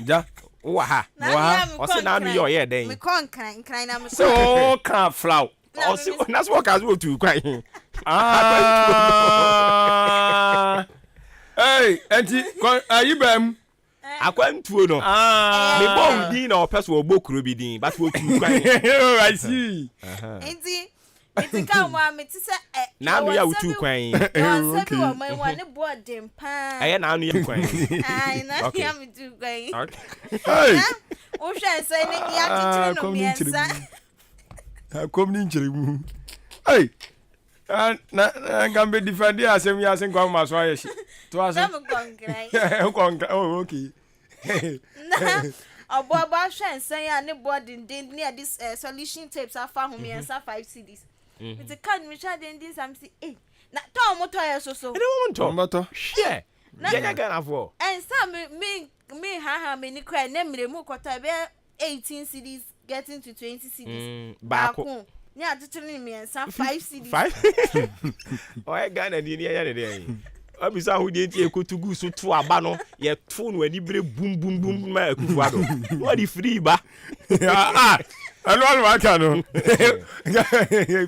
Gya. Wowɔ ha. Mewɔ ha. Ɔse n'ano yɛ ɔyɛɛ dɛn. Mekɔ nkran nkran na mekɔ. Sɛ ɔka flaw. Ɔse na sɛ ɔka sɛ ɔtu kwan. Ah. Hey, enti ayi baa mu. Akwantuo no, mebɔ wo din na ɔpɛ so ɔbɔ kuro bi din, but wɔtuu kwan. Oh, I see. Nti, nti ka mu a mete sɛ ɛ. N'ano yɛ a wotuu kwan yi. Yɛwɔ nsa bi wɔ man mu a ne boɔ den paa. Ɛyɛ n'ano yɛ kwan yi. Ayi, n'ano yɛ a metuu kwan yi. Na wohwɛ nsa yi ne yɛakyekyere no mmiɛnsa. Akɔm ne nkyerɛmu. Hey! Na na nka mbɛ defend asɛm yi ase nkwa mma so ayɛ hye. To ase. Na mekɔ nkran. Wokɔ nkran. Oh, okay. Na ɔboaboa hwɛ nsɛn a ne boɔ denden ne yɛde eh, solution tapes afa ho mmiɛnsa 5 cedis. Nti ka no mehwɛ denden saa mesi eh na tɔn mo tɔyɛ so so. Ɛne wɔn ntɔ. Wɔn bɛtɔ. Hwɛ. Na Yɛnyɛ Ghanafoɔ. ɛnsa me me me haha m'ani koraa ɛnɛ mmerɛ mu kɔtɔ ɛbɛyɛ 18 cedis getting to 20 cedis mm, baako ne akyekyere ne mmiɛnsa 5 cedis. Five. Ɔyɛ Ghana ni ni ɛyɛ ne deɛ yi. Wabisa ho deɛ nti yɛkɔtu gu so to aba no, yɛto no anibere bum bum bum ma Akufo Addo. Na wɔde firi ba. Ah, ɛno ano aka no.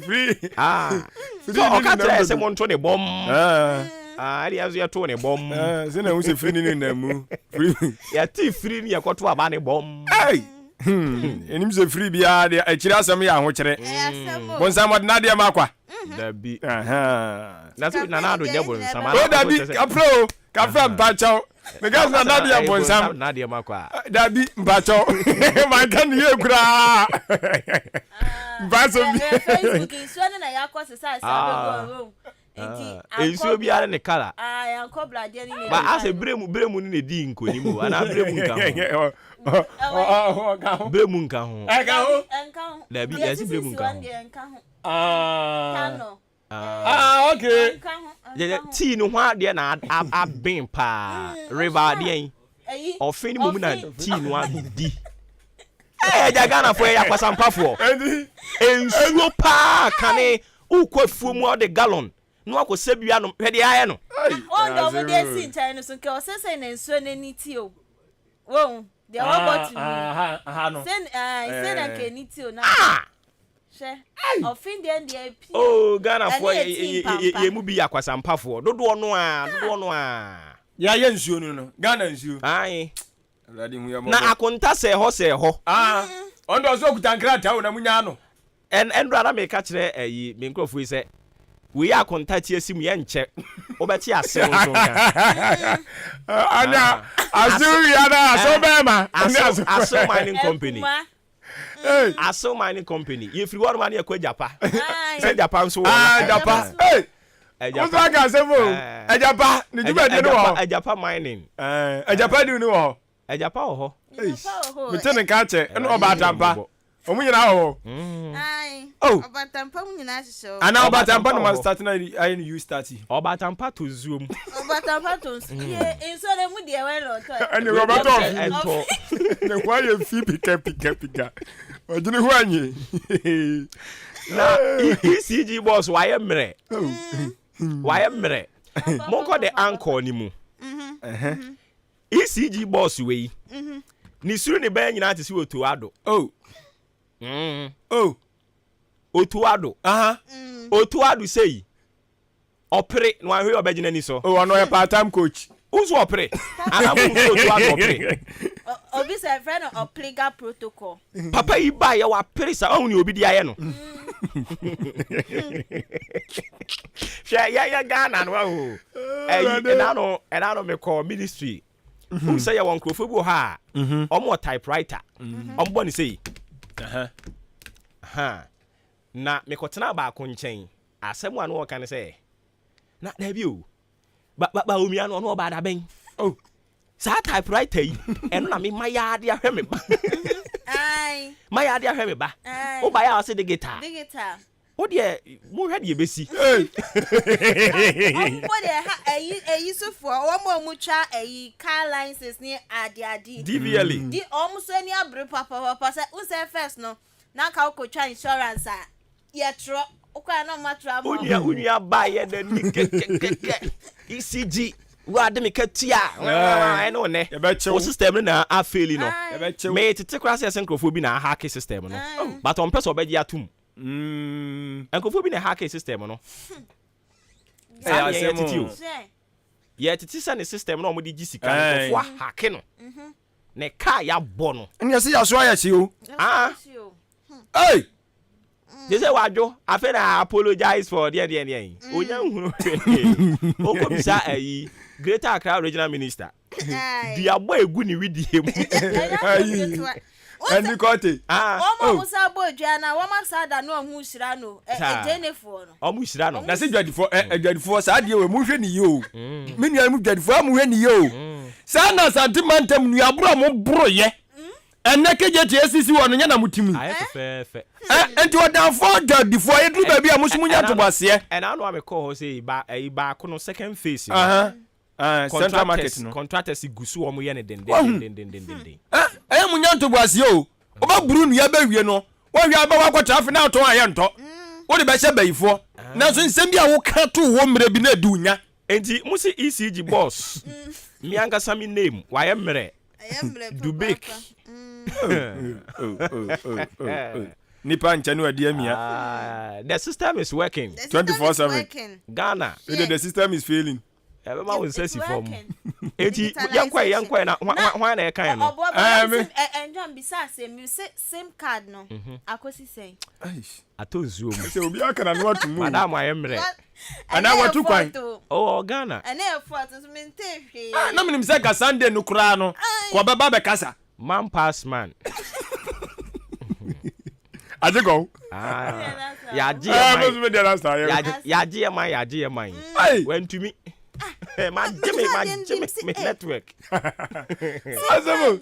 Firi. Ah. So ɔka kyerɛ sɛ monto ne bɔm. Ah, ɛde yɛn nso yɛto ne bɔm. Sɛ na ɛho sɛ firi ne ne nam mu. Firi. Yɛte firi ne yɛkɔto aba ne bɔm. Hey! Ɛnim sɛ firi biara deɛ akyiri asɛm yɛ ahokyerɛ. Bonsam ɔde n'adeɛ ma kwa. Dabi. Na sɛ Nana Addo nyɛ bonsam. O dabi, kafra o, kafra mpakyɛw. Meka sɛ Nana Addo yɛ bonsam. N'adeɛ ma kwa. Dabi, mpakyɛw. Manka ne yie koraa. Mpakyɛw bi. Facebook nsuo no na yɛakɔ sesa asa bɛgu ɔwɔ Nsuo biara ne kala. Ba asɛ berɛ mu berɛ mu no na ɛdii nkonim o anaa berɛ mu nka ho. Berɛ mu nka ho. Dabi yɛse berɛ mu nka ho. Ah. Ah, okay. Tii no ho adeɛ na aben paa. River adeɛ yi. Ɔfe no mmom na tii no adi. Ɛɛ agya Ghanafoɔ yɛyɛ akwasampafoɔ. Nsuo paa kane wokɔ afuo mu a wode gallon na wakɔ sɛ bi anom hwɛ deɛ ayɛ no. Wɔn deɛ wɔn de esi nkyɛn no so nka ɔsɛ sɛ na nsuo n'ani ti o. Wɔn deɛ wɔbɔ tu mu. Sɛ ɛɛ sɛ na nka ani ti o na. Hwɛ ɔfe deɛ deɛ pii. Oh Ghanafoɔ yɛ mu bi yɛ akwasampafoɔ dodoɔ no a dodoɔ no a. Yɛayɛ nsuo no no Ghana nsuo. Ae. Na akonta sɛɛ hɔ sɛɛ hɔ. Ah, ɔno deɛ ɔsɛ ɔkuta nkrataa o na munyaa no. Ɛn ɛnora na meka kyerɛ ɛyi me nkurɔfoɔ yi sɛ wei yɛ akonta ti asi mu yɛ nkyɛ wobɛte asew nso nka. Anya asew wia na asew bɛɛma. Asew asew mining company. Asew mining company yɛfiri hɔ nom a ne yɛkɔ agyapa sɛ agyapa nso wɔ ah, agyapa agyapa nso aka asɛm o agyapa ne dwumadie no wɔ hɔ agyapa mining agyapa deal no wɔ hɔ agyapa wɔ hɔ mete ne nka akyɛ ɛne ɔbaatampa ɔmo nyinaa wɔ hɔ oh ɔbaatampa mu nyinaa hyehyɛ hɔ ana ɔbaatampa no ma start na ayɛ no you start yi ɔbaatampa to nsuo mu ɔbaatampa to nsuo yie nsuo no mu deɛ wɛn na ɔtɔ ɛne ɔbɛtɔ ɔfi ne ho ayɛ fi pika pika pika ɔgyene ho anyi na ECG boss wayɛ mmerɛ wayɛ mmerɛ monkɔ de ankɔ ne mu ECG boss wei ne suru ne bɛn nyinaa te sɛ oto ado oh oh oto ado oto ado sei Ɔpere na wanhwɛ yɛ ɔbɛgyina ni so. Oh ɔno ɔyɛ part time coach. Wo nso ɔpere anaa mo nso otu ano ɔpere. Obi sɛ fɛ no ɔpliga protocol. Papa yi ba yɛ wapere sa ɔhu ni obi di ayɛ no. Hwɛ yɛ yɛ Ghana no ahu. Ɛyi ɛna no ɛna no mekɔ ministry. Wohu sɛ yɛwɔ nkurɔfoɔ bi wɔ hɔ a wɔn wɔ typewriter. Wɔn bɔ ne sei. Na mekɔtenaa baako nkyɛn. Asɛm a na ɔreka ne sɛ, Na dabi o, ba ba Bawumia no, ɔno ɔbaa da bɛn? Oh. Saa typewriter yi, ɛno na me mayɛ ade ahwɛ me ba. Mayɛ ade ahwɛ me ba. Wobaeɛ a ɔse digital. Digital. Wo deɛ, monhwɛ deɛ ɛbɛsi. Ɔmo mpo deɛ ha ɛyi ɛyi sofoɔ, wɔn a wɔn twa ɛyi car license ne ade ade. DVLA. Di wɔn so ani abere papapapa sɛ, n sɛ first no, na anka wokɔtwa insurance a, yɛtwerɛ wokɔ a na ɔmo atwerɛ ama wo. Onua onua ba yɛ n'ani kɛkɛkɛkɛ ECG wurade mi ka tia ɛne wo nɛ wo system no na afeeli no me tete koraa sɛ ɛsɛ nkurɔfoɔ bi na ahake system no but ɔmpɛ sɛ ɔbɛgye atom nkurɔfoɔ bi na ɛhake system no saa ne yɛn tete o yɛtete sɛ ne system no a wɔde gye sika no nkurɔfoɔ ahake no ne kaa yɛabɔ no. Ɛne ɛsɛ yɛaso ayɛ hye o. Ah. Hey! Te sɛ wadwo afei na apologize for deɛ deɛ deɛ yi. Mm. Onya nhunu hwee. Okɔ bisa ayi Greater Accra Regional Minister. Duabɔ egu ne widie mu. Ayi. Ɛni kɔte. Ah. Wɔn a wɔn sa bɔ dua na wɔn asa da no ɔho hyira no. Ɛgyenifoɔ no. Ɔmo hyira no. Na sɛ dwadifoɔ ɛ adwadifoɔ saa adeɛ wei monhwɛ ne yie o. Me nuanom dwadifoɔ a monhwɛ ne yie o. Saa na Asante mantam nnuaboro a moboroyɛ ɛnɛ KJT asisi hɔ no nyɛ na mote mu. Ayɛ fɛfɛɛfɛ. Ɛ nti ɔdanfoɔ dwadifoɔ yɛduru baabi a mo nso monya ntoboaseɛ. Ɛna ano a mekɔɔ hɔ sɛ ba ɛyi baako no second phase no. Aha. Ah, Central Market no. Contractors gu so wɔn yɛ no Wahu? dendendendendenden. Ɛ ɛyɛ mo nya ntoboaseɛ o. Wobɛboro nnua bɛwie no, woahwɛ a wobɛkɔ akɔtra afe na atɔn a yɛntɔ. Wode bɛhyɛ bayifoɔ. Nanso nsɛm bi a woka too hɔ mmerɛ bi na adi wo nya. Enti mo se ECG boss me ankasa me name wayɛ mmerɛ Dubik. Nipa nkyɛ no adi amia. Ah, the system is working. 24/7. Ghana. The system is failing. Ɛbɛma wo nsa si fam. Enti yɛnkɔɛ yɛnkɔɛ na hwan na ɛkae no? Ɔboa ba ɛndwa mbisa asɛm mi sɛ sim card no mhm. akosi sɛn. Atɔ nsuo mu. Sɛ obi aka na no ato mu. Madam ayɛ mmerɛ. Anaa watu kwan. Ɔwɔ Ghana. Ɛnɛ yɛ fɔt nso mi nte hwee. Ah, na menim sɛ ka Sunday no koraa no kɔ ɔbɛba bɛkasa. Man pass man. Agye kɔw. Ah, yagye yɛ man. Yagye yɛ man, yagye yɛ man. Wantumi. Ma gye me, ma gye me, me network. Asɛm.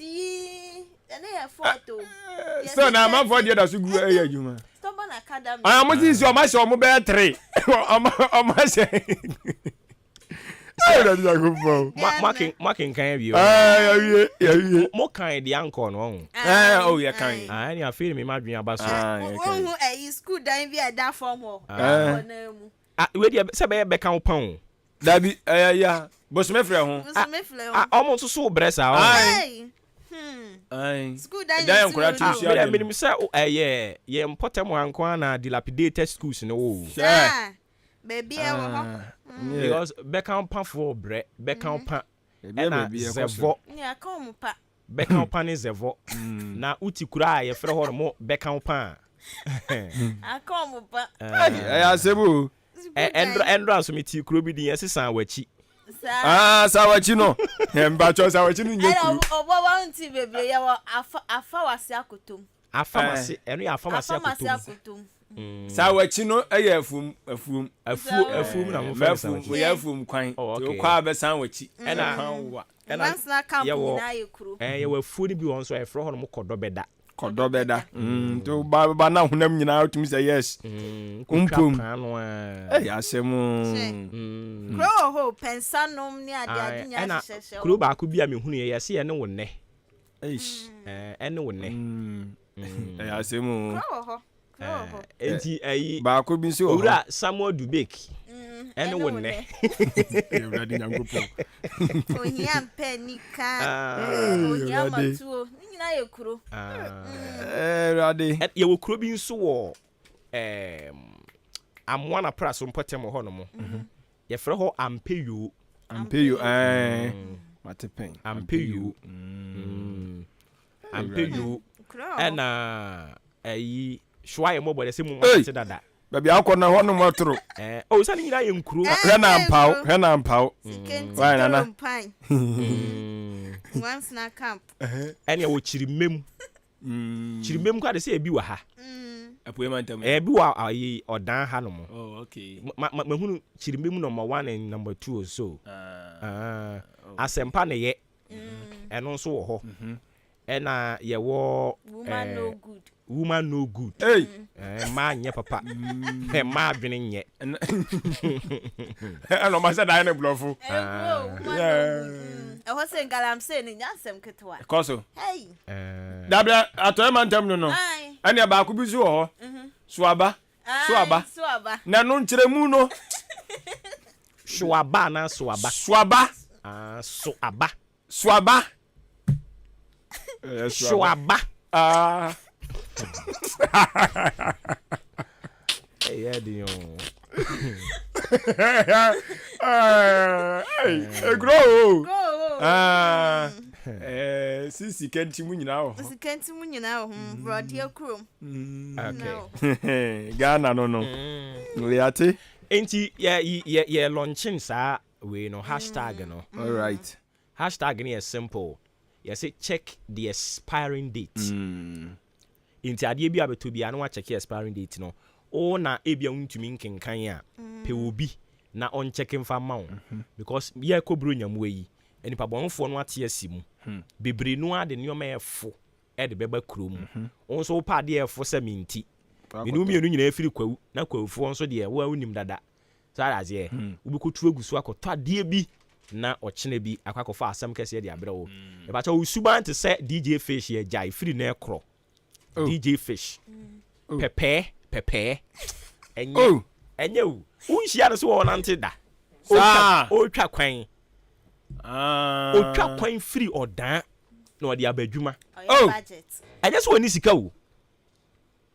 Sɛ na amanfoɔ deɛ da so gu ɛyɛ adwuma. Ah, mo sisi ɔmo ahyɛ ɔmo bɛyɛ tere. Ɔmo ahyɛ. Awurade Nyankopɔn. Moakenkan awie. Yɛawie, yɛawie. Mo kan deɛ ankɔ no ɔho. Ɛɛ, oh yɛ kan. Ah, ɛne afei ne mema adwene aba so. Wohu ɛyi school dan bi a ɛda fam hɔ. Ɛwɔ nan mu. Ah, wei deɛ sɛ bɛyɛ bɛka wo pa o. Dabi, ɛyɛ ya. Bosome frɛ ho. Bosome frɛ ho. Ah, ɔmo nso so brɛ saa ɔho. Ayi. Hmm. School dan yɛ nkora ti nhyia de. Menim sɛ ɛyɛ yɛn mpɔtam anko ana dilapidated schools no wɔ. Sɛ. Baabi a ɛwɔ hɔ. Ah, mm. Because bɛka pa foɔ brɛ, bɛka mm. pa ɛna zɛvɔ. Bɛka pa ne zɛvɔ. Mm. Na uti kura a yɛfrɛ hɔ no mo bɛka pa a. Aka ɔmo pa. Ɛyɛ asɛm o. Ɛndra nso mete kuro bi din yɛse san w'akyi. Ah, san w'akyi no. Mpatsɔ san w'akyi no nyɛ kuro. Ɛna ɔbɔ wa nti bebree yɛ wɔ afa afa w'ase akotom. Afamase, ɛno yɛ afamase akotom. Mm. Saa w'akyi no yɛ afuom afuom. Afuo afuom na mo fɛ saa w'akyi. Yɛ afuom kwan. Oh, okay. Okɔ abɛsan w'akyi. Ɛna kwan wa. Ɛna yɛwɔ ɛɛ yɛwɔ afuo no bi wɔ nso a yɛfrɛ hɔ nom kɔdɔ bɛda. Kɔdɔ bɛda. Mm. To ba ba na honam nyinaa otumi sɛ yes. Mm. Mpom. Paano a. Ɛyɛ asɛm. Mm. Kuro wɔ hɔ pɛnsanom ne ade ade nyinaa hyehyɛhyɛ. Ɛna kuro baako bi a mehunu yɛ yɛse yɛne wo nnɛ. Eish. Ɛne wo nnɛ. Ɛyɛ asɛm o. Kuro wɔ hɔ. Kuro wɔ hɔ. Enti ɛyi. Baako bi nso wɔ hɔ. Owura Samuel Dubek. Ɛne wo nnɛ. Awurade Nyankopɔn. Ohia mpɛ nika. Ohia matuo. Ne nyinaa yɛ kuro. Awurade. Yɛwɔ kuro bi nso wɔ Amoa na Praso mpɔtam hɔ nom. Yɛfrɛ hɔ Ampeyoo. Ampeyoo ɛɛ mate pɛn. Ampeyoo. Mm. Ampeyoo. Ɛna ɛyi soa yɛ mɔbɔ dɛ sɛ mu mate dada. Baabi akɔ na hɔ nom atoro. Ɛɛ o sani nyinaa yɛ nkuro. Hwɛ na ampaw hwɛ na ampaw. Why nana? Nwansena camp. Ɛna wɔ kyirimem. Mm. Kyirimem kora de sɛ ebi wɔ ha. Mm. Apuei mantam. Ebi wɔ ayi ɔdan ha nom. Oh, okay. Ma ma mahunu kyirimem number one and number two or so. Ah. Ah. Oh. Asɛmpa ne yɛ. Mm. Ɛno nso wɔ hɔ. Mm-hmm. Ɛna yɛwɔ Woman no good. Woman no good. Hey. Mmaa nyɛ papa. Mmaa adwene nyɛ. Ɛna ɔma sɛ dan ne borɔfo. Ɛhɔ sɛ galamsey no nyɛ asɛm ketewa. Ɛkɔ so. Hey. Dabi atɔɛ ma ntam no no. Ɛnea baako bi nso wɔ hɔ. Soaba. Soaba. Na ɛno nkyerɛmu no. Soaba anaa soaba? Soaba. Ah, soaba. Soaba. Soaba. Ah. Ɛyɛ den o. Ekuro o. Si sika nti mu nyinaa wɔ hɔ. Sika nti mu nyinaa wɔ hɔ. Borɔdeɛ kurom. Okay. Ghana no no. Yate. Nti yɛ yɛ yɛ launching saa wei no hashtag no. All right. Hashtag no yɛ simple, yɛse check the expiring date. Nti adeɛ bi a bɛtɔ biara na wakyɛke expiring date no. Wo na ebia wontumi nkenkan a, pɛ obi na ɔnkyɛke mfa mma wo. Because yɛrekɔ Buronya mu yi, nnipa bɔnefoɔ no ate asi mu. Bebree no ara de nneɛma a ɛfo de bɛba kuro mu. Wo nso wopɛ adeɛ a ɛfo sɛ me nti. Me ne wo mmienu nyinaa firi Kwawu, na Kwawufoɔ nso deɛ wo ara wonim dada. So ate aseɛ? Wobɛkɔtu agu so akɔtɔ adeɛ bi na ɔkyena bi akɔ akɔfa asɛm kɛseɛ de abrɛ wo. Mepakyɛ wo suban te sɛ DJ Fish yɛ gyae firi nɛ korɔ. DJ Fish. Pɛpɛɛ pɛpɛɛ. Ɛnyɛ ɛnyɛ o. Wonhyia no so wɔ ɔnante da. Saa. Ɔretwa kwan. Ɔtwa kwan firi ɔdan na ɔde aba adwuma. Oh. Ɛnyɛ sɛ ɔni sika o.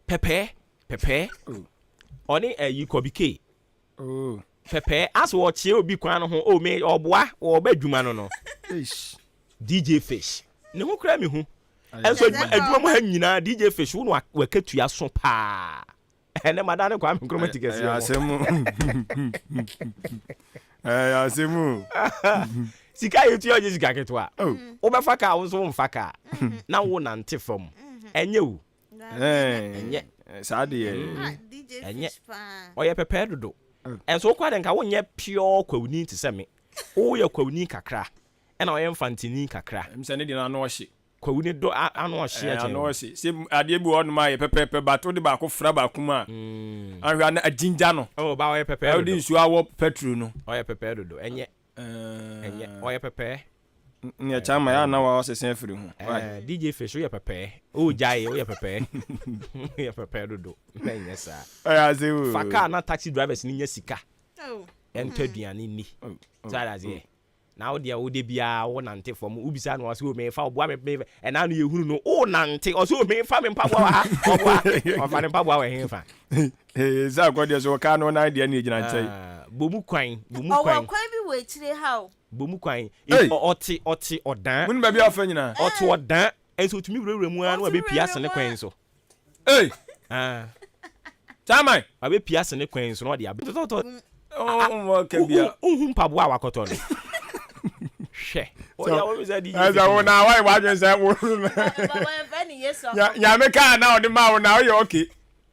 Pɛpɛɛ pɛpɛɛ. Oh. Ɔne ɛyi Kɔbi K. Oh. Pɛpɛɛ asɛ ɔkyea obi kwan no ho oh me ɔboa ɔba adwuma no no. DJ Fish ne ho koraa me hu. Ɛnso adwuma mu ha nyinaa DJ Fish wo na wakatua so paa. Ɛnɛ mada ne Kwame Nkrumah ti kɛseɛ mu. Asɛm o. Ɛyɛ asɛm o. Sika yɛ tua ɔnyɛ sika ketewa. Oh. Wobɛfa kaa wo nso womfa kaa. Mm-hmm. Na wo nante fam. Mm-hmm. Ɛnyɛ o. Ɛnyɛ. Saa deɛ. Ah, Ɛnyɛ. Ɔyɛ pɛpɛɛ dodo. Oh. Ɛnso wokɔ ade nka wonyɛ pure kwawuni te sɛ me. Woyɛ kwawuni kakra. Ɛna ɔyɛ mfantini kakra. Ɛm sɛ ne deɛ no ano ɔhye. Kwawu ne dɔ ano ɔhye akyɛn. Ano ɔhye. Sɛ adeɛ bi wɔ hɔnom a yɛ pɛpɛɛpɛ but wode baako fra baako mu a, ahwɛ a na agyingya no. Oh, ba ɔyɛ pɛpɛɛ dodo. Wode nsuo awɔ petrol no. Ɔyɛ pɛpɛɛ dodo. Ɛnyɛ. Ɛnyɛ. Ɔyɛ pɛpɛɛ. Nea kyɛ ama yɛ a na wasesa afiri ho. DJ Fish woyɛ pɛpɛɛ. Oh gyae woyɛ pɛpɛɛ. Woyɛ pɛpɛɛ dodo. Na ɛnyɛ saa. Ɔyɛ ase o. Fa car na taxi drivers no nya sika. Ɛntɔ aduane nni. So ate aseɛ? Na wo deɛ wo de biara wo nante fam wo bisa no ɔse o me fa ɔboa me me ɛna no yɛ hunu no wo nante ɔse o me fa me mpaboa wɔ ha ɔboa ɔfa ne mpaboa wɔ he fa. Ee sɛ akɔ deɛ so ɔkaa no nan deɛ ne egyina nkyɛn. Ah, bomu kwan bomu kwan. Ɔwɔ kwan bi wɔ akyire ha o. Bomu kwan ɔte ɔte ɔdan. Mo ni baabi a ɔfɛ nyinaa. Ɔte ɔdan nso otumi wurawura mu ara na wabɛpia ase ne kwan so. Hey! Ah. Chairman. Wabɛpia ase ne kwan so na ɔde abɛ. Tɔtɔtɔ. Wohu mpaboa a wakɔtɔ no. Hwɛ. Ɛsɛ wo na wayɛ w'adwene sɛ wo. Nyame kaa na ɔde ma wo na woyɛ okay.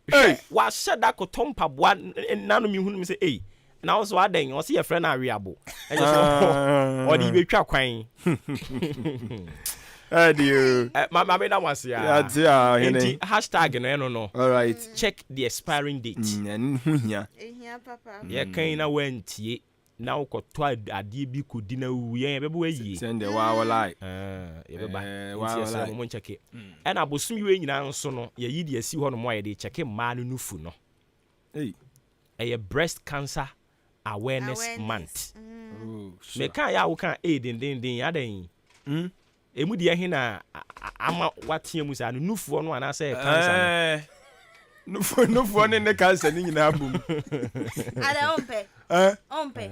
Hwɛ, wahyɛ da kɔtɔ mpaboa nna no mehunu me sɛ ei, na wo so adɛn? Ɔse yɛfrɛ no aweabo. Ɛnyɛ sɛ ɔde bɛtwa kwan. Ɛde o. Ma me da mo ase a. Yate a ɔhene. Nti hashtag no ɛno no. All right. Check the expiring date. Ɛno ho hia. Ehia papa. Yɛkan na wantie. Na wo kɔ tɔ adeɛ bi kɔ di na wuwu yɛn yɛbɛbɔ ayie. Sɛn deɛ waa wɔ lie. Aah yɛbɛba nti yɛsrɛ mo mo nkyɛke. Ɛna bosome wei nyinaa nso no yɛyi deɛ asi hɔ nom a yɛde kyɛke mmaa no nufu no. Ɛyɛ breast cancer awareness month. Mekaa yɛ a wokaa ee dendenden adɛn? Emu deɛ he na ama woatea mu saa no, nufoɔ no anaasɛ cancer no? Ɛɛ, nufoɔ nufoɔ ne ne cancer ne nyinaa bom. Adɛ wompɛ? Ɛɛ. Wompɛ?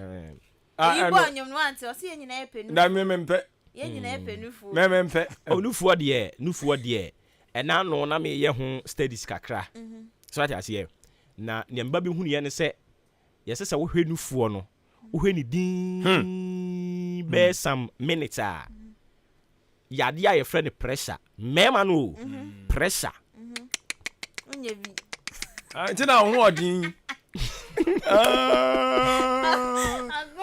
Eyi bɔ nnwom no wante ɔse yɛn nyinaa yɛpɛ nufoɔ. Na me mempɛ. Yɛn nyinaa yɛpɛ nufoɔ. Me mempɛ. Oh nufoɔ deɛ nufoɔ deɛ ɛna ano na meyɛ ho studies kakra. So ate aseɛ? Na nea meba bɛhunuiɛ ne sɛ yɛsɛ sɛ wohwɛ nufoɔ no wohwɛ ne din bɛyɛ some minutes a yadeɛ a yɛfrɛ no pressure mmarima no o pressure nti na wo ho ɔden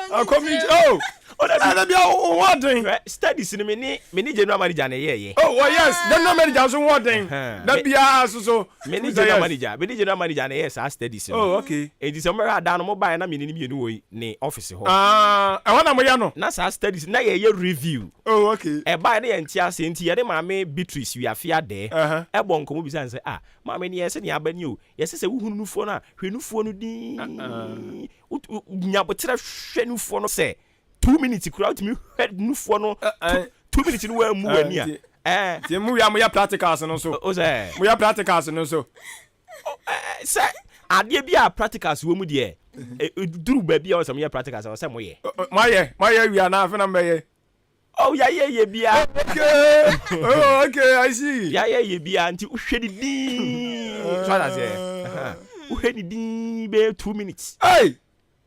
akɔmi oh ɛna bia wo ho ɔden studies no me ne me ne general manager na ɛyɛɛyɛ oh well, yes general manager nso ho ɔden da biara so so Me ne general manager, me ne general manager na ɛyɛɛ saa studies no. Oh, okay. Enti sɛ mobɛhwɛ a da no mobaeɛ na me ne no mmienu wɔ ne office hɔ. Ah, ɛhɔ na moyɛ no? Na saa studies na yɛyɛ review. Oh, okay. Ɛbaeɛ na yɛnte aseɛ nti yɛne maame Beatrice Wiafe Adɛɛ Uh-huh. ɛbɔ nkɔmmɔ bisaa no sɛ, ah, maame neɛ yɛse nea aba ni o, yɛse sɛ wohunu nufoɔ no a, hwɛ nufoɔ no dinn, nya aboterɛ hwɛ nufoɔ no sɛ 2 minutes koraa wotumi hwɛ nufoɔ no 2 minutes no woammu w'ani a ɛɛ. Nti mo wia moyɛ practicals no nso. O sɛ. Moyɛ practicals no nso. Sɛ adeɛ bi a practicals wɔ mu deɛ duru baabi a ɔsɛ moyɛ practicals a ɔsɛ moyɛ. Moayɛ moayɛ awie anaa afei na mobɛyɛ. Oh yɛayɛ yɛ bia. Okay oh okay I see. Yɛayɛ yɛ bia nti wohwɛ ne din so adaseɛ wohwɛ ne din bɛyɛ 2 minutes. Hey.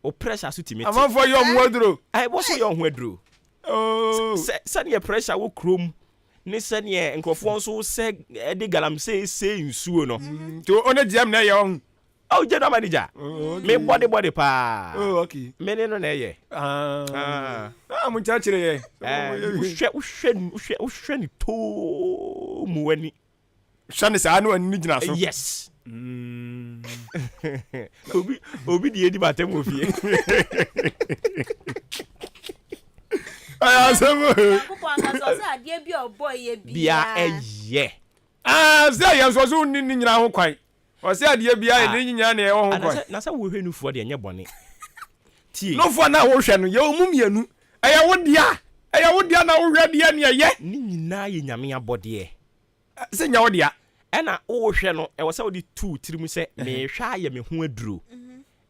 Wo pressure so tumi te. Amanfoɔ yɛ ɔmo aduro. Ɛɛ wɔ so yɛ ɔho aduro. Oh. Sɛ sɛdeɛ pressure wɔ kurom ne sɛdeɛ nkurɔfoɔ nso sɛ ɛde galamsey sɛ nsuo no. Nti wo ne GM na ɛyɛ ɔho. Oh general manager. Oh, okay. Me bɔde bɔde paa. Oh okay. Me ne no na ɛyɛ. Ah. Ah mo nkyerɛkyerɛ yɛ. Ɛɛ wohwɛ wohwɛ wohwɛ wohwɛ ne too mu w'ani. Hwɛ ne saa na w'ani no gyina so. Yes. Obi obi deɛ edi batam wɔ fie. Ɛyɛ asɛm o. Nyankopɔn ankasa ɔsɛ adeɛ bi a ɔbɔ yɛ Bia ɛyɛ. Ah, sɛ yɛn nso ɔsɛ wonni ne nyinaa ho kwan. Ɔsɛ adeɛ biara yɛ ne nyinaa na ɛwɔ ho kwan. Na sɛ wohwɛ nufoɔ deɛ ɛnyɛ bɔne. Tie. Nofoɔ no a wohwɛ no, yɛwɔ mu mmienu. Ɛyɛ wo dea, ɛyɛ wo dea na wohwɛ deɛ ne ɛyɛ. Ne nyinaa yɛ Nyame abɔdeɛ. Sɛ nyɛ wo dea. Ɛna wohwɛ no, ɛwɔ sɛ wode to wo tirim sɛ mehwɛ ayɛ me ho aduro.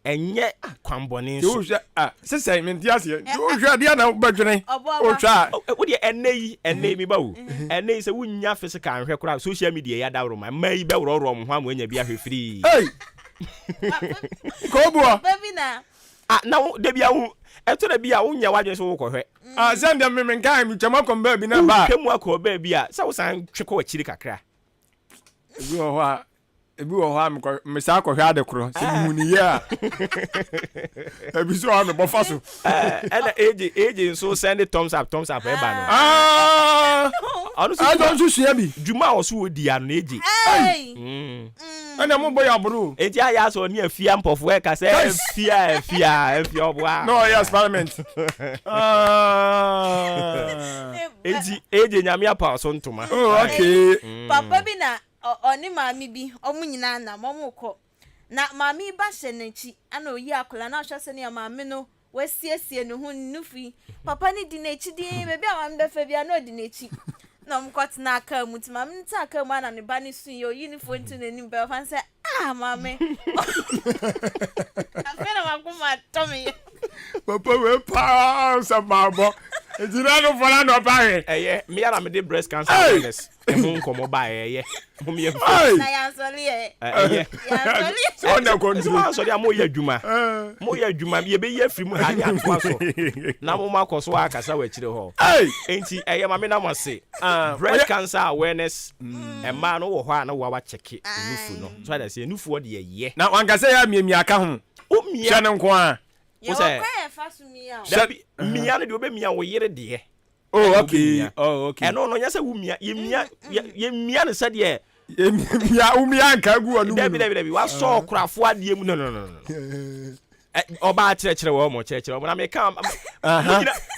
Ɛnyɛ kwanbɔne Nti so. wohwɛ a, sesɛn, mente aseɛ. Nti wohwɛ deɛ na wobɛdwene, wohwɛ a. Wodeɛ ɛnnɛ yi, ɛnnɛ yi, me ba o, ɛnnɛ yi sɛ wonnya physical nhwɛ koraa, social media yi adaworoma, mmaa yi bɛworɔworɔ wɔn ho ama woanya bi ahwɛ firii. Ei! Koobuɔ. Papa bi na. Ah, na wo, da bi a wo, ɛtɔ da bi a wonyɛ w'adwene sɛ wokɔhwɛ. Ah, sɛ deɛ me menkae, metwam akɔ baabi na ba a. Wotwa mu akɔ baabi a, sɛ wosan twe kɔ w'akyiri kakra. Ebi wɔ hɔ a, ebi wɔ hɔ a mekɔ mesan kɔhwɛ ade korɔ sɛ mehu ne yie a ebi nso wɔ hɔ a mebɔ fa so. Ɛna AJ AJ nso send thumbs up thumbs up ɛba no. Ɔno nso ɛna nso sua bi. Dwuma a ɔso wɔ di ano na AJ. Ɛna mo bɔ yɛ aboro. Eti ayɛ asɔ ɔne afia mpɔfo ɛka sɛ afia afia afia ɔboa. Na ɔyɛ experiment. Eti AJ nyame apa ɔso ntoma. Oh okay. Papa bi na Ɔne maame bi, wɔn nyinaa nam, wɔrekɔ. Na maame yi ba hyɛ n'akyi, ɛna oyi akwadaa no, na ɔhwɛ sɛnea maame no wasiesie ne ho, ne nufu yi. Papa no di n'akyi dinn, baabi a maame bɛfa biara na ɔdi n'akyi. Na wɔkɔtenaa kaa mu, nti maame no tenaa kaa mu a na ne ba no su yɛ, oyi ne fon to n'anim pɛ, papa no sɛ, ah maame. Afei na m'akoma atɔ me yam. Papa wei paa sɛ maabɔ. Nti na no fɔla na ɔba hwɛ. Ɛyɛ, me ara na mede breast cancer awareness. Ɛho nkɔmɔ ba ɛyɛ. Mom yɛ mfo. Na yansɔre yɛ. Ɛyɛ. Yansɔre. Sɛ ɔna kɔntro. Sɛ wansɔre a mo yɛ adwuma. Mo yɛ adwuma yɛ bɛ yi afiri mu ha ne atoa so. Na mo mo akɔ so akasa wɔ akyire hɔ. Enti ɛyɛ ma me na mo ase. Breast cancer awareness ɛmaa no wɔ hɔ a na wawa kyɛke nufu no. So ada sɛ nufuɔ deɛ yɛ. Na wankasa yɛ miamia ka ho. O mia. Hyɛ no nko a. Yɛ wɔ kwan yɛ fa so mia o. Dabi mia no deɛ obɛ mia wo yere deɛ. Oh, okay. Oh, okay. Ɛno no nyɛ sɛ womia yɛmia yɛmia no sɛdeɛ yɛmia womia nka gu ɔno mu dabi dabi dabi wasɔ ɔkorafo adeɛ mu no no no no ɔbaa kyerɛkyerɛ wɔ ɔmo kyerɛkyerɛ ɔmo na meka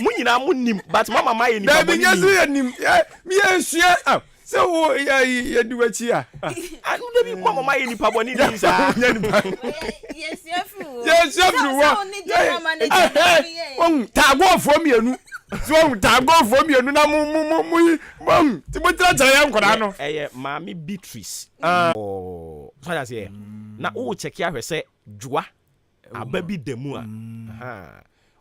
mo nyinaa mo nim but mo ama ma yɛ nipa bɔ ne nim dabi nyɛ sɛ yɛ nim yɛ sua Sɛ wo yɛ yɛ di w'akyi a. Anu de bi mɔ mɔ yɛ nipa bɔ ne ni saa. Yɛsua firi wɔ. Yɛsua firi wɔ. Wɔn taagɔfoɔ mmienu. So wɔn taagɔfoɔ mmienu na mo mo mo mo yi wɔn ti mo kyerɛkyerɛ yɛn nkɔdaa no. Ɛyɛ maame Beatrice. Ɔɔ so ɔyɛ aseɛ na wo kyɛke ahwɛ sɛ dwoa aba bi da mu a.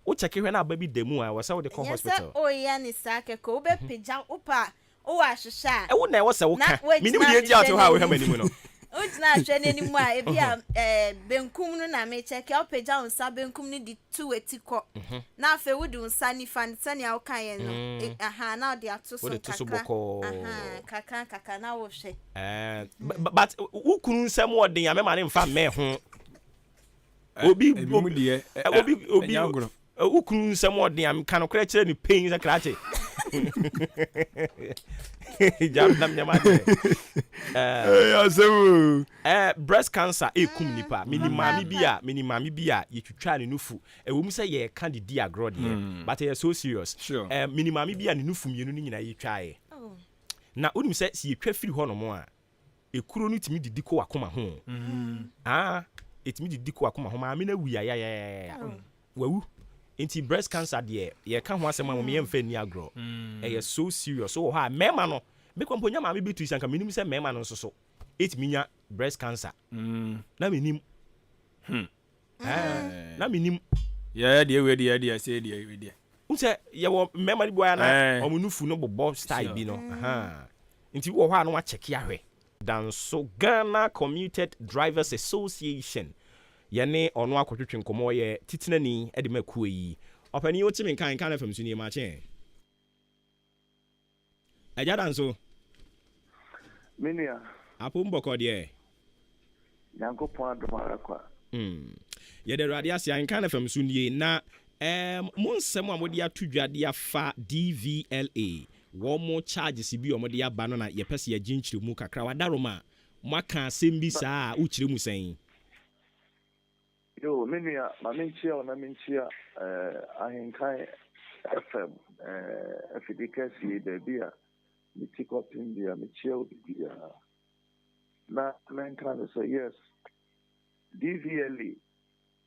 Wo kyɛke hwɛ na aba bi da mu a ɛwɔ sɛ wode kɔ hospital. Ɛnyɛ sɛ ɔyɛ ne saa kɛkɛ wobɛpagya wopɛ a Wowɔ ahwehwɛ a. Wo na ɛwɔ sɛ na woka. woagyina Menim deɛ nti a wote hɔ a ahwehwɛ wohwɛ m'anim no. Wogyina ahwehwɛ no anim a, ebi a ɛɛ benkum no na mekyɛke a, wopagya wo nsa benkum no de tu w'ati kɔ. Na afei wode wo nsa nifa no sɛnea wokaeɛ no, e, aha, na wode ato so Wode to so nkakra. bɔkɔɔ. Aha, nkakra nkakra na wohwɛ. Ɛɛ, but wo kunu nsɛm wɔ den a mɛma ne mfa mmɛn ho. Obi Ebi mu deɛ, obi obi ɛnyɛ agorɔ. Wo kunu nsɛm ɔden a meka nokorɛ kyerɛ no pain sɛ krakye. Gya nam nyɛma deɛ. Ɛyɛ asɛm o. Eh, breast cancer ɛkum nipa. Menim maame bi a, menim maame bi a yɛtwitwaa ne nufu. Ɛwɔ mu sɛ yɛka de di agorɔ deɛ, but ɛyɛ so serious. Eh, menim maame bi a ne nufu mmienu no nyinaa yɛtwaeɛ. Na wonim sɛ sɛ yɛtwa firi hɔnom a, Ekuro no tumi didi kɔ w'akoma ho o. Ah, etumi didi kɔ w'akoma ho. Maame no awu yayayayaya. Wawu. Nti breast cancer deɛ, yɛka ho asɛm a mom yɛmfa nni agorɔ. Ɛyɛ so serious. Wowɔ hɔ a, mmarima no, me kora mpo nya maame bi tui sɛ anka menim sɛ mmarima no nso so etumi nya breast cancer. Na menim. Ɛɛ, na menim. Yɛ deɛ wei deɛ deɛ sɛ deɛ wei deɛ. N sɛ yɛwɔ mmarima no bi wɔ a na wɔn nufu no bobɔ style bi no. Nti wɔ hɔ a na wakyɛke ahwɛ. Danso Ghana Commuted Drivers Association yɛne ɔno akɔtwetwe nkɔmmɔ ɔyɛ titenani de ma kuo yi. Ɔpanin wote me nka nka na fam so nie makye ɛ. Agya Danso. Me nua. Apom bɔkɔ deɛ. Nyankopɔn adom ara kwa. Mm. Yɛda Awurade ase. Ahenkan FM so nie. Na ɛɛm, mo nsɛm a mode ato dwa de afa DVLA, wɔn charges bi a wɔde aba no na yɛpɛ sɛ yɛgye nkyerɛmu kakra. Wadaroma, moaka asɛm bi saa a, wokyerɛ mu sɛn? Yoo, me nua, ma menkyia wo na menkyia eh, Ahenkan FM eh, afidi kɛseɛ yi, baabi a me ti kɔpem bia, mekyia wo bibiara. Na menka no sɛ, yes, DVLA,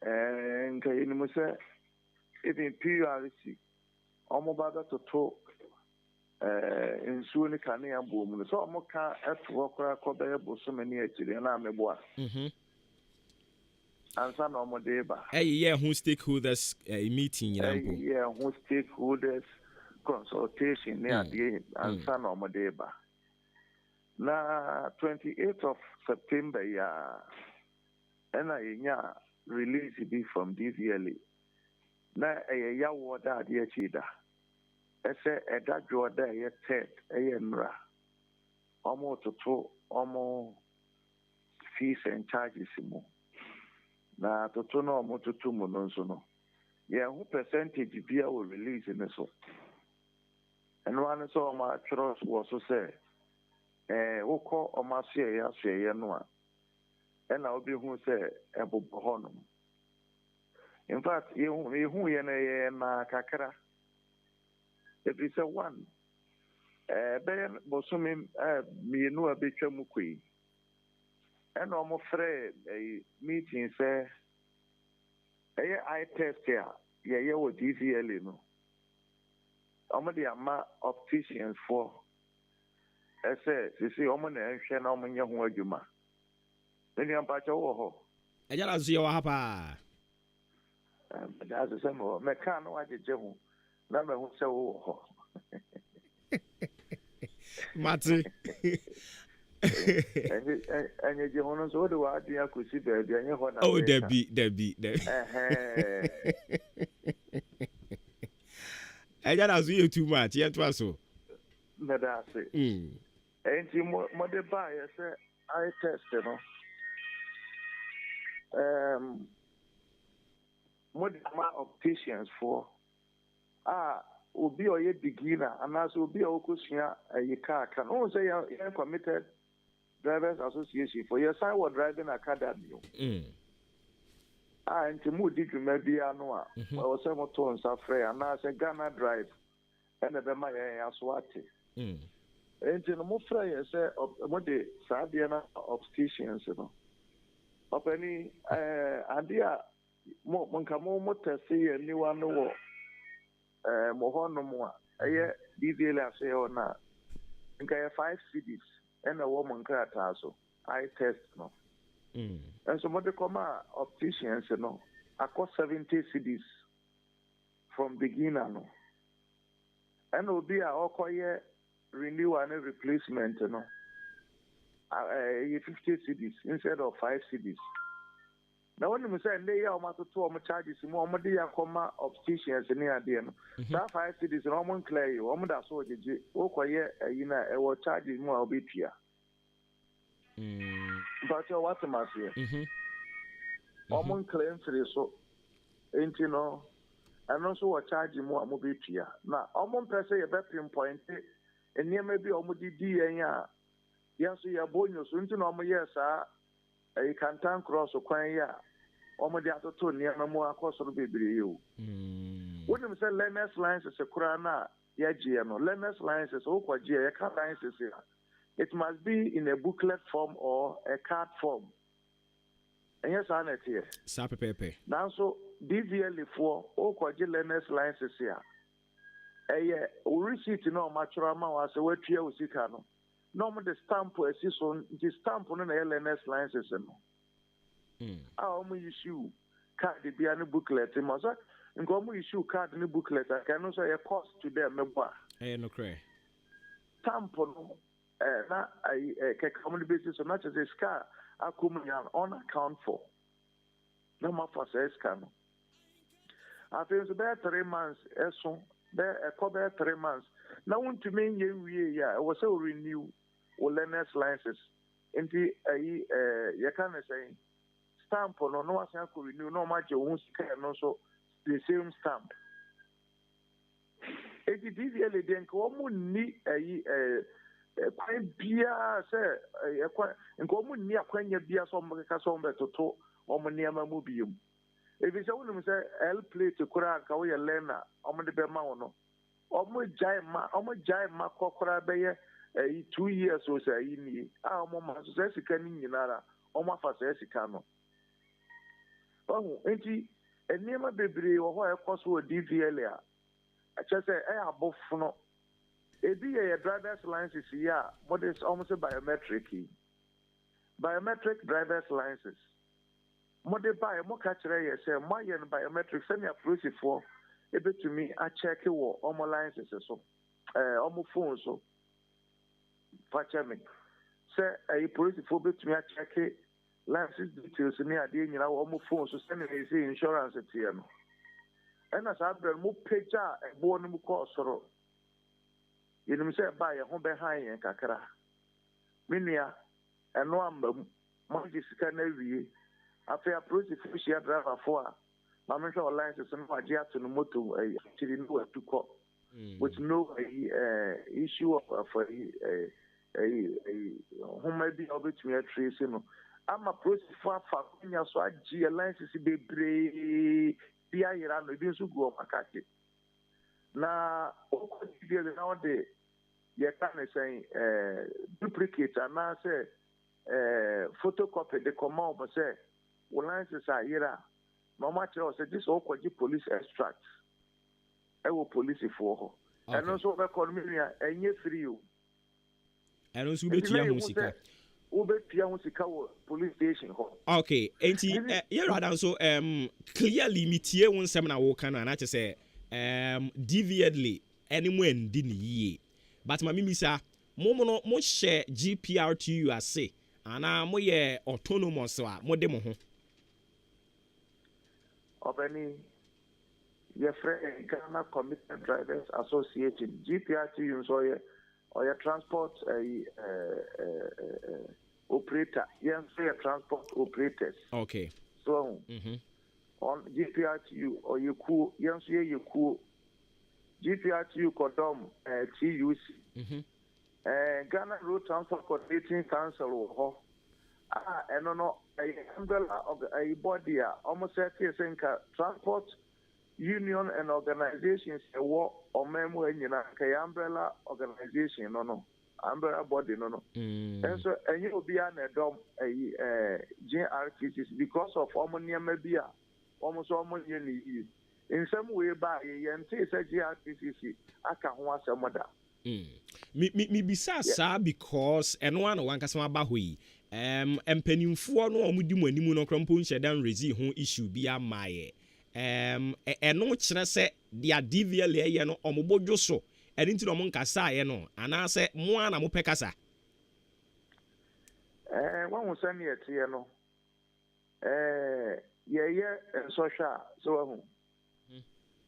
eh, nka yɛnim sɛ. Even PURC, wɔn ba bɛtoto eh, nsuo ne kanea boɔ mu no, sɛ wɔn ka to hɔ koraa kɔ bɛyɛ bosome ne akyire anaa meboa? Ansa na wɔn de reba. Ɛyeyɛɛ ho stakeholders meeting nyinaa mpo. Ɛyeyɛɛ ho stakeholders consultation ne adeɛ ansa na wɔn de reba. Na 28 of September yi ara ɛna yɛnyaa release bi from DVLA. Na ɛyɛ yawoɔ da adeɛ kyee da. Ɛsɛ ɛda dwoɔ da ɛyɛ third ɛyɛ nnora. Wɔretoto wɔn fees and charges mu. Na toto no a wɔtoto mu no nso no, yɛnhu percentage biara wɔ release no so. Ɛno ara ne sɛ wɔatwerɛ wɔ so sɛ ɛɛ wokɔ wɔn asoɛeɛ asoɛeɛ no a, ɛna wobɛhu sɛ ɛbobɔ hɔnom. In fact, yɛhu yɛhuiɛ no ɛyɛɛ naa kakra. Ɛfiri sɛ one, ɛbɛyɛ bosome mmienu a bɛtwa mu kɔ yi, ɛna wɔn frɛɛ ɛyi meeting sɛ ɛyɛ eye test a yɛyɛ wɔ DVLA no, wɔn de ama opticians foɔ ɛsɛ sisi wɔn na ɛnhwɛ na wɔn nyɛ ho adwuma. Me nua mpakyɛ wowɔ hɔ? Agya da nso yɛwɔ ha paa. Meda ase sɛ mewɔ hɔ. Mɛka na woagyegye ho na mahu sɛ wowɔ hɔ. Mate. Ɛnyegye ho no nso wode w'adwene akɔsi baabi ɛnyɛ hɔ na Oh, dabi, dabi, dabi. Ɛgya da so yɛ too much, yɛntoa so. Meda ase. Enti mo mode baeɛ sɛ eye test no, um, mode ama opticians foɔ a obi a ɔyɛ beginner anaasɛ obi a ɔkɔsua ayi kaa ka no. Wohu sɛ yɛn yɛn committed drivers association foɔ yɛsan wɔ driving academy o. A nti modi dwuma biara no a ɛwɔ sɛ moto nsa frɛ yɛn anaasɛ Ghana Drive na ɛbɛma yɛn aso ate. Enti no mofrɛ yɛn sɛ mode saa adeɛ no ama opticians no. Ɔpanin, ɛɛ adeɛ a mo nka mo mo tɛse yɛn aniwa no wɔ ɛɛ mo hɔnom a ɛyɛ DVLA asɔeɛ hɔ no a, nka yɛ five cedis ɛna ɛwɔ mo nkrataa so, eye test no. Nso mode kɔmaa opticians no, akɔ 70 cedis. from beginner no ɛna obi a ɔkɔyɛ renewal ne replacement no ɛyɛ 50 cedis instead of 5 cedis. Na wonim sɛ nnɛ yi a wɔatoto wɔn charges mu a wɔde yɛ akɔma opticians ne adeɛ no, saa 5 cedis no wɔn nklɛ yi, wɔn da so gyegye. Wokɔyɛ ayi no a ɛwɔ charges mu a wobɛtua. Mpakyɛw wate me aseɛ? Wɔn nklɛ mfiri so. Nti no, ɛno nso wɔ charge mu a mobɛtua. Na wɔn mpɛ sɛ yɛbɛ pinpointe nneɛma bi a wɔn de di yɛn a yɛn nso yɛbɔ nyo so nti na wɔn yɛɛ saa ɛyi Kantankrɔs kwan yi a wɔn de atoto nneɛma mu akɔ soro bebree yi o. Wonim sɛ learners license koraa no a yɛgyeɛ no, learners license wokɔgyeɛ, yɛka license a, it must be in a booklet form or a card form. Ɛnyɛ saa na ɛteɛ? Saa pɛpɛɛpɛ. Nanso DVLA foɔ wokɔgye learners license a, ɛyɛ wo receipt no a wɔatwerɛ ama wo asɛ woatua wo sika no, na wɔde stamp asi so, nti stamp no na ɛyɛ learners license no. A wɔn issue card bia ne booklet ma sɛ nka wɔn issue card ne booklet a, nka ɛno nso ɛyɛ cost to them meboa. Ɛyɛ nokorɛ. Stamp no Eh, na ayi eh, kɛkɛ wɔn de besi so na kyerɛ sɛ sika a akɔ mu nyinaa no unaccount for na wɔn afa saa sika no. Afei nso bɛyɛ 3 months ɛso bɛyɛ ɛkɔ bɛyɛ 3 months na wontumi nyɛ nwie yɛ a ɛwɔ sɛ o renew wo learners license nti ayi ɛɛ yɛka ne sɛn stamp no na wasan akɔ renew na wɔn agye wo ho sika ɛno nso the same stamp. Enti DVLA deɛ nka wɔn nni ayi ɛɛ kwan biara sɛ ɛyɛ kwan nka wɔn nni akwanya biara sɛ wɔn bɛkeka sɛ wɔn bɛtoto wɔn nneɛma mu bio. Ebi sɛ wonim sɛ L plate koraa nka woyɛ learner wɔn de bɛma wo no wɔn gyae ma wɔn gyae ma kɔ koraa bɛyɛ ɛyi 2 years o sɛ ɛyi nie a wɔn ma so sɛ sika no nyinara wɔn afa saa sika no. Wahu nti. Nneɛma bebree wɔ hɔ a ɛkɔ so wɔ DVLA a, kyerɛ sɛ ɛyɛ abofono. Ebi yɛ yɛ drivers license yi a mode wɔn se biometric yi. Biometric drivers license. Mode baeɛ, moka kyerɛɛ yɛ sɛ moayɛ no biometric sɛnea apolisifoɔ bɛtumi akyɛke wɔ wɔn license so, ɛɛ wɔn phone so. Fa kyɛ me. Sɛ ɛyi polisifoɔ bɛtumi akyɛke license details ne adeɛ nyinaa wɔ wɔn phone so sɛnea ɛsɛ insurance teɛ no. Ɛna saa berɛ no mopagyaa ɛboɔ no mu kɔɔ soro. Yɛnim sɛ ɛbaa yɛn ho bɛhan yɛn kakra. Me nua, ɛno amma mu. Moagye sika no awie. Afei apolisifoɔ hyia driverfoɔ a, ma menhwɛ wɔ license no na wagye ato no moto ayi akyiri na watu kɔ. With no ayi eh, issue of of ayi eh, ayi ayi nhoma bi a wobɛtumi atrace no. Ama polisifoɔ afa akwanya so agye yɛ license bebree bi ayera no, ebi nso gu wɔn akakye. Na wokɔ DVLA na wode yɛka ne sɛn eh, duplicate anaasɛ eh, photocopy de kɔma wɔn sɛ wo license ayera a, na wɔakyerɛ wo sɛ gye sɛ wokɔgye police extract wɔ polisifoɔ hɔ. Ɛno nso wobɛkɔ no, me nua, ɛnyɛ free o. Ɛno nso Nti na wobɛtua ho yɛhu sika. sɛ wobɛtua ho sika wɔ police station hɔ. Okay, enti Nti eh, yɛwura da nso um, clearly metie wo nsɛm na woka no a na kyerɛ sɛ um, deviately ɛne mo andi ne yie. But ma memisa, mo mo no mohyɛ GPRTU ase anaa moyɛ autonomous a mode mo ho? Ɔpanin, yɛfrɛ yɛn Ghana Committed Drivers Association, GPRTU nso ɔyɛ ɔyɛ transport ɛyi ɛɛ operator, yɛn nso yɛ transport operators. Okay. So ahu. Ɔn GPRTU ɔyɛ kuo, yɛn nso yɛyɛ kuo. GPRTU kɔdɔm ɛɛ TUC. Ɛɛ Ghana Road Transport Coordinating Council wɔ hɔ a ɛno no ɛyɛ umbrella org ɛyi body a wɔn sɛtee sɛ nka transport union and organisations ɛwɔ ɔman mu ha nyinaa nka ɛyɛ umbrella organisation no no umbrella body no no. Nso ɛnyɛ obiara na ɛdɔm ɛyi ɛɛ GRTCC because of wɔn nneɛma bi a wɔn nso wɔn nyɛ no yie. Nsɛm wei baeɛ yɛntee sɛ GRTCC aka ho asɛm da. Mm. Me me mebisaa saa because ɛno ara na wankasa waba hɔ yi. Um, mpanimfoɔ no a wɔdi mo anim no koraa mpo nhyɛ da nrezi ho issue biara mmaeɛ. Um, ɛno kyerɛ sɛ deɛ DVLA yɛ no wɔn bo dwo so, ɛno nti na wɔn nkasaeɛ no, anaasɛ mo ara na mopɛ kasa? Ɛɛ, woahu sɛdeɛ ɛteɛ no, Ɛɛ, yɛyɛ nsɔhwɛ a, so wahu?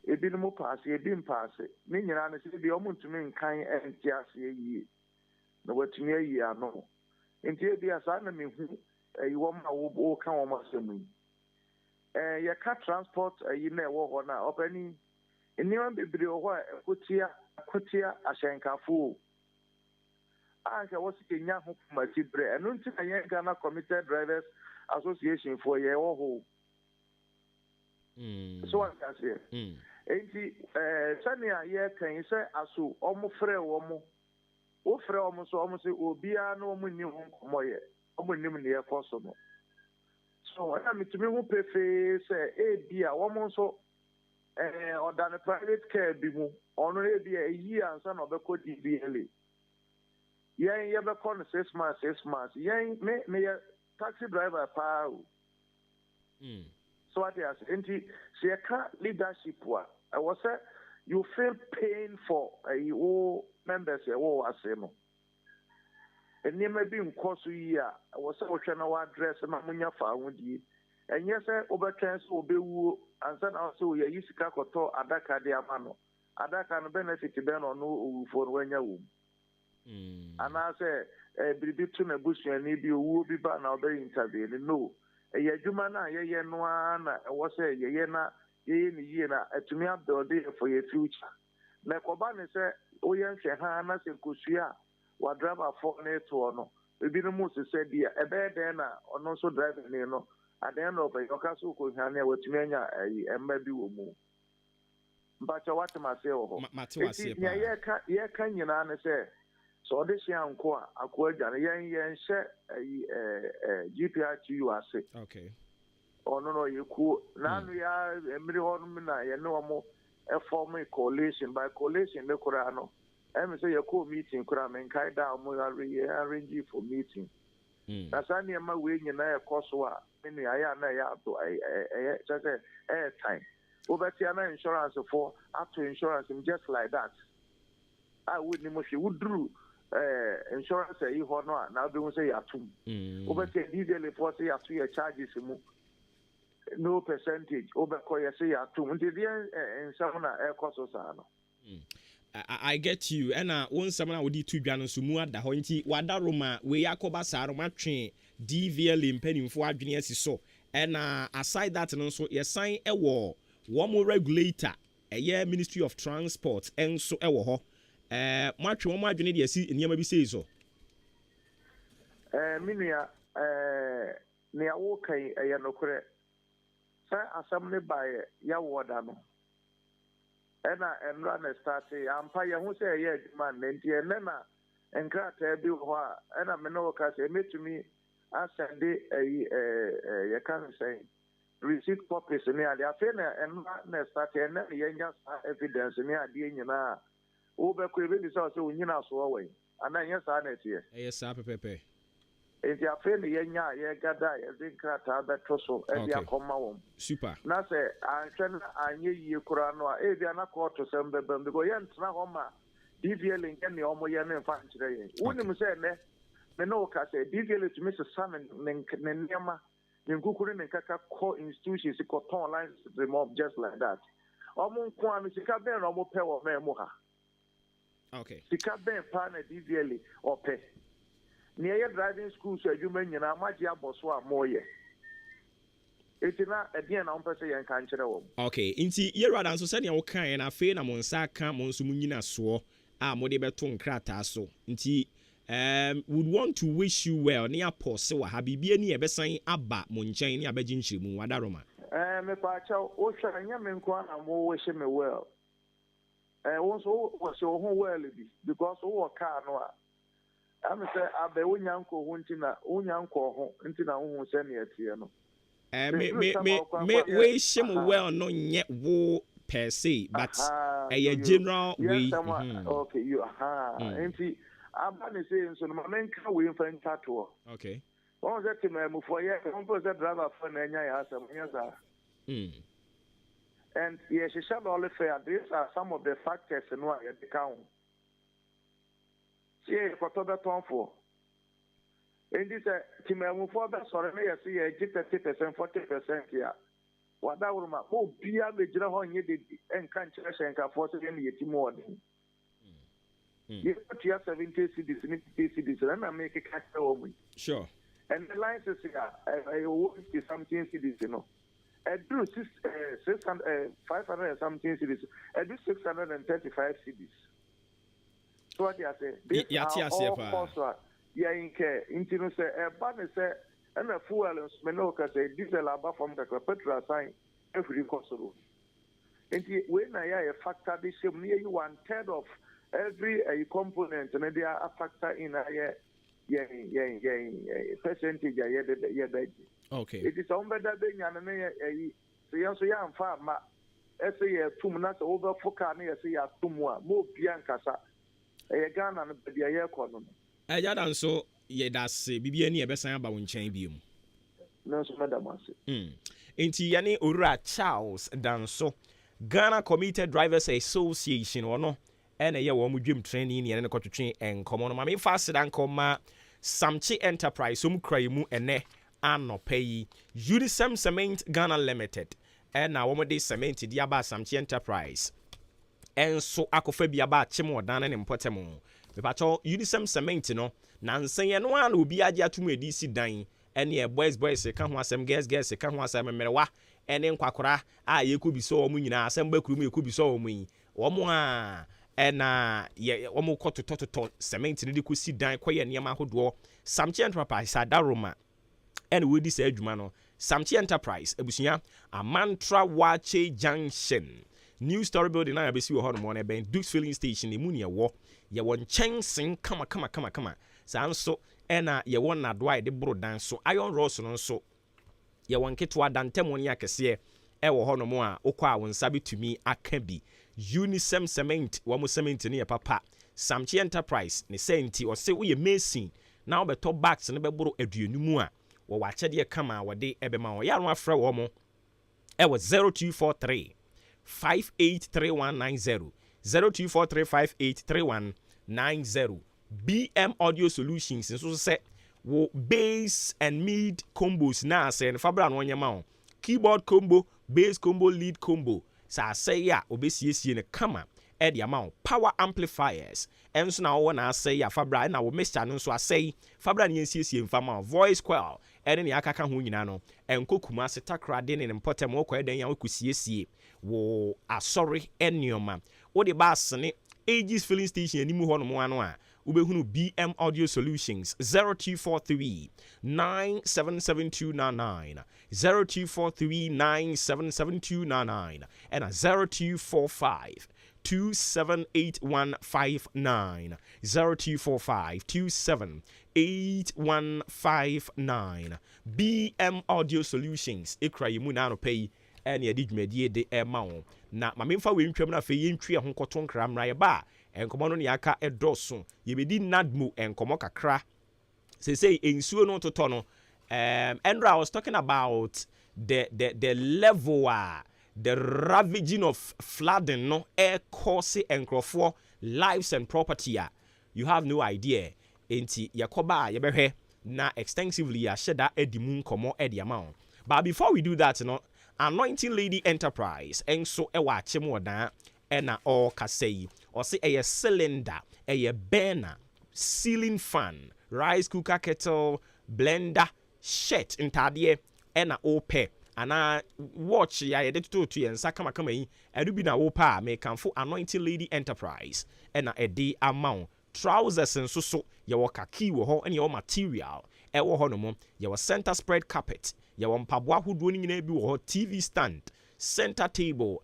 Ebinom paase, ebi mpaase. Ne nyinaa ne sɛ ebia wɔntumi nkan nte aseɛ yie na wɔatumi ayi ano. Nti ebia saa na mehu ayi wɔn a woka wɔn asɛm yi. Ɛɛ, yɛka transport ayi na ɛwɔ hɔ no a, ɔpanin, nneɛma bebree wɔ hɔ a ɛko tia, ɛko tia ahyɛnkafoɔ o. a anka ɛwɔ sɛ yɛnya ho pomasi berɛ. Ɛno nti na yɛn Ghana Committed Drivers Association foɔ yɛwɔ hɔ o. So wate aseɛ? Enti eh, sɛnea yɛka yi sɛ aso wɔn frɛ wɔn, wofrɛ wɔn nso wɔn se obiara ne wɔn nni ho nkɔmmɔ yɛ, wɔn nnim nea ɛkɔ so no. So ɛna metumi ho pefee sɛ ebia wɔn nso eh, ɔda ne private car bi mu, ɔno ebia eyi ansa na ɔbɛkɔ DVLA. Yɛn yɛbɛkɔ no 6 months 6 months. Yɛn me meyɛ taxi driver paa o. So wate ase? Nti sɛ yɛka leadership a, ɛwɔ sɛ you feel pain for ɛyi wo members ɛwɔ wɔ ase no. Nneɛma bi nkɔ so yie a, ɛwɔ sɛ wohwɛ na woaddress na monya fa ahodie. Ɛnyɛ sɛ wobɛtwɛn sɛ wobɛwuo ansa na wo sɛ yɛyi sika kɔtɔ adaka de ama no. Adaka no benefit bɛn na ɔno owufoɔ no wanya wɔ mu? Anaasɛ eh, biribi to n'abusuani bi, owuo bi ba na ɔbɛyɛ interview no. No. Ɛyɛ adwuma no a yɛyɛ no ara na ɛwɔ sɛ yɛyɛ na yɛyɛ no yie na atumi abuild yɛ for yɛ future. Na ɛkɔba ne sɛ woyɛ nhwɛhaa na sɛ nkosua a wadrabafoɔ no retoɔ no, ebinom sesɛ di a, ɛbɛyɛ dɛn na ɔno nso driver ni no, at the end of it, ɔka sɛ ɔkɔhwane a watumi anya ayi mma bi wɔ mu. Mpakyɛ wate m'aseɛ wɔ hɔ. Mate w'aseɛ Nti nea paa. yɛka yɛka nyinaa ne sɛ sɛ ɔde hyɛ anko a akoa adwane. Yɛn yɛnhyɛ ayi ɛɛ ɛɛ GPRTU ase. Okay. Ɔno no ɔyɛ kuo. N'ano yi ara mmere hɔ nom na yɛne wɔn fɔɔmee coalition. By coalition no koraa no, ɛyɛ me sɛ yɛkɔɔ meeting koraa, menkae da a wɔn yɛ arrange for meeting. Na saa nneɛma wei nyinaa ɛkɔ so a, me nua, ɛyɛ a na ɛyɛ ado, ɛyɛ, kyerɛ sɛ ɛyɛ tan. Wobɛte a na insurance foɔ ato insurance mu just like that. A wonnim hwee. Woduru eh, insurance ayi hɔ no a, na wobɛhu sɛ yɛato mu. Wobɛte DVLA foɔ sɛ yɛato yɛ charges mu. No percentage, wobɛkɔ yɛse yɛato mu. Nti deɛ nsɛm na ɛrekɔ so saa no. I get you, ɛna wo nsɛm no a wode to dwa no nso mu ada hɔ, nti w'adaworoma wei akɔba saa no moatwe DVLA mpanimfoɔ adwene asi so, ɛna aside that no nso yɛsan wɔ wɔn regulator ɛyɛ Ministry of Transport nso wɔ hɔ, ɛɛ moatwe wɔn adwene de asi nneɛma bi sei so? Ɛɛ me nua, ɛɛ nea woreka yi ɛyɛ nokorɛ, sɛ asɛm no baeɛ yɛwoɔ da no, Ɛna ɛnora na ɛstartee. Ampa yɛho sɛ ɛyɛ adwuma nnɛ nti ɛnnɛ na nkrataa bi wɔ hɔ a ɛna me ne wo ka sɛ mɛtumi asɛnde ayi ɛɛ yɛka no sɛn receipt copies ne adeɛ. Afei na ɛnora na ɛstartee ɛnnɛ na yɛanya saa evidence ne adeɛ nyinaa a wobɛkɔ yɛbɛbisa wo sɛ wo nyinasoɔ wɛn anaa ɛnyɛ saa na ɛteɛ? Ɛyɛ saa pɛpɛpɛ. Enti afei na yɛanya a yɛregada a yɛde nkrataa bɛto so de akɔma wɔn. Super. Na sɛ anhwɛ na anyɛ yie koraa no a, ebia na kɔɔtosɛm bɛba mu because yɛntena hɔ ma DVLA nyɛ nea wɔyɛ no mfa nkyerɛ yɛn. Wonim sɛ ɛnnɛ me ne wo kasa yi, DVLA tumi sesa ne ne ne nneɛma, ne nkuku ne ne nkaka kɔ institutions kɔtɔn licenses ma wɔn just like that. Wɔn nko ara no, sika bɛn na wɔpɛ wɔ ɔman mu ha? Okay. Sika bɛn paa na DVLA ɔpɛ? Nea ɛyɛ driving schools adwuma nyinaa moagye abɔ so a moyɛ. Enti na ɛdeɛn na mopɛ sɛ yɛnka nkyerɛ wɔn? Okay, nti Yɛwurada nso sɛdeɛ wokaeɛ no afei na mo nsa aka mo nso mo nyinasoɔ a mode bɛto nkrataa so nti um would want to wish you well ne apɔse wɔ ha biribi ani a yɛbɛsan aba mo nkyɛn ne abɛgye nkyerɛmu Wadaroma. Eh, mepaakyɛw, wohwɛ a ɛnyɛ me nko ara na mo wish me well. Eh wo nso wo wɔhyɛ wo ho well bi because wo wɔ car no a ɛme sɛ abɛ wo nya nkɔ ho nti na wo nya nkɔɔ ho nti na wo hu sɛnea ɛteɛ no. Eh me me me me wish mo well no nyɛ wo per se but ɛyɛ general wei. Yɛ nsɛm a okay you ahaa nti aba ne sei nso no ma me nka wei nfa ntwa toɔ. Okay. Wɔn sɛ temaamufoɔ yɛ wɔn feel sɛ driver foɔ na anya yɛ asɛm nyɛ saa. And yɛhyehyɛ lɔre fare a, these are some of the factors no a yɛde ka ho. Sɛ yɛyɛ kɔtɔbɛtɔnfoɔ, enti sɛ temanmufoɔ bɛsɔre na yɛse yɛregye 30 percent, 40 percent a, wadaworoma, ma obiara mmɛgyina hɔ nyɛ dede nka nkyerɛ hyɛnkafoɔ sɛ yɛn na yɛti mu ɔden. Yɛkɔtua 70 cedis ne 50 cedis no, ɛna mekeka kyerɛ wɔn yi. Sure. Ɛnɛ license a ɛwɔ 50 something cedis no, ɛduru six eh, 600 eh, 500 and something cedis, ɛdu 635 cedis. So what you say? These Yɛate are aseɛ all paa. costs a yɛn nkɛ nti no sɛ ɛba ne sɛ ɛna fuel nso me ne wo kasa yi, diesel aba fam kakra, petrol asan ahuri kɔ soro. Nti wei na yɛ a yɛ factor de hyɛ mu na yɛyi one third of every ɛyi component no de a factor in ayɛ yɛn yɛn yɛn percentage a yɛde bɛ yɛbɛgye. Okay. Nti sɛ wɔn bɛda bɛnya no ne yɛ ɛyi sɛ yɛn nso yɛamfa amma ɛsɛ yɛtum na sɛ wobɛfo kaa ne yɛsɛ yɛato mu a ma obia nkasa. Ɛyɛ Ghana no baabi a yɛrekɔ no no. Agya Danso yɛdase biribi ani yɛbɛsan aba wo nkyɛn biom. Me nso mɛda mo ase. Mm. Enti yɛne Owura Charles Danso, Ghana Commuter Drivers Association, ɔno na ɛyɛ wɔn dwamtrani ne yɛne no kɔtwetwe nkɔmmɔ no. Ma memfa aseda nkɔma Samkye Enterprise, wɔn kura yɛn mu ɛnnɛ anɔpa yi. Unisem Cement Ghana Limited na wɔde cement de aba Samkye Enterprise nso akɔfa bi aba akyem wɔ dan ne ne mpɔtam. Mepakyɛw, Unisem Cement no, nansa yi ɛno ara na obiara agye atom a ɛde resi dan Ɛneɛ boys boys ka ho asɛm, girls girls ka ho asɛm, mmerewa ne nkwakora a yɛkɔ bisa wɔn nyinaa asɛm ba kurom yɛkɔ bisa wɔn yi, wɔn a ɛna yɛ wɔn kɔ totɔ totɔ cement no de kɔ si dan kɔ yɛ nneɛma ahodoɔ. Samche Enterprise Adaroma ɛna wɔredi saa adwuma no. Samche Enterprise abusua, Amantra Waakye Junction, New Story Building a yɛabɛsi wɔ hɔnom no ɛbɛn Dukes Filling Station, emu na ɛwɔ. Yɛwɔ nkyɛnse kama kama kama kama. Saa nso na yɛwɔ nnadoa a yɛde boro dan so, iron rods no nso. Yɛwɔ nketewa, dantamu ne akɛseɛ wɔ hɔnom a wokɔ a wo nsa bɛtumi aka bi. Unisem Cement, wɔn cement no yɛ papa. Samkye Enterprise, ne saa nti ɔse woyɛ mason na wobɛtɔ bags no bɛboro aduonum a, wɔwɔ akyɛdeɛ kama a wɔde bɛma wo. Yɛ a na woafrɛ wɔn wɔ 0243 583190, 0243 583190. BM Audio Solutions nso so sɛ wo bass and mid combos na asɛe no fa bra na ɔnyɛ ma wo. Keyboard combo, bass combo, lead combo sɛ asɛe a ɔbɛsiesie no kama de ama wo. Power amplifiers nso na wowɔ na asɛe a fa bra ɛna wo mixer no nso asɛe fa bra na yɛnsiesie mfa ma wo. Voice coil ne nea akaka ho nyinaa no nkɔ Kumasi, Takoradi ne ne mpɔtam wokɔyɛ dɛn a wokɔsiesie wo asɔre nneɛma. Wode ba Asene Aegis Filling Station anim hɔ nom ano a, wobɛhunu BM Audio Solutions, 0243 977299, 0243 977299, ɛna 0245 278159, 0245 278159. BM Audio Solutions kura yɛn mu na anɔpa yi ɛna yɛde dwumadie de rema wo. Na ma memfa wei ntwam na afei yɛntwi ɛho nkɔto nkra mmra. Yɛba a, nkɔmmɔ no nea aka dɔɔso. Yɛbɛdi NADMO nkɔmmɔ kakra. Seesei nsuo no totɔ no, um, ɛnora I was talking about the, the, the level a the ravaging of flooding no ɛrekɔse nkurɔfoɔ lives and property a you have no idea. Enti yɛkɔba a yɛbɛhwɛ na extensively yɛahyɛ da adi mu nkɔmmɔ de ama wo. But before we do that no, Anointing Lady Enterprise nso wɔ akyem wɔ daa ɛna ɔrekasa yi. Ɔse ɛyɛ cylinder, ɛyɛ burner, ceiling fan, rice cooker kettle, blender, shirt, ntaadeɛ ɛna wopɛ anaa watch a yɛde tototo yɛn nsa kamakama yi, ɛno bi na wopɛ a, mekamfo Anointing Lady Enterprise ɛna ɛde ama wo. Trousers nso so, yɛwɔ khaki wɔ hɔ ɛna yɛwɔ material ɛwɔ hɔ nom. Yɛwɔ center spread carpet, yɛwɔ mpaboa ahodoɔ no nyinaa bi wɔ hɔ, TV stand, center table,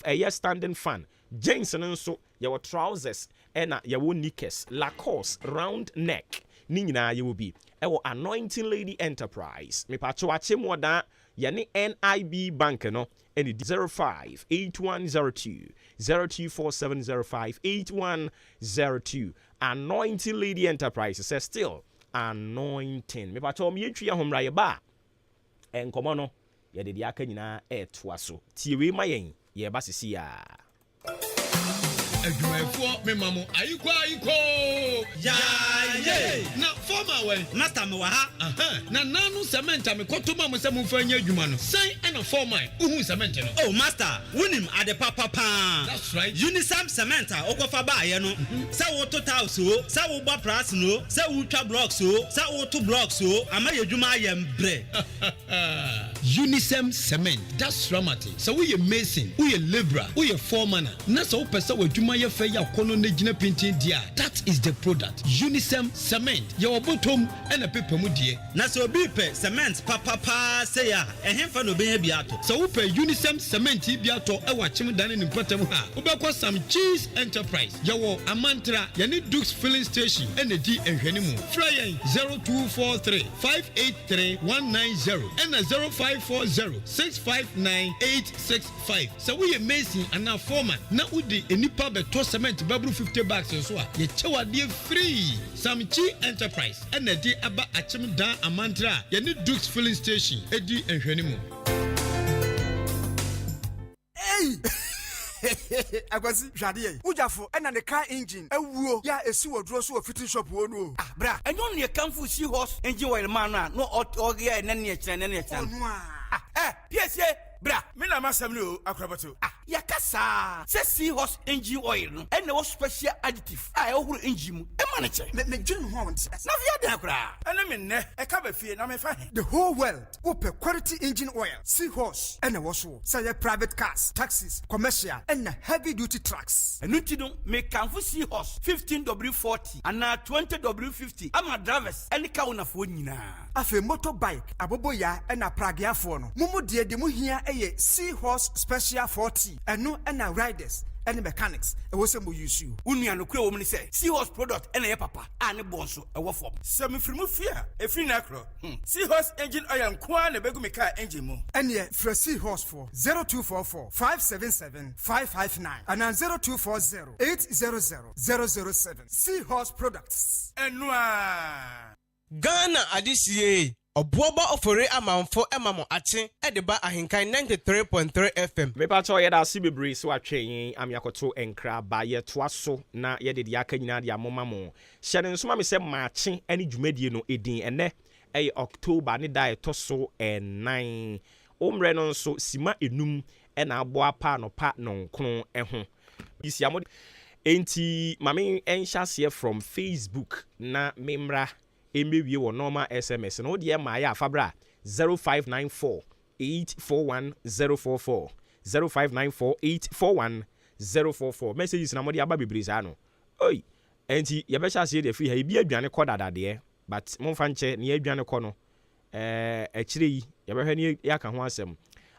ɛyɛ standing fan. Jeans no nso, yɛwɔ trousers ɛna yɛwɔ knickers, Lacoste, round neck, ne nyinaa yɛwɔ bi ɛwɔ Anointing Lady Enterprise. Mepatwo akye mu ɔdaa yɛne NIB Bank no ɛne 05 8102 024705 8102. Anointing Lady Enterprise sɛ still anointing. Mepatwo ɔmo yɛntwi ahommra yɛba a nkɔmmɔ no yɛde deɛ aka nyinaa ɛɛtoa so. Tie wei ma yɛn yɛba sisi a. Adwumayɛfoɔ mema mo ayikɔ ayikɔ. Yaaye! Na foreman wɛn? Master mewɔ ha. Aha, na nanu cement a mekɔtɔ ma mo sɛ momfa nyɛ adwuma no, sɛn ɛna foreman wohuu cement no? Oh master, wonim ade papa paa. That's right. Unisem cement a wokɔfa baayɛ no, sɛ woto tiles o, sɛ wobɔ prasene o, sɛ wotwa blocks o, sɛ woto blocks o, ama yɛ adwuma ayɛ mbrɛ. Unisem cement, that's ramate. Sɛ woyɛ mason, woyɛ labourer, woyɛ foreman a, na sɛ wopɛ sɛ w'adwuma yɛ fɛ yɛ akɔnnɔ na gyina pintinn deɛ a, that is the product. Unisem cement, yɛwɔ bɔtɔ mu ɛna pepa mu deɛ. Na sɛ obi repɛ cement papa paa sei a, ɛhefa na obenya bi atɔ? Sɛ wopɛ Unisem cement yi bi atɔ wɔ Akyem Dan ne ne mpɔtam ha a, wobɛkɔ Sam Cheese Enterprise. Yɛwɔ Amantra, yɛne Dukes Filling Station na ɛdi nhwɛnimu. Frɛ yɛn 0243 583 190 ɛna 0540 659 865. Sɛ woyɛ mason anaa foreman na wode nnipa bɛtɔ cement bɛboro 50 bags nso a, yɛkyɛ wo adeɛ free. Samchi Enterprise na ɛde aba Akyem Dan Amantra a yɛne Dukes Filling Station di nhwɛnimu. Ei! Akwasi, hwɛ adeɛ yi. Wo gyafo na ne car engine awuo yɛ a ɛsi wɔ duro so wɔ fitting shop hɔ no o. Ah, bra, ɛnyɛ ɔno na yɛkamfoo Seahorse engine oil maa no a na ɔyɛɛ nnɛ ne ɛkyena, nnɛ ne ɛkyena no? Ɔno a. Ah, eh, piesie, bra. Me na m'asɛm no o, Akorabɔto. Ah, yɛaka saa sɛ Seahorse engine oil no na ɛwɔ special additive a ɛhohoro engine mu ma no kyɛ. Me, medwene ho a wonte ase. Na afei adɛn koraa? Ɛne me nnɛ, ɛka ba fie na mefa he? The whole world, wopɛ quality engine oil, Seahorse na ɛwɔ soɔ. Sɛ ɛyɛ private cars, taxis, commercial ɛna heavy duty trucks. Ɛno nti no, mekamfo Seahorse 15W40 anaa 20W50 ama drivers ne car ownerfoɔ nyinaa. Afei motor bike, aboboyaa ɛna prageafoɔ no, mo mu deɛ deɛ mo hia yɛ Seahorse Special 40. OC. Ɛno na riders ne mechanics ɛwɔ sɛ mo use. Wo nua nokorɛ wɔ mu ne sɛ Seahorse product na ɛyɛ papa a ne boɔ nso ɛwɔ fam. Sɛ mefiri mo fie a, ɛfiri nnɛ korɔ, hmm, Seahorse engine oil nko ara na ɛbɛgu me kaa engine mu. Ɛneɛ frɛ Seahorse foɔ 0244 577 559 anaa 0240 800 007. Seahorse Products. Ɛno ara. Ghana adehyeɛ Ɔboɔba Ofori Amanfo ma mo akye de ba Ahenkan 93.3 FM. Mepakyɛw yɛda ase bebree sɛ watwɛn yɛn ama yɛakɔto nkra aba. Yɛtoa so na yɛde deɛ aka nyinaa de amoma mo. Hyɛ no nso ma me sɛ Maakye ne dwumadie no din. Ɛnnɛ yɛ October ne da a ɛtɔ so nnan. Wo mmerɛ no nso sima enum na abɔ apa anɔpa nɔnkron ho. Sia mo Enti ma me nhyɛ aseɛ from Facebook na me mmra mmɛwie wɔ normal SMS no. Wo deɛ mmaeɛ a fa bra 0594 841 044, 0594 841 044. Messages na mode aba bebree saa no. Oi! Enti yɛbɛhyɛ aseɛ de afiri ha. Ebi adwane kɔ dada deɛ but momfa nkyɛ nea adwane kɔ no eh, akyire yi yɛbɛhwɛ ne yɛaka ho asɛm.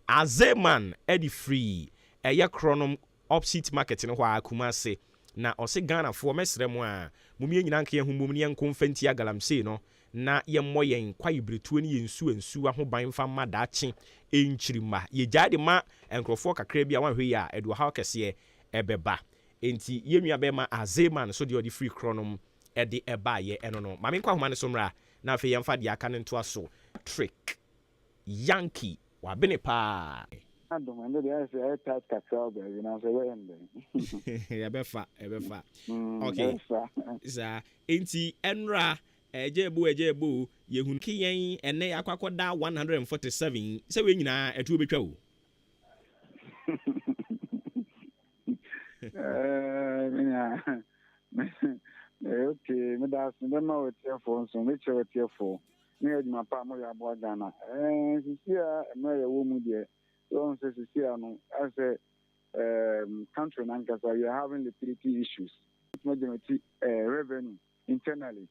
Azeman de firi ɛyɛ korɔnom Opsit market no hɔ ara Kumase na ɔse Ghanafoɔ mɛsrɛ mo a mom yɛn nyinaa nka yɛn ho mmom na yɛnko mfa ntia galamsey no na yɛmmɔ yɛn kwaebiretuo ne yɛn nsuo nsuwa ho ban mfa mma daakye nkyirimma. Yɛgyae de ma nkurɔfoɔ kakra bi a wanhwɛ yie a ɛde ɔhaw kɛseɛ ɛbɛba. Enti yɛn nua bɛɛma Azeman nso deɛ ɔde firi korɔnom de baeɛ ɛno no. Ma menkɔ ahoma no so mmra na afei yɛmfa deɛ aka no ntoa so. Trick. Yankee, wabene paa. Adom, ɛnde deɛ ayɛ sɛ ayɛ tight kakra wɔ baabi nanso ɛbɛyɛ no dɛn. Yɛbɛfa, ɛbɛfa. Mm, Okay, ɛbɛfa. saa. Enti ɛnora, ɛgya ɛbo ɛgya ɛbo o, yɛhunu ke yɛn ɛnnɛ yɛakɔ akɔda 147 yi, sɛ wei nyinaa ɛtoɔ bɛtwa o. Eh, me nua, me, okay, meda ase, mebɛma w'atiefoɔ nso, mekyerɛ w'atiefoɔ. Ne adwuma pa a moyɛ aboa Ghana. Ɛɛ sisi a mmerɛ yɛwɔ mu deɛ, sɛ wɔn sɛ sisi a no, ayɛ sɛ um, country no ankasa we are having liquidity issues. Wotumi generate uh, revenue internally.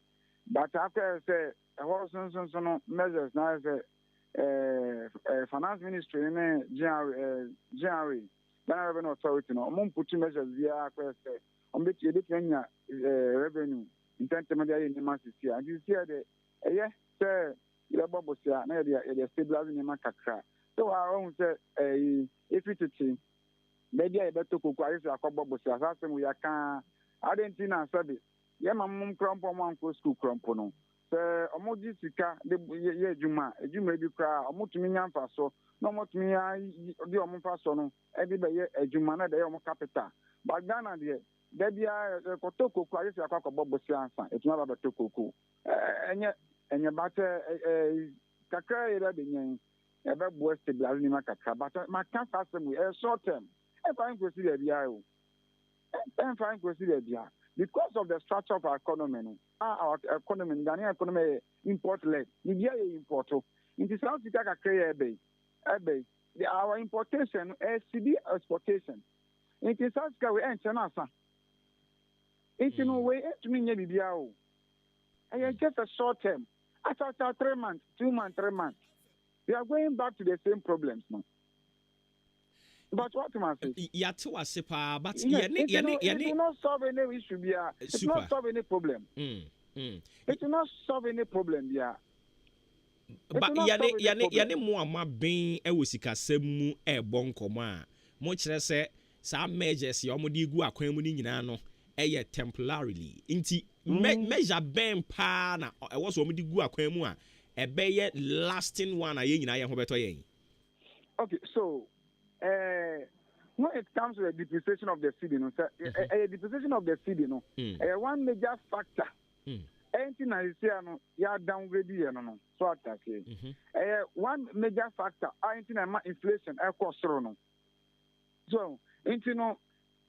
But akɔyɛ sɛ ɛhɔ nso nso nso no measures na ayɛ sɛ uh, uh, finance ministry ne GRA, uh, GRA, Ghana Revenue Authority no, wɔn mputu measures biara akɔyɛ sɛ wɔn bɛtumi yɛbɛtumi anya uh, revenue ntɛntɛm de ayɛ nneɛma sisi a. Nti sisi a deɛ Ɛyɛ sɛ yɛbɛbɔ bosea na yɛde yɛde stabilize nneɛma kakra. Sɛ wa wahu sɛ ɛyi efi tete baabi a yɛbɛtɔ koko ayɛ sɛ akɔbɔ bosea saa asɛm wei aka ara. Adɛn nti na sɛbe yɛn mamonom koraa mpo a wɔn ankɔ sukuu koraa mpo no sɛ wɔgye sika de yɛ adwuma a adwuma bi koraa a wɔtumi nya mfasoɔ na wɔtumi ayi de wɔn mfasoɔ no de bɛyɛ adwuma na ɛbɛyɛ wɔn capital. But Ghana deɛ da biara yɛkɔtɔ koko ayɛ sɛ yɛakɔ akɔbɔ bosea ansa yɛtumi aba abɛtɔ koko. Ɛnyɛ ɛnyɛ but ɛɛ kakra yɛ bɛ bɛnya yi ɛbɛboa stabilize nneɛma kakra but maka saa asɛm wei ɛyɛ short term ɛmfa nkosi baabiara o ɛmfa nkosi baabiara because of the structure of our economy no a our economy no Ghanaian economy yɛ import led biribiara yɛ import nti saa sika kakra yɛ ɛbɛ yi ɛbɛ yi our importation no ɛsidi exportation nti saa sika wei ɛnkyɛ no asa nti no wei ɛntumi nyɛ biribiara o. Ɛyɛ just a short term. Akyawkyaw 3 months, 2 months, 3 months. We are going back to the same problems no. But what must say? Yɛate wase paa but Yes, yɛne it will yɛne not, it yɛne will not solve any issue biara. It will super. not solve any problem. It will not solve any problem biara. It Ba will not yɛne solve any yɛne problem. yɛne mo a moaben wɔ sikasɛm mu ɛrebɔ nkɔmmɔ a mokyerɛ sɛ saa measures yɛ wɔde gu akwan mu no nyinaa no ɛyɛ temporarily nti me measure bɛn paa na ɛwɔ sɛ wɔde gu akwan mu a ɛbɛyɛ lasting one a yɛn nyinaa yɛn ho bɛtɔ yɛn. Okay, so when it comes to the depreciation of the cedi, no, sir, depreciation of the cedi, no, one major factor. Ɛnti na sisi ano yɛ downgrade yɛ no, so ate aseɛ. Ɛyɛ one major factor a nti na ɛma inflation ɛkɔ soro no. So nti no,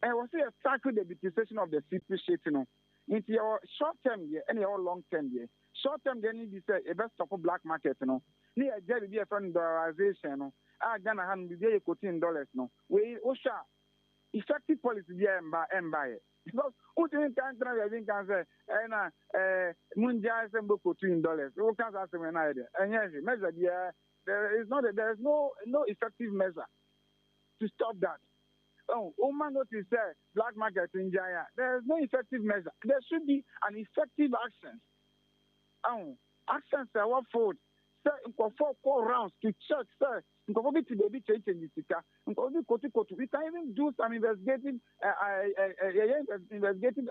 ɛwɔ sɛ yɛ tackle the depreciation of the cedi depreciate no. Nti yɛwɔ short term deɛ ɛna yɛwɔ long term deɛ. Short term deɛ no bi sɛ yɛbɛ stop black market no. Ne yɛgya biribi a yɛfrɛ no dollarization no. A Ghana ha no biribi ayɛ quoting in dollars no. Wei wohwɛ a effective policy bi a ɛmba ɛmba yɛ. Because wotumi nka ntena baabi nka sɛ ɛna mungyae sɛ mbɛ quote in dollars. Woka saa asɛm no ayɛ dɛ. Ɛnyɛ hwee. Measure biara there is not a, there is no effective measure to stop that. Oh, woma notice sɛ black market ngyae a, there is no effective measure. There should be an effective actions. Oh, actions a ɛwɔ field sɛ nkurɔfoɔ kɔ rounds to check sɛ nkurɔfoɔ bi te baabi kyɛnkyɛn sika, nkurɔfoɔ bi kotokoto. We can even do some investigative, yɛyɛ investigative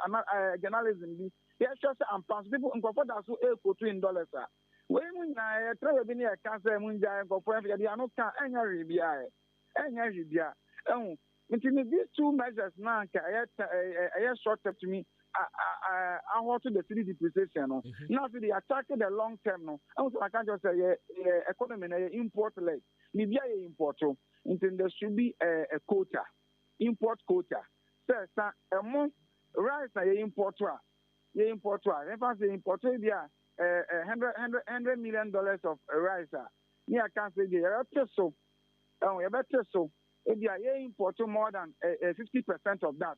journalism bi. Yɛhwɛ sɛ ampa nso people nkurɔfoɔ da so ɛrekoto in dollars a. Wei mu nyinaa yɛtra baabi ne yɛka sɛ mu ngyae nkurɔfoɔ yɛde ano ka ɛnyɛ hwee biara. Ɛnyɛ hwee biara. Ɛho nti ne these two measures na anka ɛyɛ ɛyɛ short term to me ahɔ to the cedi depreciation no. Na afei de attack the long term no. Ɛho sɛ maka nkyerɛ sɛ yɛ economy no yɛ import led. Biribi a yɛ import o. Nti there should be a quota, import quota. Sɛ sa ɛmo rice na yɛ import a, yɛ import a, yɛmfa sɛ import bi a $100 million of rice a, ne yɛka sɛ deɛ yɛbɛte so, ɛho yɛbɛte so, ebi a yɛ import more than 50% of that.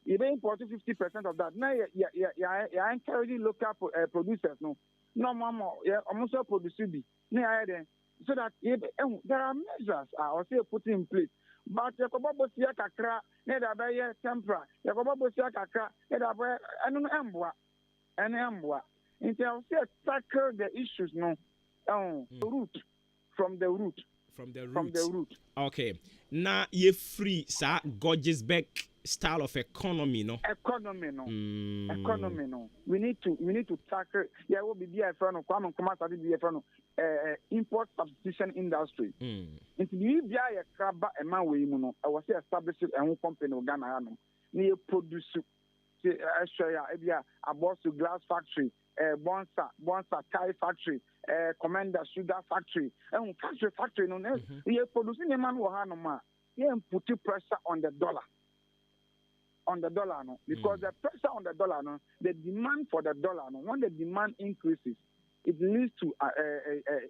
Yɛbɛ import 50% of that na yɛ encourage local producers no na ɔmo ama yɛ ɔmo nso produce bi na yɛayɛ dɛ so that yɛ ɛho. There are measures a ɔsɛ yɛ put in place, but yɛkɔbɔ bosia kakra na yɛde abɛyɛ temporary, yɛkɔbɔ bosia kakra na yɛde abɛyɛ ɛno no, ɛmboa, ɛno ɛmboa. Nti ɛwɔ sɛ yɛ tackle the issues no ɛho root, from the root. From the root. From the root. Okay, na yɛfiri saa Guggisberg style of economy no. Economy no. Economy no, we need to tackle. Yɛwɔ biribi a yɛfrɛ no Kwame Nkrumah asade bi yɛfrɛ no import substitution industry. Nti biribi biara yɛ kra ba ɛma wei mu no, ɛwɔ sɛ establish ɛho company wɔ Ghana hanom na yɛ produce. Sɛ ɛhwɛ yɛ a, ebi a Aboso glass factory, Bonsa tie factory, Komenda sugar factory, ɛho factory no na yɛ produce nneɛma no wɔ hanom a, yɛn put pressure on the dollar no, because the pressure on the dollar no, the demand for the dollar no, when the demand increases, it leads to a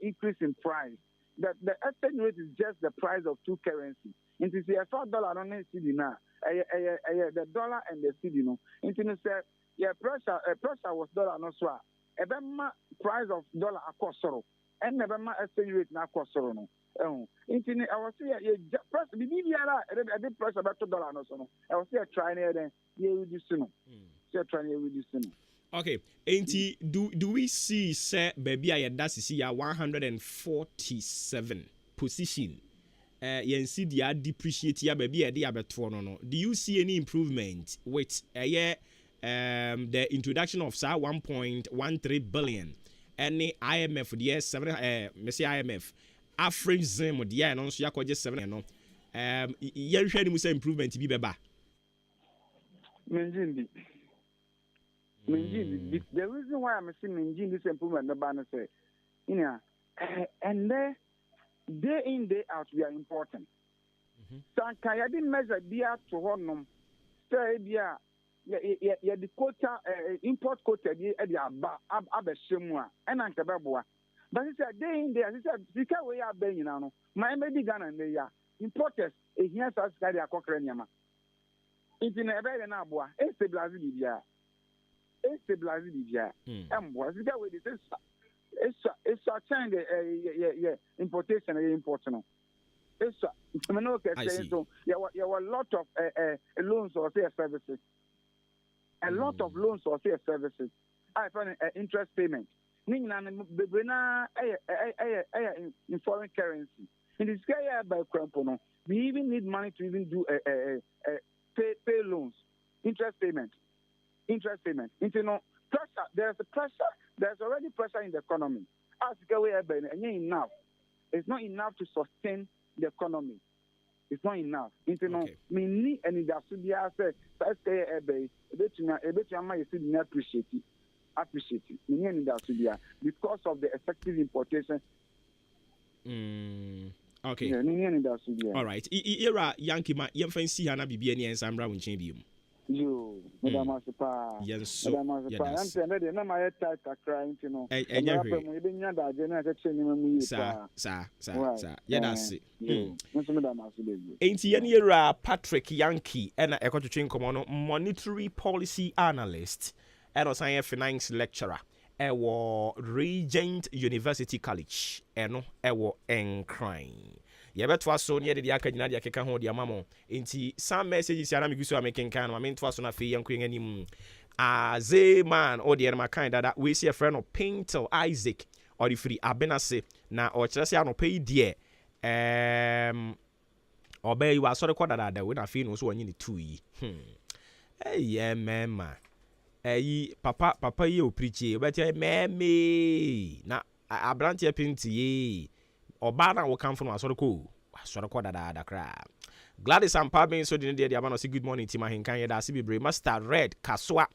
increase in price. The exchange rate is just the price of two currency. Nti sɛ yɛfa dollar no ne cedi no a, ɛyɛ the dollar and the cedi no. Nti no sɛ yɛ pressure wɔ dollar no so a, ɛbɛma price of dollar akɔ soro, ɛnna ɛbɛma exchange rate no akɔ soro no. Ɛho nti no ɛwɔ sɛ yɛ yɛ pressure biribi biara a ɛde pressure bɛto dollar no so no, ɛwɔ sɛ yɛ try ne yɛ dɛn yɛ reduce no, sɛ yɛ try ne yɛ reduce no. Okay, nti do we see sɛ baabi a yɛda sisi ya 147 position, yɛn cedi a depreciate ya baabi a yɛde abɛtoɔ no, do you see any improvement with ɛyɛ the introduction of saa 1.13 billion ɛne IMF deɛ 7, mɛsɛ IMF Afrexim deɛ ɛno nso yɛakɔgye 7 no, yɛnhwɛ anim sɛ improvement bi bɛba? Mengye ndi, mengye ndi. The reason why I'm saying mengye ndi sɛ improvement bɛba no sɛ ɛndɛ day in, day out, we are importing. Sɛ anka yɛde measure bi ato hɔ nom sɛ ebi a yɛde quota, import quota bi de aba abɛhyɛ mu a, ɛna nka bɛboa. But sɛ day in, day out, sɛ sika wei aba nyinaa no ma ɛmɛdi Ghana nnɛ yi a, importers ehia saa sika de akɔkora nneɛma. Nti na ɛbɛyɛ dɛ na aboa ɛstabilize biribiara, ɛstabilize biribiara, ɛmboa. Sika wei de sɛ esua esua kyɛn de ɛ yɛ yɛ importation, yɛ import no esua. Ntoma no kɛse nso yɛwɔ lot of ɛ ɛ loans ɔsɛ yɛ services, a lot of loans ɔsɛ yɛ services a yɛfrɛ no interest payment. Ne nyinaa no bebree naa ɛyɛ in foreign currency. Nti sika yɛ ɛba ekura mpo no, we even need money to even do ɛ ɛ ɛ pay loans, interest payment. Nti no pressure, there is a pressure, there is already pressure in the economy. A sika wei ɛbɛn no ɛnyɛ enough. It's not enough to sustain the economy. It's not enough. Nti no menni anidaso biara sɛ saa sika yɛ ɛbɛ yi ebetumi ama yɛ cedi no appreciate. Menni anidaso biara because of the excessive importation. Okay. Yeah, menni anidaso biara. All right. Yɛwura Yankee, ma yɛmfa nsi ha na biribi ani ɛnsa mmra wo nkyɛn bio mu. Yoo, meda mo ase paa. Yɛn nso Meda mo ase yɛda paa. ase. Ɛnti ɛnɛ deɛ na mayɛ tight kakra nti no. Ɛnyɛ Mmara hwee. pɛ mu yɛbɛnya daagye na yɛkyerɛkyerɛ nneɛma mu yie Saa paa. saa Right. saa, yɛda ase. Yoo, nso meda mo ase bebree. Enti yɛne yɛwura Patrick Yankee ɛna ɛkɔtwetwe nkɔmmɔ no, monetary policy analyst ɛna ɔsan yɛ finance lecturer ɛwɔ Regent University College, ɛno ɛwɔ Nkran. Yɛbɛtoa so na yɛde deɛ aka nyinaa de akeka ho de ama mo. Enti some messages a na megu so a mekenkan no, ma mentoa so na afei yɛnkɔ yɛn anim. Aze man, wo deɛ no makan dada. Wei se yɛfrɛ no Pintel Isaac, ɔde firi Abenase. Na ɔkyerɛ sɛ anɔpa yi deɛ, ɛɛm, ɔbaa yi wasɔre kɔ dadaada o, na afei na ɔso ɔnye ne tuu yi. Hmm. Ɛyɛ mɛɛma. Ɛyi, papa, papa yi a ɔpirikyie, wobɛte mɛɛmee. Na aberanteɛ Pintel yi, Ɔbaa no a wokamfo no wasɔre kɔ o, wasɔre kɔ dadaada koraa. Gladys Ampaabeng nso de ne deɛ de aba na ɔse good morning team Ahenkan yɛda ase bebree. Master Red Kasoa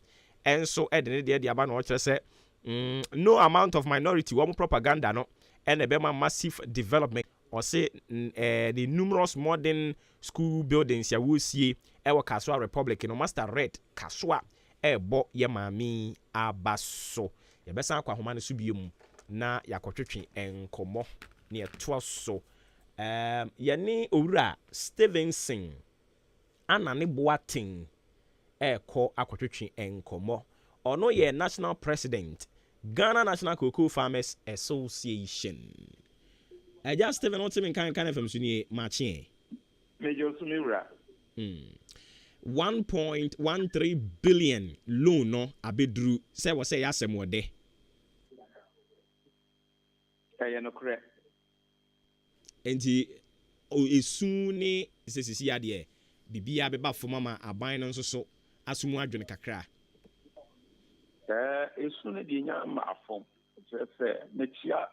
nso de ne deɛ de aba na ɔkyerɛ sɛ mm, no amount of minority wɔn propaganda no ɛna ɛbɛma massive development. Ɔse eh, the numerous modern school buildings a wɔresie ɛwɔ Kasoa Republic no Master Red Kasoa ɛrebɔ yɛ maame yi aba so. Yɛbɛsan akɔ ahoma no so bio na yɛakɔtwetwe nkɔmmɔ. Nea ɛtoa so, ɛɛm, yɛne Owura Stevenson Anane Boateng rekɔ akɔtwetwe nkɔmmɔ. Ɔno yɛ National President, Ghana National Cocoa Farmers Association. Agya Steven, wote me nka Nkan FM so nie, makye ɛ. Megye wo so me wura. 1.13 billion loan no abɛduru sɛ wɔ sɛ ɛyɛ asɛm wɔ dɛ. Ɛyɛ nokorɛ. Enti esu ne sɛ sisi adeɛ biribiara bɛba fam ama aban no nso so aso mu adwene kakra. Ɛɛ esu no deɛ nya mmaa fam. Kyerɛ sɛ mekyia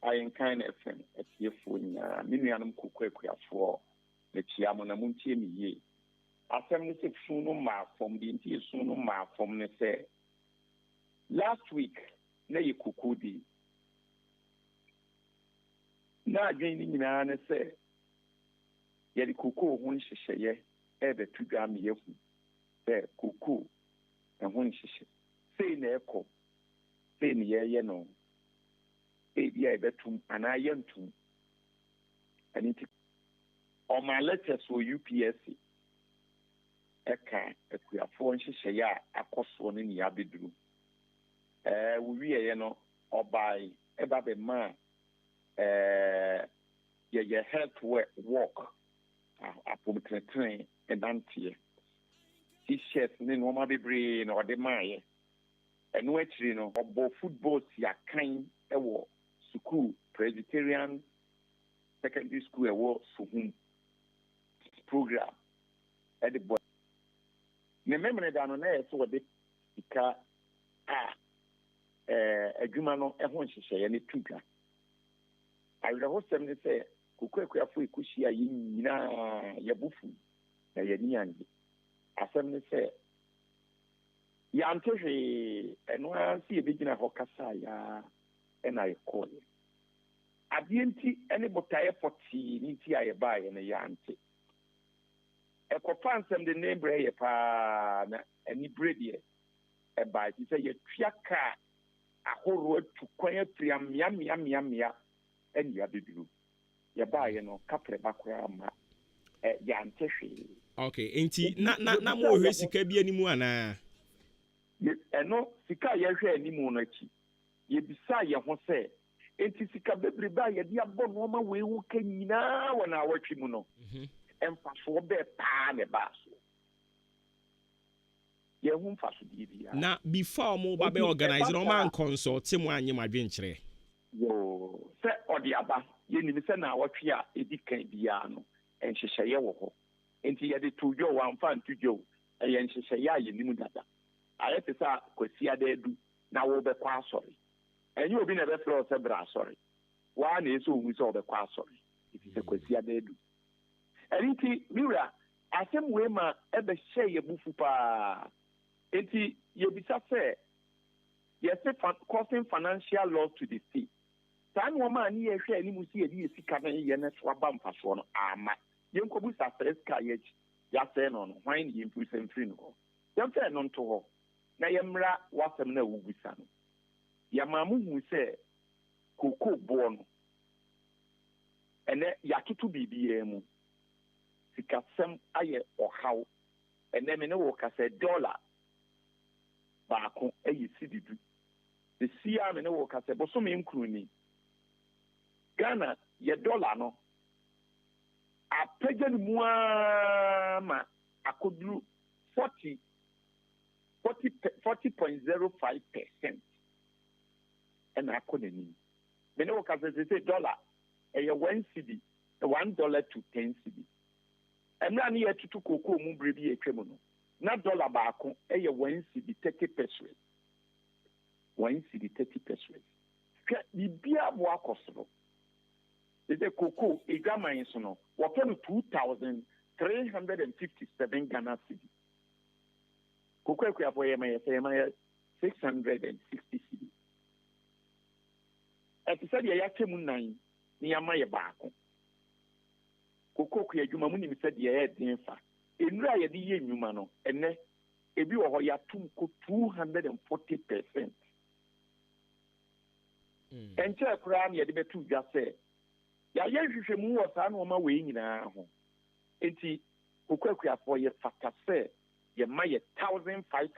Ayenkan FM atiefoɔ nyinaa, me nuanom Kooko akuafoɔ, mekyea mo na montie me yie. Asɛm ne sɛ funu no mmaa fam, deɛ nti esunu no mmaa fam ne sɛ last week na yɛ Cocoa day. Na adwene no nyinaa ne sɛ yɛde cocoa ho nhyehyɛeɛ rebɛto dwa ama yɛahu sɛ cocoa ho nhyehyɛ sei na ɛkɔ, sei na yɛreyɛ no. Ebia yɛbɛtom anaa yɛntom. Ɛno nti, ɔmaa letters wɔ UPSC ɛka akuafoɔ nhyehyɛeɛ a akɔ soɔ ne nea abɛduru. Ɛɛ wɔwieeɛ no, ɔbae ɛba bɛmaa ɛɛ yɛyɛ health walk, apomtenetene nanteɛ. T-shirt ne nnoɔma bebree na ɔde maeɛ. Ɛno akyiri no, ɔbɔɔ football siakan wɔ sukuu Presbyterian Secondary School a ɛwɔ Suhum program de bɔ. Ne Memeneda no, na ɛyɛ sɛ ɔde sika a adwuma no ho nhyehyɛeɛ no to dwa. Awerɛhosɛm ne sɛ, Kokoa akuafo a ɛkɔhyiaa yɛn nyinaa, yɛn bo fui, na yɛn ani annye. Asɛm ne sɛ, Yɛante hwee, ɛno ara sɛ yɛbɛgyina hɔ kasaeɛ ara na yɛkɔeɛ. Adeɛ nti ne botaeɛ pɔtee no nti a yɛbaeɛ no, yɛante. Ɛkɔfaa nsɛmdennen brɛɛ yɛ pa ara, na anibere deɛ, ɛbaeɛ, ɛfiri sɛ yɛatua kaa ahoroɔ atu kwan afiri ammeammea-mmeammea na yɛabɛduru. Yɛbaeɛ no, kaprɛba koraa amma yɛante hwee. Okay, enti na na na morehwɛ sika bi anim anaa? Yɛ, ɛno, sika a yɛrehwɛ anim no akyi, yɛbisaa yɛn ho sɛ, Enti sika bebrebe a yɛde abɔ nneɛma wei ho ka nyinaa wɔ naawɔtwe mu no, mfasoɔ bɛɛ paa na ɛbaa soɔ? Yɛnhu mfasodeɛ biara. Na before wɔn ba Enti bɛ organise ɛba no, wɔn saa a. ankɔnsɔlte mo annye mo adwenkyerɛ? Yoo, sɛ ɔde aba. Yɛnim sɛ naawɔtwe a ɛdi kan biara no, nhyehyɛeɛ wɔ hɔ. Enti yɛde too dwa o, wɔamfa anto dwa o, ɛyɛ nhyehyɛeɛ a yɛnim dada. Ayɛ te sɛ Kwasiada adu na worebɛkɔ asɔre. Ɛnyɛ obi na ɛbɛfrɛ wo sɛ bra asɔre. Wo ara na ɛsɛ sɛ wohu sɛ wobɛkɔ asɔre, ɛfiri sɛ Kwasiada adu. Ɛno nti, me wura, asɛm wei ma ɛbɛhyɛɛ yɛn abufu pa ara. Enti yɛbisa sɛ, Yɛse fa causing financial loss to the state. Saa nnoɔma a ne yɛhwɛ anim sɛ yɛde yɛ sika no yɛ no so aba mfasoɔ no, amma. Yɛnkɔbisa saa sika a yɛasɛe no no, hwan na yɛmfiri mfiri no hɔ? Yɛmfa ɛno nto hɔ na yɛmmra w'asɛm no a wobisa no. Yɛmaa mo huu sɛ kookoo boɔ no, ɛnnɛ yɛatoto biribiara mu. Sikasɛm ayɛ ɔhaw. Ɛnnɛ me ne wo rekasa yi, dɔla baako yɛ sidi du. Seesei ara me ne wo rekasa yi, bosome nkron ni, Ghana yɛ dɔla no. Yɛapagya no mu ara ma akɔduru 40, 40, 40.05 percent ɛna akɔ n'anim. Me ne wo kasa seesei dɔla ɛyɛ one cedi, one dollar to ten cedi. Mmerɛ a ne yɛretutu kookoo mu berɛ bi a atwam no, na dɔla baako yɛ one cedi 30 pesewas. One cedi 30 pesewas. Hwɛ, biribiara bo akɔ soro. Te sɛ cocoa adwaman so no, wɔtɔ no 2,357 Ghana cedi. Cocoa akuafoɔ yɛma yɛ sɛ yɛma yɛ 660 cedi. Ɛte sɛ deɛ yɛakyɛ mu nnan na yɛama yɛ baako. Cocoa kua adwuma, monim sɛ deɛ ɛyɛ den fa. Nnuro a yɛde yɛ nnwuma no, ɛnnɛ, ebi wɔ hɔ yɛatom kɔ 240 percent. Ɛnkyɛɛ koraa na yɛde bɛtoo dwa sɛ yɛayɛ nhwehwɛmu wɔ saa nnoɔma wei nyinaa ho, enti Kokoakuafoɔ yɛfata sɛ yɛma yɛ 1,500.